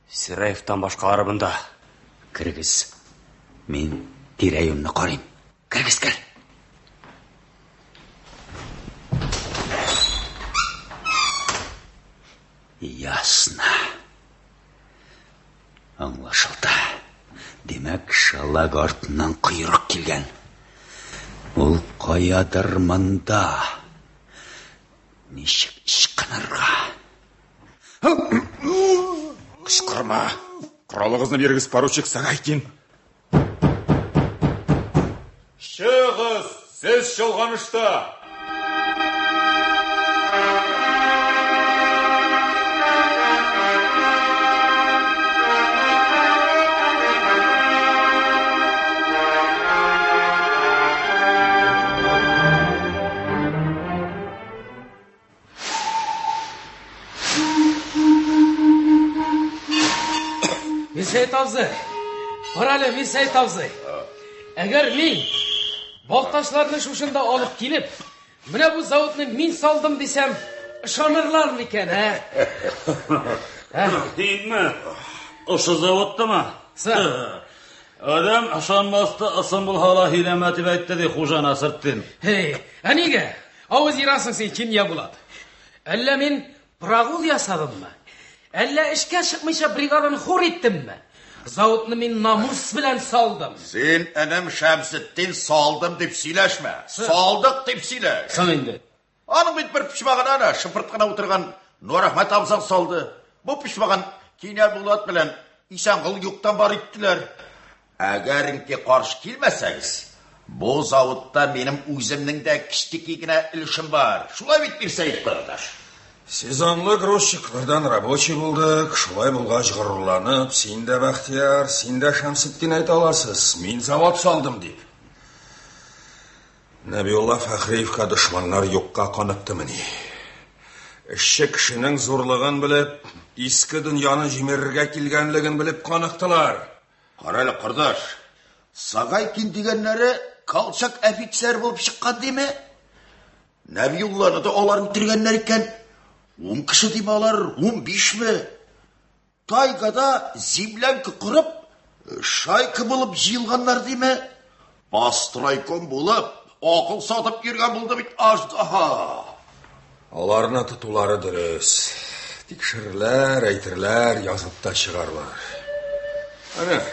Сираевтан башкалары монда. Керегез. Мин тирә-юньне карыйм. Керегез, кер. Ясно. Аңлашылды. Димәк, шалак артыннан койрык килгән. Ул каядыр монда. Ничек ычкынырга? Кычкырма. Коралыгызны бирегез, поручик Сагайкин. Чыгыз, сез чолганышта. Мирсәет абзый, карале, Мирсәет абзый. Әгәр мин балтачларны шушында алып килеп, менә бу заводны мин салдым дисәм, ышанырлар микән, ә? Синме? Ошо заводтамы? Адәм ышанмасты ысын булһа ла һөйләмә дип әйтте ди Хужа Насретдин. Һей, ә нигә? Авыз ерасың син, Киньябулат. Әллә мин прогул ясадыммы? Әллә эшкә чыкмыйча бригаданы хур иттемме? Заводны мин намус белән салдым. Син, энем Шәмсетдин, салдым дип сөйләшмә. Салдык дип сөйләш. Соң инде. Аның бит бер почмагын ана шыпырт кына утырган Нурәхмәт абзаң салды. Бу почмагын Киньябулат белән Исәнгол юктан бар иттеләр. Әгәренки каршы килмәсәгез, бу заводта минем үземнең дә кечтеки генә өлешем бар. Шулай бит, Мирсәет кордаш? Сезонлы грузчиклардан рабочий булдык, шулай булгач горурланып, син дә Бәхтияр, син дә Шәмсетдин әйтә аласыз, мин завод салдым дип. Нәбиулла Фәхриевка дошманнар юкка каныктымыни? Эшче кешенең зурлыгын белеп, иске дөньяны җимерергә килгәнлеген белеп каныктылар. Карале, кордаш, Сагайкин дигәннәре Колчак офицер булып чыккан диме? Нәбиулланы да алар үтергәннәр икән. 10 кеше диме алар, 15-ме? Тайгада землянка корып, шайка булып җыелганнар диме? Постройком булып, акыл сатып йөргән булды бит аждаһа. Аларны тотулары дөрес. Тикшерерләр, әйтерләр, язып та чыгарлар. Әнә,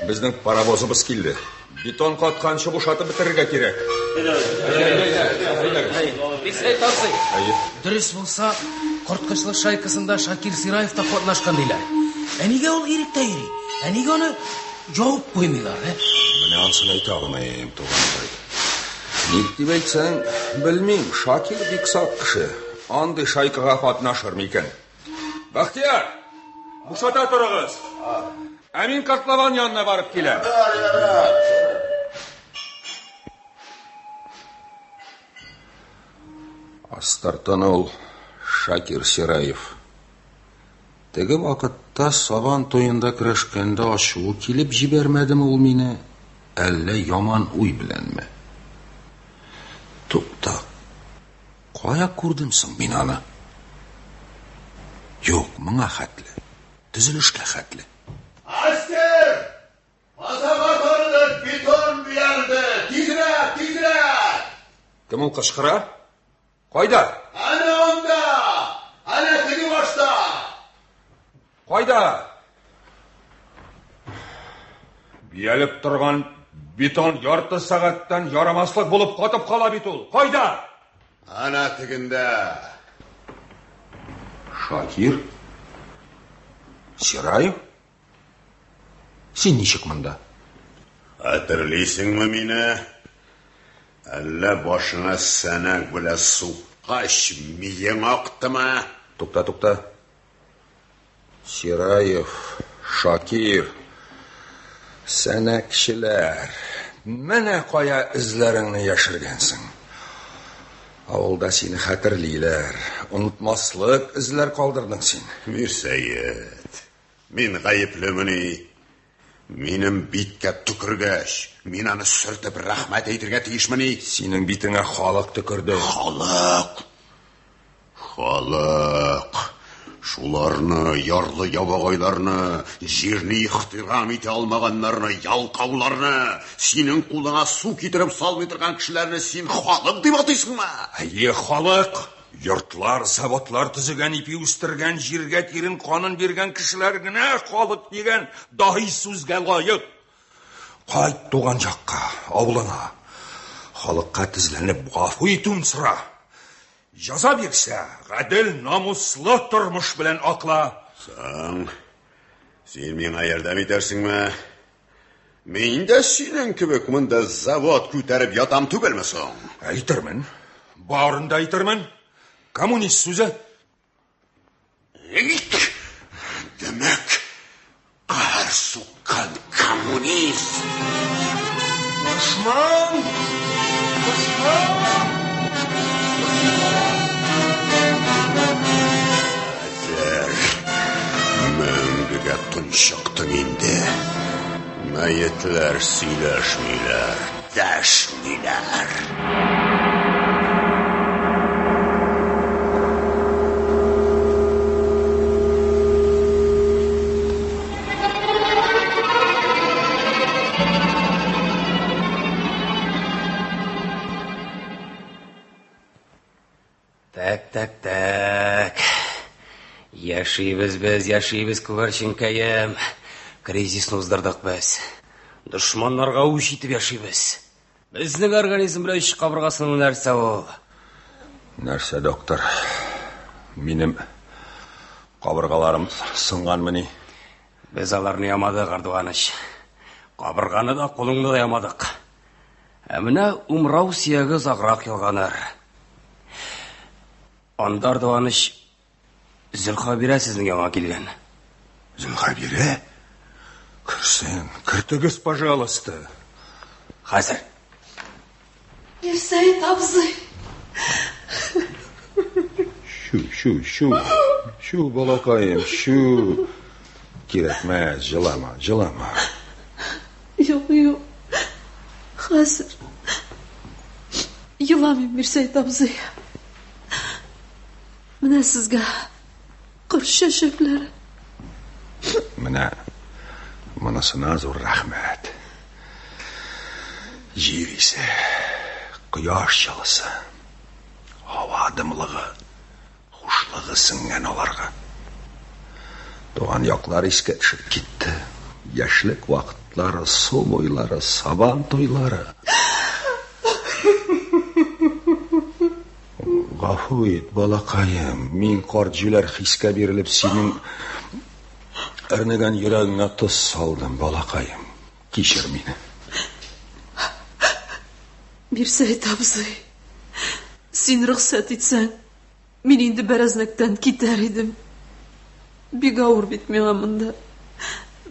безнең паровозыбыз килде. Бетон катканчы бушатып бетерергә кирәк. Мирсәет абзый, дөрес булса, корткычлык шайкасында Шакир Сираев та катнашкан диләр. Ә нигә ул иректә йөри? Ә нигә аны ябып куймыйлар, ә? Менә анысын әйтә алмыйм, туганкай. Ник дип әйтсәң, белмим, Шакир бик сак кеше. Андый шайкага катнашыр микән? Бәхтияр, бушата торыгыз. Ә мин котлован янына барып киләм. Астыртын ул Шакир Сираев. Теге вакытта сабан туенда көрәшкәндә ачуы килеп җибәрмәдеме ул мине, әллә яман уй беләнме? Тукта, кая күрдем соң мин аны? Юк, моңа хәтле, төзелешкә хәтле. Мастер! Базага тарылып бетон бирде. Тизрәк, тизрәк! Кем ул кычкыра? Кайда? Әнә анда! Әнә теге башта! Кайда? Биялеп торган бетон ярты сәгатьтән ярамаслык булып катып кала бит ул. Кайда? Әнә тегендә. Шакир? Сираев? Син ничек монда? Хәтерлисеңме мине? Әллә башыңа сәнәк белән суккач, миең актымы? Тукта, тукта. Сираев, Шакир, сәнәкчеләр. Менә кая эзләреңне яшергәнсең. Авылда сине хәтерлиләр. Онытмаслык эзләр калдырдың син. Мирсәет, мин гаеплемени? Минем биткә төкергәч, мин аны сөртеп рәхмәт әйтергә тиешмени? Синең битеңә халык төкерде. Халык! Халык! Шуларны, ярлы ябагайларны, җирне ихтирам итә алмаганнарны, ялкауларны, синең кулыңа су китереп салмый торган кешеләрне син халык дип атыйсыңмы? Әйе, халык! Йортлар, заводлар төзегән, ипи үстергән, җиргә тирен канын биргән кешеләр генә халык дигән даһи сүзгә лаек. Кайт туган якка, авылыңа. Халыкка тезләнеп гафу итүен сора. Җәза бирсә, гадел, намуслы тормыш белән акла. Соң, син миңа ярдәм итәрсеңме? Мин дә синең кебек монда завод күтәреп ятам түгелме соң? Әйтермен. Барын да әйтермен. Коммунист сүзе. Димәк, каһәр суккан коммунист. Дошман! Дошман! Хәзер мәңгегә Нигә тончыктың инде? Мәетләр сөйләшмиләр, дәшмиләр. Так, так, так. Яшибез без, яшибез, күгәрченкәем. Кризисны уздырдык без. Дошманнарга үч итеп яшибез. Безнең организм белән өч кабыргасының нәрсә ул? Нәрсә, доктор? Минем кабыргаларым сынганмыни? Без аларны ямадык, Ардуаныч. Кабырганы да, кулыңны да ямадык. Ә менә умрау сөяге озаграк ялганыр. Анда Ардуаныч Зөлхәбирә сезнең янга килгән. Зөлхәбирә? Керсен, кертегез, пожалуйста. Хәзер. Мирсәет абзый. Чү, чү, чү. Чү, балакаем, чү. Кирәкмәс, җылама, җылама. Юк, юк. Хәзер. Еламыйм, Мирсәет абзый. Менә сезгә кыр чәчәкләре. Менә монысына зур рәхмәт. Җир исе, кояш җылысы, һава дымлыгы, хушлыгы сеңгән аларга. Туган яклар искә төшеп китте. Яшьлек вакытлары, су буйлары, сабан туйлары. Гафу ит, балакаем, мин карт җүләр хискә бирелеп синең әрнегән йөрәгеңә тоз салдым, балакаем. Кичер мине. Мирсәет абзый, син рөхсәт итсәң, мин инде Бәрәзнәктән китәр идем. Бик авыр бит миңа монда.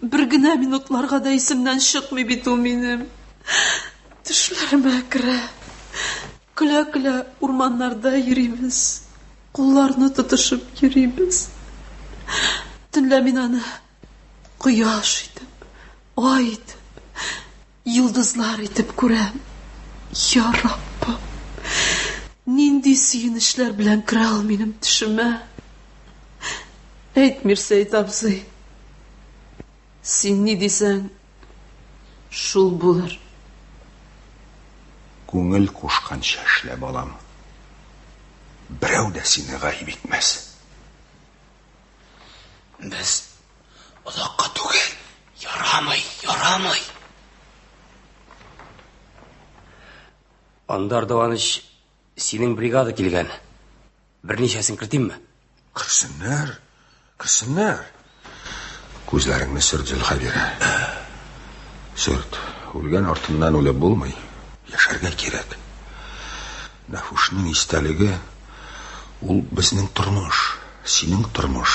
Бер генә минутларга да исемнән чыкмый бит ул минем. Төшләремә керә. Көлә-көлә урманнарда йөрибез. Кулларны тотышып йөрибез. Төнлә мин аны кояш итеп, ай итеп, йолдызлар итеп күрәм. Я Раббым! Нинди сөенечләр белән керә ул минем төшемә. Әйт, Мирсәет абзый, син ни дисәң, шул булыр. Күңел кушканча эшлә, балам. Берәү дә сине гаеп итмәс. Без озакка түгел. Ярамый, ярамый. Анда, Ардуаныч, синең бригада килгән. Берничәсен кертимме? Керсеннәр, керсеннәр. Күзләреңне сөрт, Зөлхәбирә. Сөрт. Үлгән артыннан үлеп булмый. Яшәргә кирәк. Нәфүшнең истәлеге ул безнең тормыш, синең тормыш.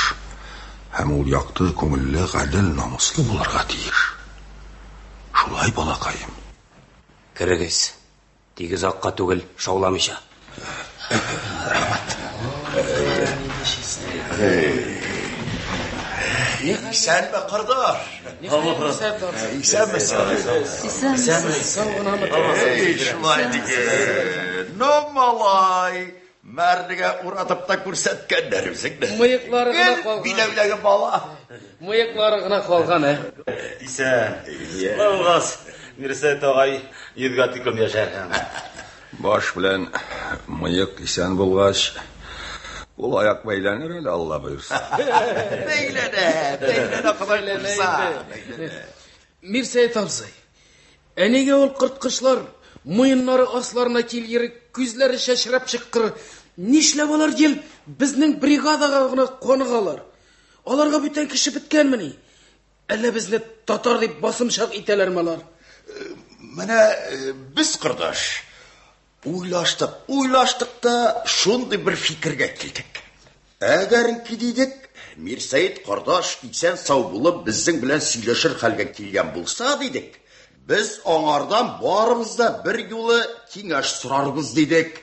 Һәм ул якты, күңелле, гадел, намуслы булырга тиеш. Шулай, балакаем. Керегез. Тик озакка түгел, шауламыйча. Рәхмәт. Исәнме, кордаш? Исәнмесез? Эй, шулай диген. Ну, малай, мәрдегә уратып та күрсәткәннәр үзеңне. Мыеклары гына калган. Биләүдәге бала. Мыеклары гына калган, ә. Исән. Булгас, Мирсәет агай йөзгә тиклем яшәр. Баш белән мыек исән булгач, кул аяк бәйләнер әле, Алла боерса. Бәйләнә, бәйләнә, Ходай боерса. Бәйләнә. Мирсәет абзый, ә нигә ул корткычлар муеннары асларына килгер, күзләре чәчрәп чыккыр, нишләп алар гел безнең бригадага гына каныгалар? Аларга бүтән кеше беткәнмени? Әллә безне татар дип басымчак итәләрме алар? Менә без, кордаш, уйлаштык, уйлаштык та шундый бер фикергә килдек. Әгәренки дидек, Мирсәет кордаш исән-сау булып безнең белән сөйләшер хәлгә килгән булса, дидек, без аңардан барыбыз да бер юлы киңәш сорарбыз, дидек.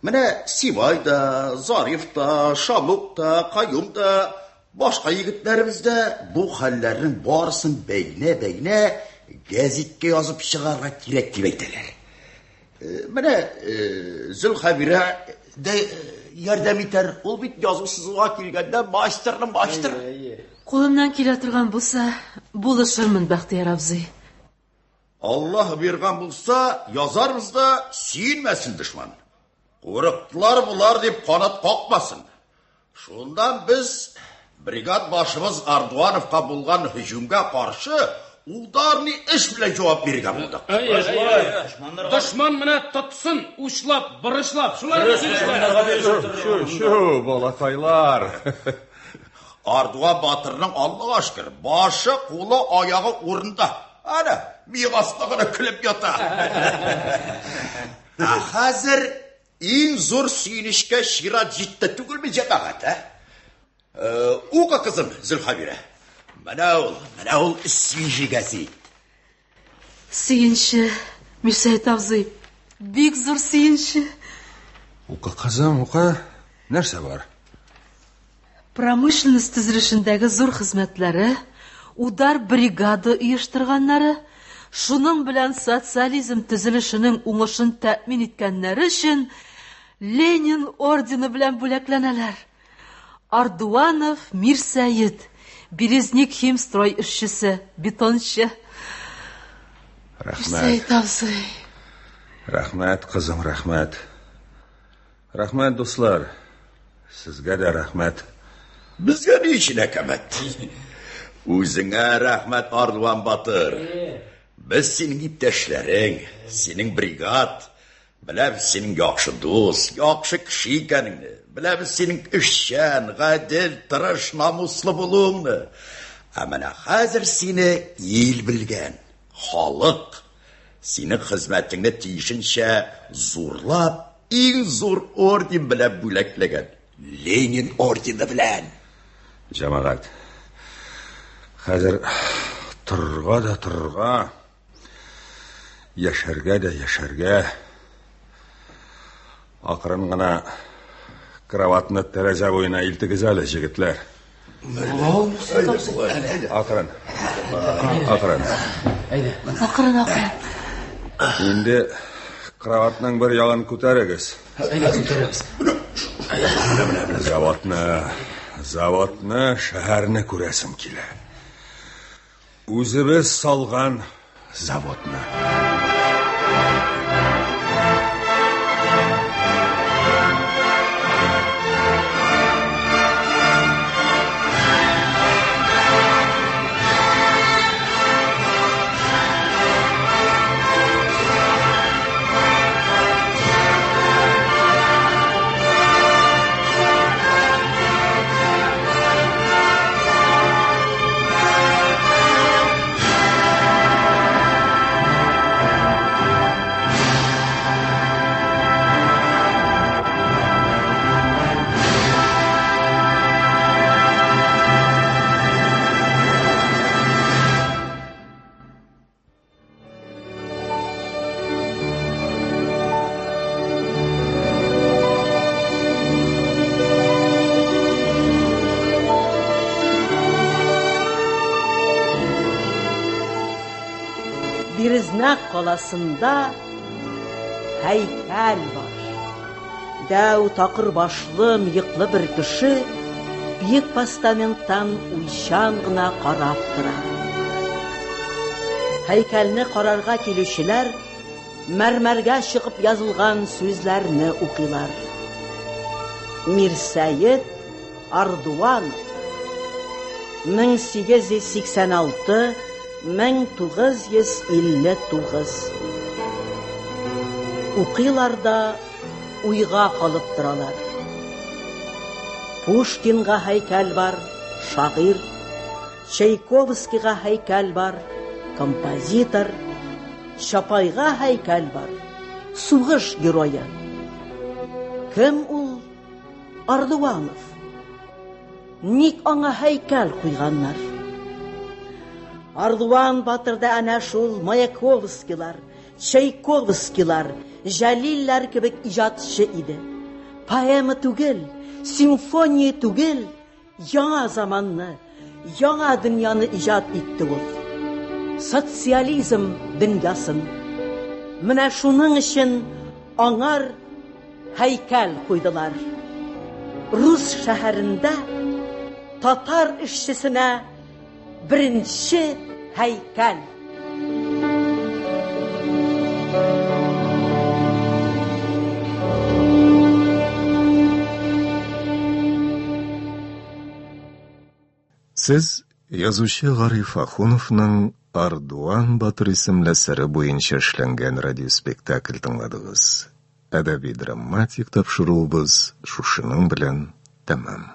Менә Сибай да, Зариф та, Шамук та, Каюм да. Башка егетләребез дә бу хәлләрнең барысын бәйнә-бәйнә гәзиткә язып чыгарга кирәк дип әйтәләр. Менә Зөлхәбирә дә ярдәм итәр. Ул бит язу-сызуга килгәндә мастерның мастер. Кулымнан килә торган булса, булышырмын, Бәхтияр абзый. Аллаһ биргән булса, язарбыз да, сөенмәсен дошман. Курыктылар болар дип канат какмасын. Шуннан без бригад башыбыз Ардуановка булган һөҗүмгә каршы ударный эш белән җавап бирергә булдык. Дошман менә тотсын, учлап, борычлап. Шулай Чү, чү, балакайлар. Ардуан батырның Аллага шөкер, башы, кулы, аягы урында. Әнә, миек астында гына көлеп ята. Ә хәзер иң зур сөенечкә чират җитте түгелме, җәмәгать, ә? Укы, кызым, Зөлхәбирә. Менә ул, менә ул свежий гәзит. Сөенче, Мирсәет абзый, бик зур сөенче. Укы, кызым, укы. Нәрсә бар? Промышленность төзелешендәге зур хезмәтләре, удар бригада оештырганнары, шуның белән социализм төзелешенең уңышын тәэмин иткәннәре өчен Ленин ордены белән бүләкләнәләр. Ардуанов Мирсәет, Березник химстрой эшчесе, бетончы. Рәхмәт. Мирсәет абзый. Рәхмәт, кызым, рәхмәт. Рәхмәт, дуслар. Сезгә дә рәхмәт. Безгә ни өчен әкәмәт? Үзеңә рәхмәт, Ардуан батыр. Без синең иптәшләрең, синең бригад. Беләбез синең яхшы дус, яхшы кеше икәнеңне. Беләбез синең эшчән, гадел, тырыш, намуслы булуыңны. Ә менә хәзер сине ил белгән, халык синең хезмәтеңне тиешенчә зурлап, иң зур орден белән бүләкләгән. Ленин ордены белән. Җәмәгать, хәзер торырга да торырга, яшәргә дә яшәргә. Акрын гына кроватны тәрәзә буена илтегез әле, җегетләр. Акрын. Акрын. Акрын, акрын. Инде кроватның бер ягын күтәрегез. Әйдә, күтәрәбез. Заводны, заводны, шәһәрне күрәсем килә. Үзебез салган заводны. Березнәк каласында һәйкәл бар. Дәү такыр башлы, мыеклы бер кеше биек постаменттан уйчан гына карап тора. Һәйкәлне карарга килүчеләр мәрмәргә чыгып язылган сүзләрне укыйлар. Мирсәет Ардуанов 1886 1959 Укыйлар да уйга калып торалар. Пушкинга һәйкәл бар, шагыйрь. Чайковскийга һәйкәл бар, композитор. Чапайга һәйкәл бар, сугыш герое. Кем ул Ардуанов? Ник аңа һәйкәл куйганнар? Ардуан батыр да әнә шул Маяковскийлар, Чайковскийлар, Җәлилләр кебек иҗатчы иде. Поэма түгел, симфония түгел, Яңа заманны, яңа дөньяны иҗат итте ул. Социализм дөньясын. Менә шуның өчен аңар һәйкәл куйдылар. Рус шәһәрендә татар эшчесенә беренче һәйкәл. Сез язучы Гариф Ахуновның Ардуан батыр исемле әсәре буенча эшләнгән радиоспектакль тыңладыгыз. Әдәби-драматик тапшыруыбыз шушының белән тәмам.